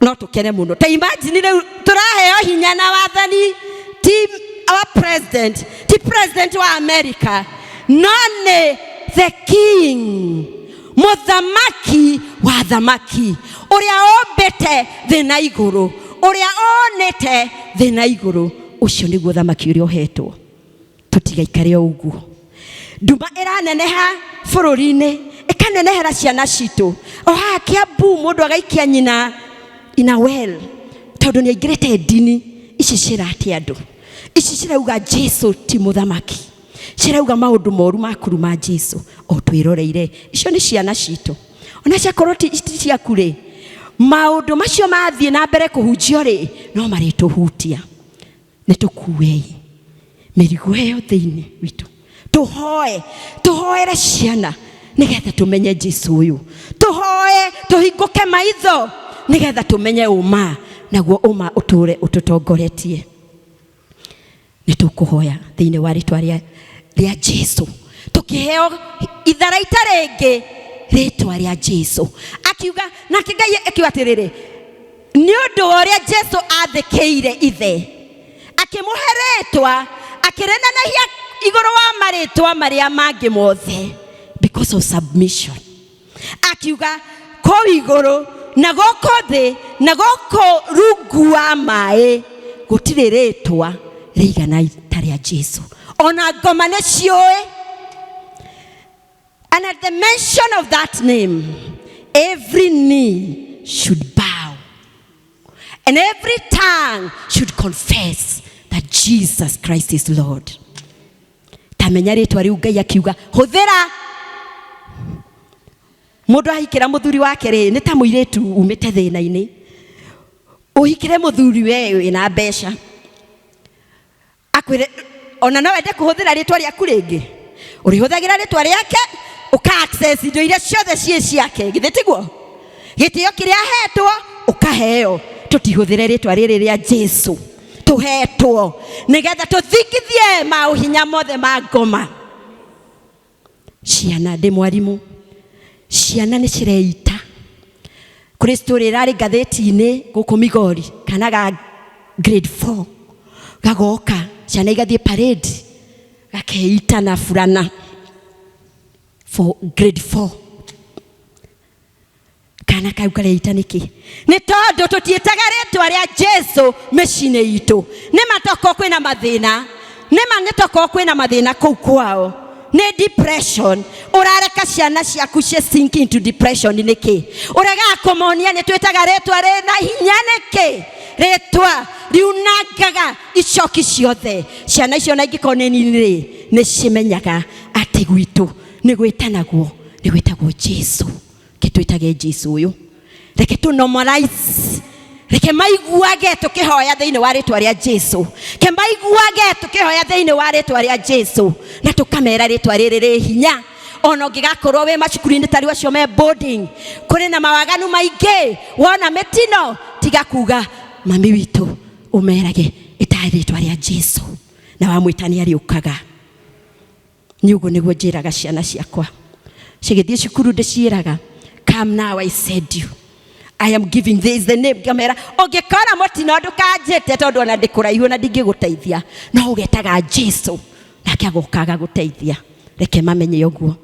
Speaker 14: no tũkene mũno. Ta imagine rĩu tũraheo hinya na wathani, ti our president, ti president wa America, no nĩ the king, mũthamaki wa thamaki, ũrĩa ũmbĩte thĩ na igũrũ, ũrĩa onĩte thĩ na igũrũ. Ũcio nĩguo thamaki ũrĩa ũhetwo. Tũtigaikare o ũguo. Nduma ĩraneneha bũrũri-inĩ, ĩkanenehera ciana citũ. O haha Kiambu mũndũ agaikia nyina in a well, tondũ nĩ aingĩrĩte ndini ici cirate andũ, ici cirauga Jesu ti mũthamaki, cirauga maũndũ moru ma kuruma Jesu o twĩroreire. Icio nĩ ciana citũ, ona ciakorwo ti ciaku rĩ, maũndũ macio mathiĩ na mbere kũhunjio rĩ, no marĩtũhutia. Nĩ tũkuei mĩrigo ĩyo thĩinĩ witũ, tũhoe, tũhoere ciana nĩgetha tũmenye Jesu ũyũ, tũhoe tũhingũke maitho nĩgetha tũmenye ũma, naguo ũma ũtũre ũtũtongoretie. Nĩ tũkũhoya thĩinĩ wa rĩtwa rĩa Jesu, tũkĩheo itharaita rĩngĩ rĩtwa rĩa Jesu. Akiuga nake Ngai akiuga atĩrĩrĩ, nĩ ũndũ wa ũrĩa Jesu athĩkĩire ithe, akĩmũhe rĩtwa, akĩrĩnenehia igũrũ wa marĩtwa marĩa mangĩ mothe, because of submission. Akiuga kũu igũrũ na gũkũ thĩ na gũkũ rungu wa maĩ gũtirĩ rĩtwa rĩigana ta rĩa Jesu. Ona ngoma nĩ ciũĩ. And at the mention of that name, every knee should bow and every tongue should confess that Jesus Christ is Lord. Tamenya rĩtwa rĩu Ngai akiuga hũthĩra. Mũndũ ahikĩra mũthuri wake rĩ, nĩ ta mũirĩtu umĩte thĩna-inĩ. Ũhikĩre mũthuri we wĩna mbeca akwĩre ona no wende kũhũthĩra rĩtwa rĩaku rĩngĩ, ũrĩhũthagĩra rĩtwa rĩake ũka access indo iria ciothe ciĩ ciake, githĩ tiguo? Gĩtĩo kĩrĩa ahetwo ũkaheo. Tũtihũthĩre rĩtwa rĩrĩ rĩa Jesu tũhetwo nĩgetha tũthingithie maũhinya mothe ma ngoma. Ciana, ndĩ mwarimũ, ciana nĩ cireita. Kũrĩ story ĩrarĩ ngathĩti-inĩ gũkũ Migori, kana ga grade 4 gagoka, ciana igathiĩ parade, gakeita na burana for grade 4. Kana kau kareita nĩkĩ? Nĩ tondũ tũtiĩtaga rĩtwa rĩa Jesu mĩciĩ-inĩ itũ. Nĩ ma tokorwo kwĩna mathĩna, nĩ ma nĩ tokorwo kwĩna mathĩna kũu kwao, nĩ depression. Ũrareka ciana ciaku ci sink into depression nĩkĩ? Ũregaga kũmonia nĩ twĩtaga rĩtwa rĩna hinya nĩkĩ? Rĩtwa riunangaga icoki ciothe. Ciana icio na ingĩkorwo nĩ nini rĩ, nĩ cimenyaga atĩ gwitũ nĩ gwĩtanagwo, nĩ gwĩtagwo Jesu. Reke twĩtage Jesu ũyũ, reke tũ normalize, reke maiguage tũkĩhoya thĩinĩ wa rĩtwa rĩa Jesu, reke maiguage tũkĩhoya thĩinĩ wa rĩtwa rĩa Jesu, na tũkamera rĩtwa rĩrĩ rĩ hinya. Ona ũngĩgakorwo wĩ macukuru-inĩ ta rĩu acio me boarding, kũrĩ na mawaganu maingĩ, wona mĩtino tiga kuga mami witũ, ũmerage ĩtae rĩtwa rĩa Jesu, na wamwĩta nĩ arĩũkaga. Nĩ ũguo nĩguo njĩraga ciana ciakwa cigĩthiĩ cukuru, ndĩciĩraga come now I said you I am giving this the name. Ngamera ũngĩkora mũtino ndũkanjĩte, tondũ ona ndĩ kũraihu na ndingĩgũteithia, no ũgetaga Jesu nake agoka agagũteithia. Reke mamenye ũguo.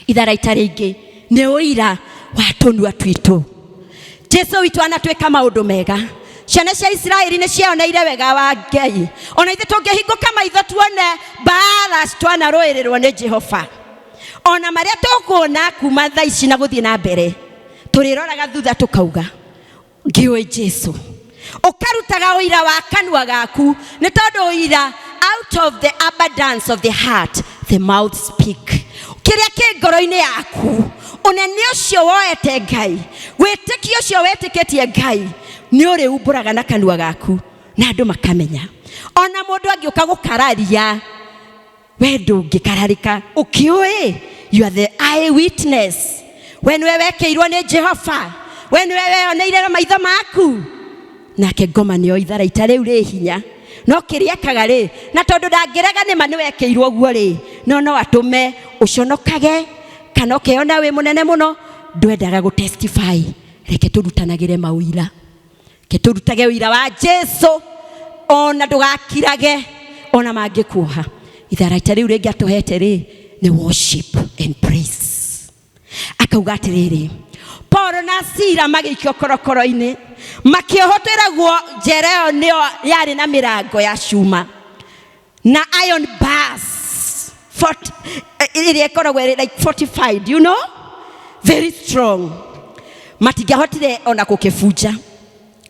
Speaker 14: Itharaita rĩngĩ nĩ ũira wa tũnua twitũ. Jesu witũ anatwĩka maũndũ mega. Ciana cia Isiraeli nĩ cioneire wega wa Ngai. Ona ithuĩ tũngĩhingũka maitho tuone mbara twanarũĩrĩrwo nĩ Jehova, ona marĩa tũkuona kuma thaa ici na gũthiĩ na mbere, tũrĩroraga thutha tũkauga ngĩũĩ Jesu. Ũkarutaga ũira wa kanua gaku, nĩ tondũ ũira, out of the abundance of the heart the mouth speak. Kĩrĩa kĩ ngoro-inĩ yaku, ũnene ũcio woete Ngai, wĩtĩkio ũcio wĩtĩkĩtie Ngai, nĩ ũrĩumbũraga na kanua gaku na andũ makamenya. Ona mũndũ angĩũka gũkararia, we ndũngĩkararĩka, ũkĩũĩ you are the eye witness. We nĩwe wekĩirwo nĩ Jehova, we nĩwe weyoneire na maitho maku. Nake ngoma nĩyo itharaita rĩu rĩ hinya, no kĩrĩa ekaga rĩ, na tondũ ndangĩrega nĩma nĩ wekĩirwo ũguo rĩ, no no atũme ũconokage kana ũkeyona wĩ mũnene mũno, ndwendaga gũ testify. Reke tũrutanagĩre maũira, reke tũrutage ũira wa Jesu, ona ndũgakirage ona mangĩkuoha. Itharaita rĩu rĩngĩ atũhete rĩ nĩ worship and praise. Akauga atĩrĩrĩ, Paulo na Sila magĩikio korokoro-inĩ, makĩohwo, twĩragwo njera ĩyo nĩyo yarĩ na mĩrango ya cuma na iron bars fort, ĩrĩa ĩkoragwo ĩrĩ like fortified, you know, very strong. Matingĩahotire ona gũkĩbunja.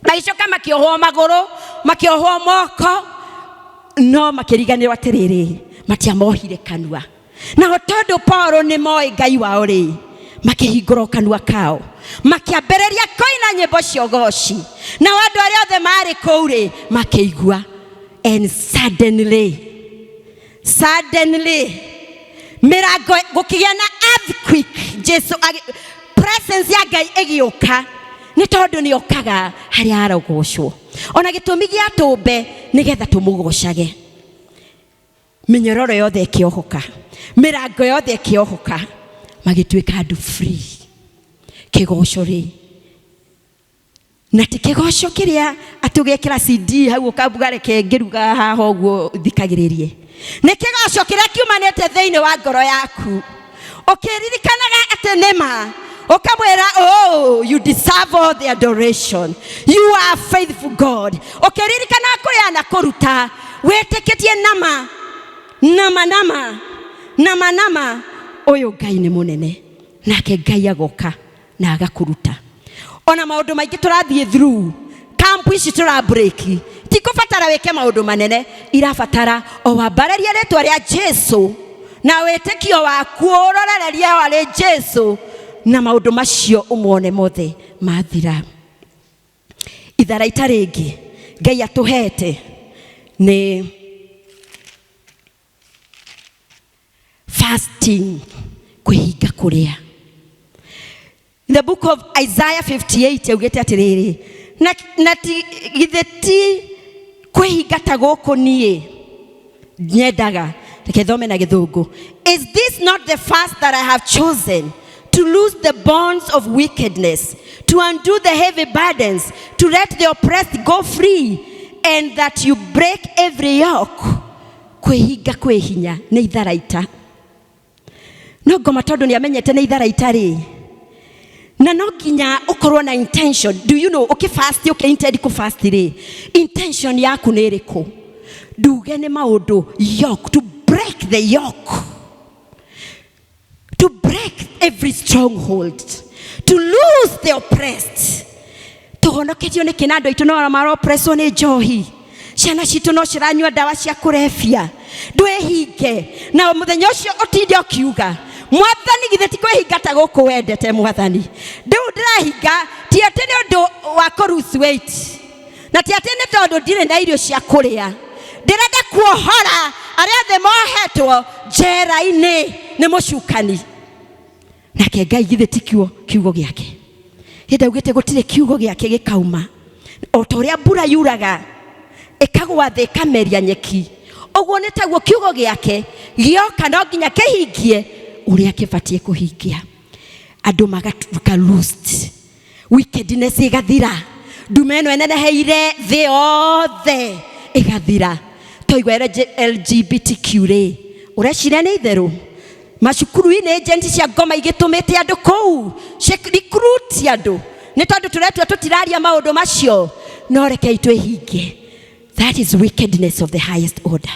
Speaker 14: Magĩcoka makĩohwo magũrũ, makĩohwo moko, no makĩriganĩrwo atĩrĩrĩ, matiamohire kanua. Nao tondũ Paulo nĩ moĩ Ngai wao rĩ, makĩhingũra kanua kao, makĩambĩrĩria kũina nyĩmbo cia ũgoci, nao andũ arĩa othe marĩ kũu rĩ makĩigua. And suddenly, suddenly mĩrango gũkĩgĩa na earthquake. Jesu presence ya Ngai ĩgĩũka, nĩ tondũ nĩ okaga harĩa arogocwo. Ona gĩtũmi gĩa tũmbe nĩgetha tũmũgocage. Mĩnyororo yothe ĩkĩohoka, mĩrango yothe ĩkĩohoka, magĩtuĩka andũ free. Kĩgoco rĩ, na ti kĩgoco kĩrĩa atĩ ũgekĩra CD hau ũkabuga reke ngĩruga haha ũguo thikagĩrĩrie, nĩ kĩgoco kĩrĩa kiumanĩte thĩinĩ wa ngoro yaku, ũkĩririkanaga atĩ nĩma, ũkamwĩra oh, you deserve all the adoration, you are faithful God. Ũkĩririkanaga kũrĩa na kũruta, wĩtĩkĩtie nama nama nama nama nama, ũyũ Ngai nĩ mũnene, nake Ngai agoka na agakũruta. Ona maũndũ maingĩ tũrathiĩ through kampu ici tũra break, ti kũbatara wĩke maũndũ manene, irabatara o wambararie rĩtwa rĩa Jesu na wĩtĩkio waku ũrorererie harĩ Jesu, na maũndũ macio ũmone mothe mathira. Itharaita rĩngĩ Ngai atũhete nĩ fasting, kwĩhinga kũrĩa. In the book of Isaiah 58 yaugĩte atĩrĩrĩ, na ti githĩ ti kwĩhinga ta gũkũ niĩ nyendaga. Reke thome na gĩthũngũ. Is this not the fast that I have chosen, to loose the bonds of wickedness, to undo the heavy burdens, to let the oppressed go free, and that you break every yoke? Kwĩhinga kwĩ hinya nĩ itharaita. No ngoma tondũ nĩ amenyete nĩ itharaita rĩ, na no nginya ũkorwo na intention. Do you know, ũkĩfast, ũkĩ-intend kũfast rĩ, intention yaku nĩ ĩrĩkũ? Nduge nĩ maũndũ yoke, to break the yoke, to break every stronghold, to loose the oppressed. Tũhonoketio nĩkĩ na andũ aitũ no maropresswo nĩ njohi, ciana citũ no ciranyua ndawa cia kũrebia? Ndwĩhinge na mũthenya ũcio ũtinde ũkiuga, Mwathani, githĩ ti kwĩhinga ta gũkũ wendete? Mwathani, rĩu ndĩrahinga ti atĩ nĩ ũndũ wa kũ lose weight, na ti atĩ nĩ tondũ ndirĩ na irio cia kũrĩa. Ndĩrenda kuohora arĩa othe mohetwo njera-inĩ nĩ mũcukani. Nake Ngai githĩ ti kiugo kiugo gĩake hĩndĩ augĩte gũtirĩ kiugo gĩake gĩkauma? O ta ũrĩa mbura yuraga ĩkagwa thĩ ĩkameria nyeki, ũguo nĩ taguo kiugo gĩake gĩoka no nginya kĩhingie ũrĩa kĩbatiĩ kũhingia. Andũ magatuĩka loosed, wickedness ĩgathira, ndume ĩno ĩneneheire thĩ yothe ĩgathira. Twaigua LGBTQ rĩ, ũreciria nĩ itherũ? Macukuru-inĩ agent cia ngoma igĩtũmĩte andũ kũu recruit andũ nĩ tondũ tũretua tũtiraria maũndũ macio. No rekei twĩhinge. That is wickedness of the highest order.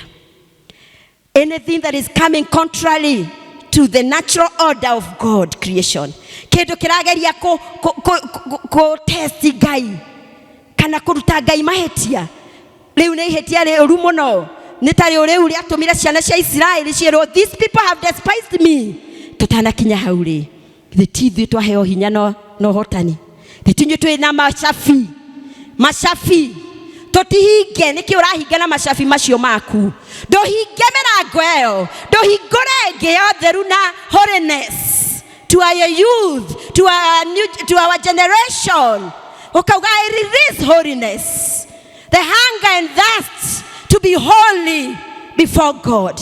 Speaker 14: Anything that is coming contrary to the natural order of God creation, kĩndũ kĩrageria kũ test Ngai kana kũruta Ngai mahĩtia, rĩu nĩ ihĩtia rĩũru mũno. Nĩ ta rĩu rĩu rĩatũmire ciana cia Isiraeli ciĩrwo, "These people have despised me." Tũtanakinya hau rĩ, githĩ ti ithuĩ twaheo hinya no ũhotani? Githĩ ti inyuĩ twĩ na macabi? Macabi tũtihinge. Nĩkĩ ũrahinga na macabi macio maku? Ndũhinge mĩrango ĩyo, ndũhingũre ĩngĩ ya ũtheru na holiness to our youth, to our generation. Ũkauga, "I release holiness, the hunger and thirst to be holy before God."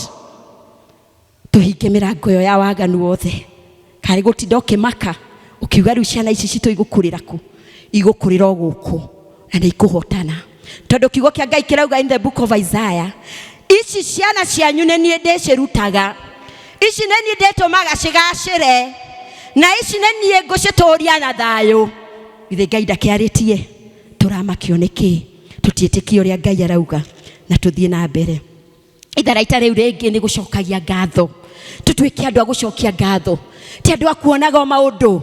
Speaker 14: Tũhinge mĩrango ĩyo ya waganu wothe. Karĩ gũtinda ũkĩmaka ũkiuga rĩu ciana ici citũ igũkũrĩra kũ? Igũkũrĩra o gũkũ na nĩ ikũhotana, tondũ kiugo kĩa Ngai kĩrauga in the book of Isaiah, ici ciana cianyu nĩ niĩ ndĩcirutaga, ici nĩ niĩ ndĩtũmaga cigacĩre, na ici nĩ niĩ ngũcitũria na thayũ. Githĩ Ngai ndakĩarĩtie? Tũramakio nĩkĩ? Tũtiĩtĩkie ũrĩa Ngai arauga na tũthiĩ na mbere. Itharaita rĩu rĩngĩ nĩ gũcokagia ngatho. Tũtuĩke andũ a gũcokia ngatho, ti andũ a kuonaga o maũndũ.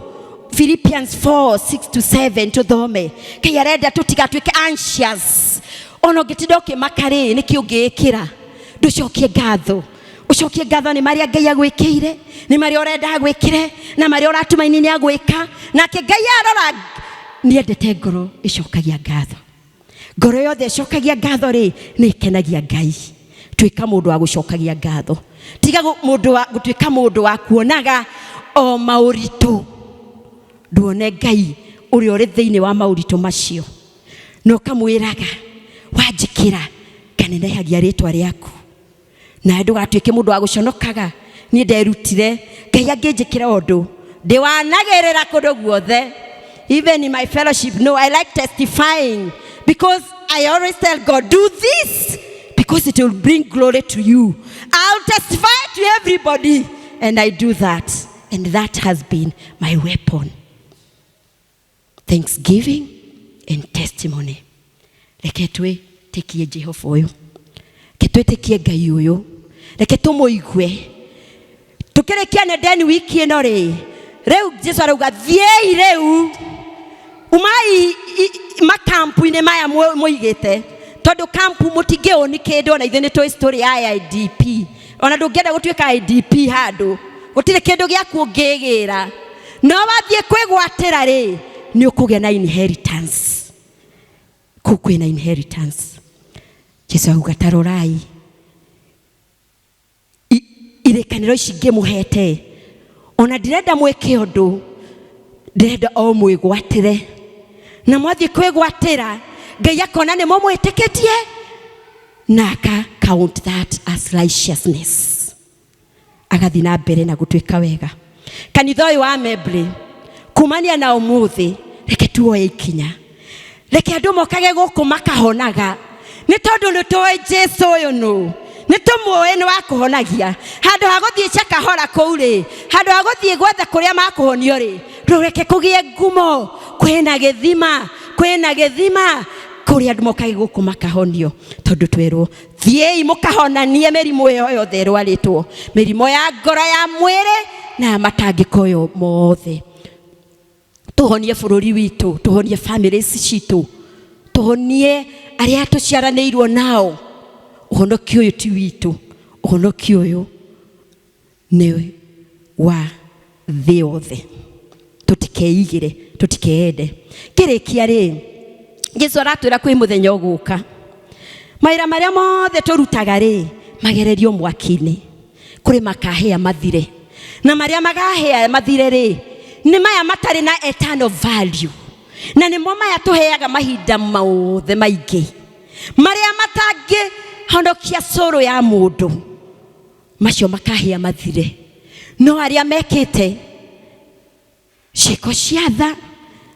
Speaker 14: Philippians 4 6 to 7 tũthome. Ngai arenda tũtigatuĩke anxious. Ona ũngĩtinda ũkĩmaka rĩ, nĩkĩ ũngĩĩkĩra ndũcokie ngatho? Ũcokie ngatho nĩ marĩa Ngai agwĩkĩire, nĩ marĩa ũrenda agwĩkĩre, na marĩa ũratumaini nĩ agwĩka. Nake Ngai arora nĩendete ngoro ĩcokagia ngatho. Ngoro yothe ĩcokagia ngatho rĩ, nĩ ĩkenagia Ngai. Tuĩka mũndũ wa gũcokagia ngatho. Tiga mũndũ wa gũtuĩka mũndũ wa kuonaga o maũritũ. Nduone Ngai ũrĩa ũrĩ thĩinĩ wa maũritũ macio, na ũkamwĩraga, "Wanjĩkĩra nganenehagia rĩtwa rĩaku." Nawe ndũgatuĩke mũndũ wa gũconokaga. Niĩ nderutire Ngai angĩnjĩkĩra ũndũ, ndĩwanagĩrĩra kũndũ guothe. Even in my fellowship, no, I like testifying because I always tell God, "Do this because it will bring glory to you. I'll testify to everybody." And I do that, and that has been my weapon, thanksgiving and testimony. Reke twĩtĩkie Jehova ũyũ, reke twĩtĩkie Ngai ũyũ, reke tũmũigue. Tũkĩrĩkia nendeni wiki ĩno rĩ, rĩu Jesu arauga, "Thiĩi rĩu, umai makampu-inĩ maya mũigĩte," tondũ kampu mũtingĩũni kĩndũ. Ona ithuĩ nĩ tũĩ story ya IDP. Ona ndũngĩenda gũtuĩka IDP handũ gũtirĩ kĩndũ gĩaku ũngĩgĩra. No wathiĩ kwĩgwatĩra rĩ, nĩ ũkũgĩa na inheritance. Kũu kwĩna inheritance. Jesu auga ta rorai irĩkanĩro ici ngĩmũhete, ona ndirenda mwĩke ũndũ, ndĩrenda o mwĩgwatĩre, na mwathiĩ kwĩgwatĩra Ngai akona nĩ mũmwĩtĩkĩtie na aka count that as righteousness, agathiĩ na mbere na gũtuĩka wega. Kanitha ũyũ wa Membley, kumania na ũmũthĩ, reke tuoye ikinya, reke andũ mokage gũkũ makahonaga, nĩ tondũ nĩ tũĩ Jesu ũyũ nũ, nĩ tũmũĩ nĩ wa kũhonagia. Handũ ha gũthiĩ Chakahora kũu rĩ, handũ ha gũthiĩ gwetha kũrĩa makũhonio rĩ, rũreke kũgĩe ngumo, kwĩna gĩthima, kwĩna gĩthima kũrĩa andũ mokage gũkũ makahonio, tondũ twerwo thiĩi mũkahonanie mĩrimũ ĩyo yothe ĩrwarĩtwo, mĩrimũ ya ngoro, ya mwĩrĩ na ya matangĩko ĩyo mothe. Tũhonie bũrũri witũ, tũhonie families citũ, tũhonie arĩa tũciaranĩirwo nao. Ũhonokio ũyũ ti witũ, ũhonokio ũyũ nĩ wa thĩ yothe. Tũtikeigĩre, tũtikeende. Kĩrĩkia rĩ, Jesu aratwĩra kwĩ mũthenya ũgũka, mawĩra marĩa mothe tũrutaga rĩ, magererio mwaki-inĩ, kũrĩ makahĩa mathire, na marĩa magahĩa mathire rĩ, nĩ maya matarĩ na eternal value, na nĩmo maya tũheaga mahinda mothe maingĩ, marĩa matangĩhonokia cũrũ ya mũndũ, macio makahĩa mathire. No arĩa mekĩte ciĩko cia tha,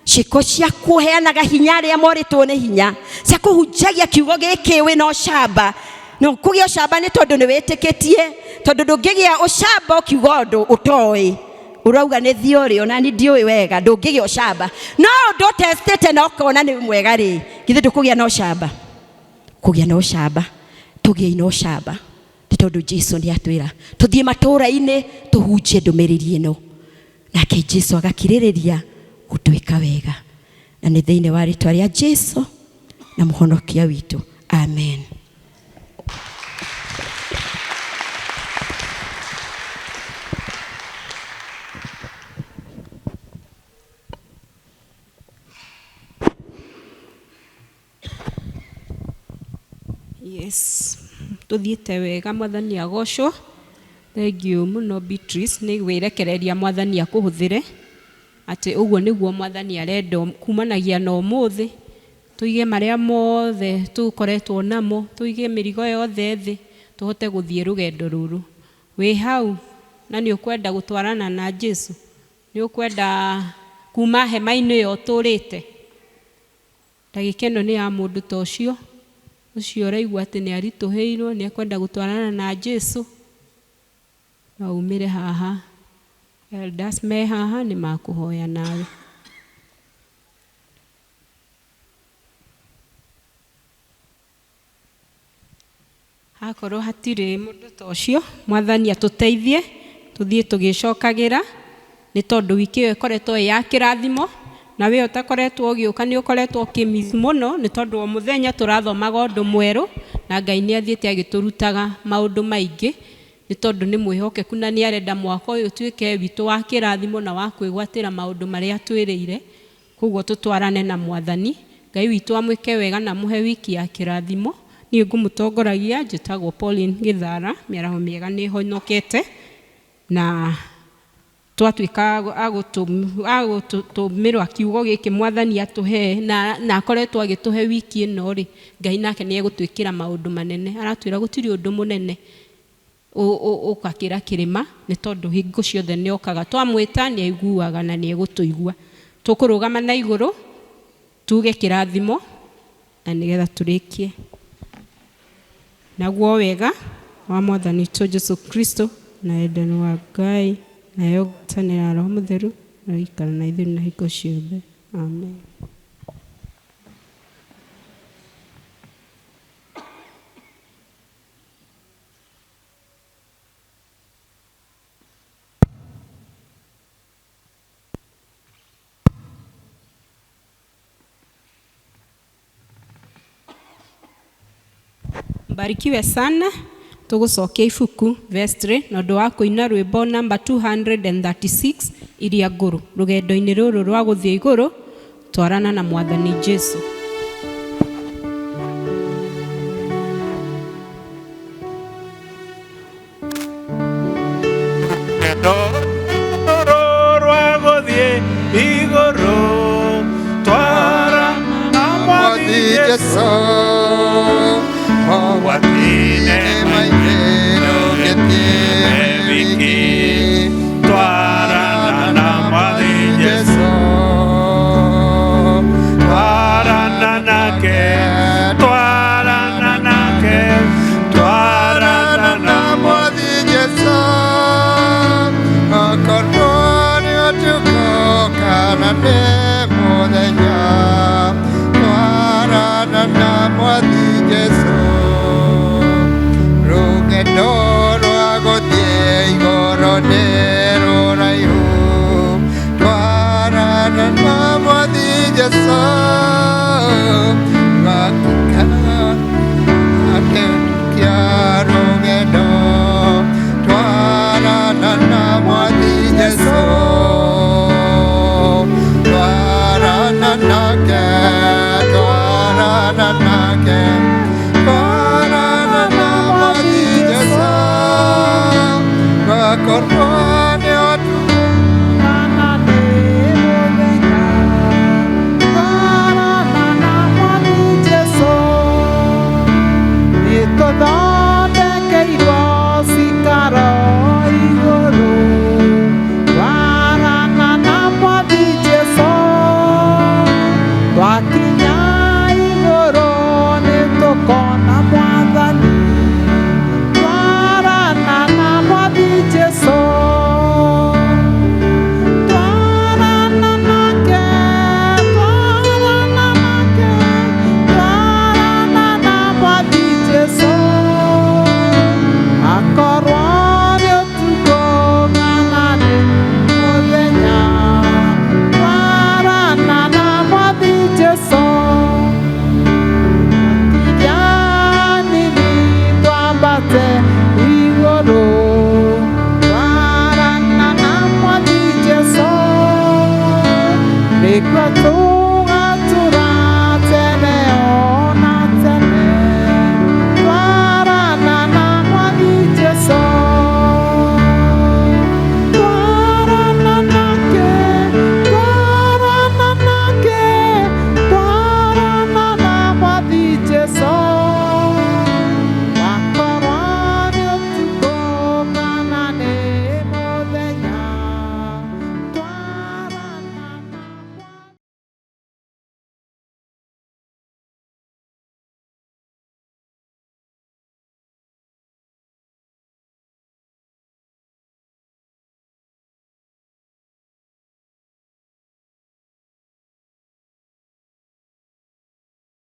Speaker 14: ciĩko cia kũheanaga hinya arĩa morĩtwo nĩ hinya, cia kũhunjagia kiugo gĩkĩ wĩna ũcamba, no kũgĩa ũcamba nĩ tondũ nĩ wĩtĩkĩtie, tondũ ndũngĩgĩa ũcamba ũkiuga ũndũ ũtoĩ, ũrauga nĩ theory, ona ni ndiũĩ wega, ndũngĩgĩa ũcamba. No ũndũ ũtestĩte na ũkona nĩ mwega rĩ, githĩ ndũkũgĩa na ũcamba? Kũgĩa na ũcamba, tũgĩei na ũcamba, nĩ tondũ Jesu nĩ atwĩra tũthiĩ matũũra-inĩ tũhunjie ndũmĩrĩri ĩno, nake Jesu agakirĩrĩria gũtuĩka wega. Na nĩ thĩinĩ wa rĩtwa rĩa Jesu na mũhonokia witũ, amen.
Speaker 1: Yes, tuthiĩte wega, mwathani agocwo. Thank you mũno Beatrice nĩ gwĩrekereria mwathani akũhũthĩre, atĩ ũguo nĩguo mwathani arenda kumanagia na ũmũthĩ, tũige marĩa mothe tũkoretwo namo, tũige mĩrigo yothe thĩ, tũhote gũthiĩ rũgendo rũrũ. Wĩ hau na nĩ ũkwenda gũtwarana na Jesu, nĩ ũkwenda kuma hema-inĩ ĩyo ũtũrĩte, ndagĩka ĩno nĩ ya mũndũ ta ũcio, ũcio ũraigua atĩ nĩ aritũhĩirwo, nĩ ekwenda gũtwarana na Jesu, no umĩre haha. Elders me haha nĩ makũhoya nawe. Hakorwo hatirĩ mũndũ ta ũcio, mwathani atũteithie tũthiĩ tũgĩcokagĩra, nĩ tondũ wiki ĩyo ĩkoretwo ĩ ya kĩrathimo, na we ũtakoretwo ũgĩũka nĩ ũkoretwo ũkĩmiss mũno, nĩ tondũ o mũthenya tũrathomaga ũndũ mwerũ, na Ngai nĩ athiĩte agĩtũrutaga maũndũ maingĩ, nĩ tondũ nĩ mwĩhokeku na nĩ arenda mwaka ũyũ ũtuĩke witũ wa kĩrathimo na wa kwĩgwatĩra maũndũ marĩa atwĩrĩire. Koguo tũtwarane na mwathani. Ngai witũ amwĩke wega na amũhe wiki ya kĩrathimo. Niĩ ngũmũtongoragia njĩtagwo Pauline Gĩthara, mĩaraho mĩega nĩ honokete, na twatuĩka agũtũmĩrwa kiugo gĩkĩ mwathani atũhe, na akoretwo agĩtũhe wiki ĩno rĩ, Ngai nake nĩ egũtwĩkĩra maũndũ manene. Aratwĩra gũtirĩ ũndũ mũnene ũgakĩra kĩrĩma, nĩ tondũ hingo ciothe nĩ okaga, twamwĩta nĩ aiguaga na nĩ egũtũigua. Tũkũrũgama na igũrũ tuge kĩrathimo na nĩgetha tũrĩkie. Naguo wega wa mwathani witũ Jesu Kristo na wendani wa Ngai nayo ngwatanĩro ya Roho Mũtheru ĩroikara na ithuĩ na hingo ciothe. Amen. Mbarikiwe sana. Tũgũcokia ibuku vestry na ũndũ wa kũina rwĩmbo namba 236 iria ngũrũ, rũgendo-inĩ rũrũ rwa gũthiĩ igũrũ, twarana na mwathani Jesu.
Speaker 15: Mogwati-inĩ maingĩ ndũngĩthiĩ wĩ wiki, twarana na Mwathi Jesũ. Twarana nake, twarana nake, twarana na
Speaker 7: Mwathi Jesũ. Okorwo nĩ ũtukũ kana nĩ mũthenya, twarana na Mwathi Jesũ. Rũgendo rwa gũthiĩ igũrũ nĩ rũraihu, twarana na Mwathi Jesũ. Akĩkia rũgendo, twarana na Mwathi Jesũ. Twarana nake, twarana nake,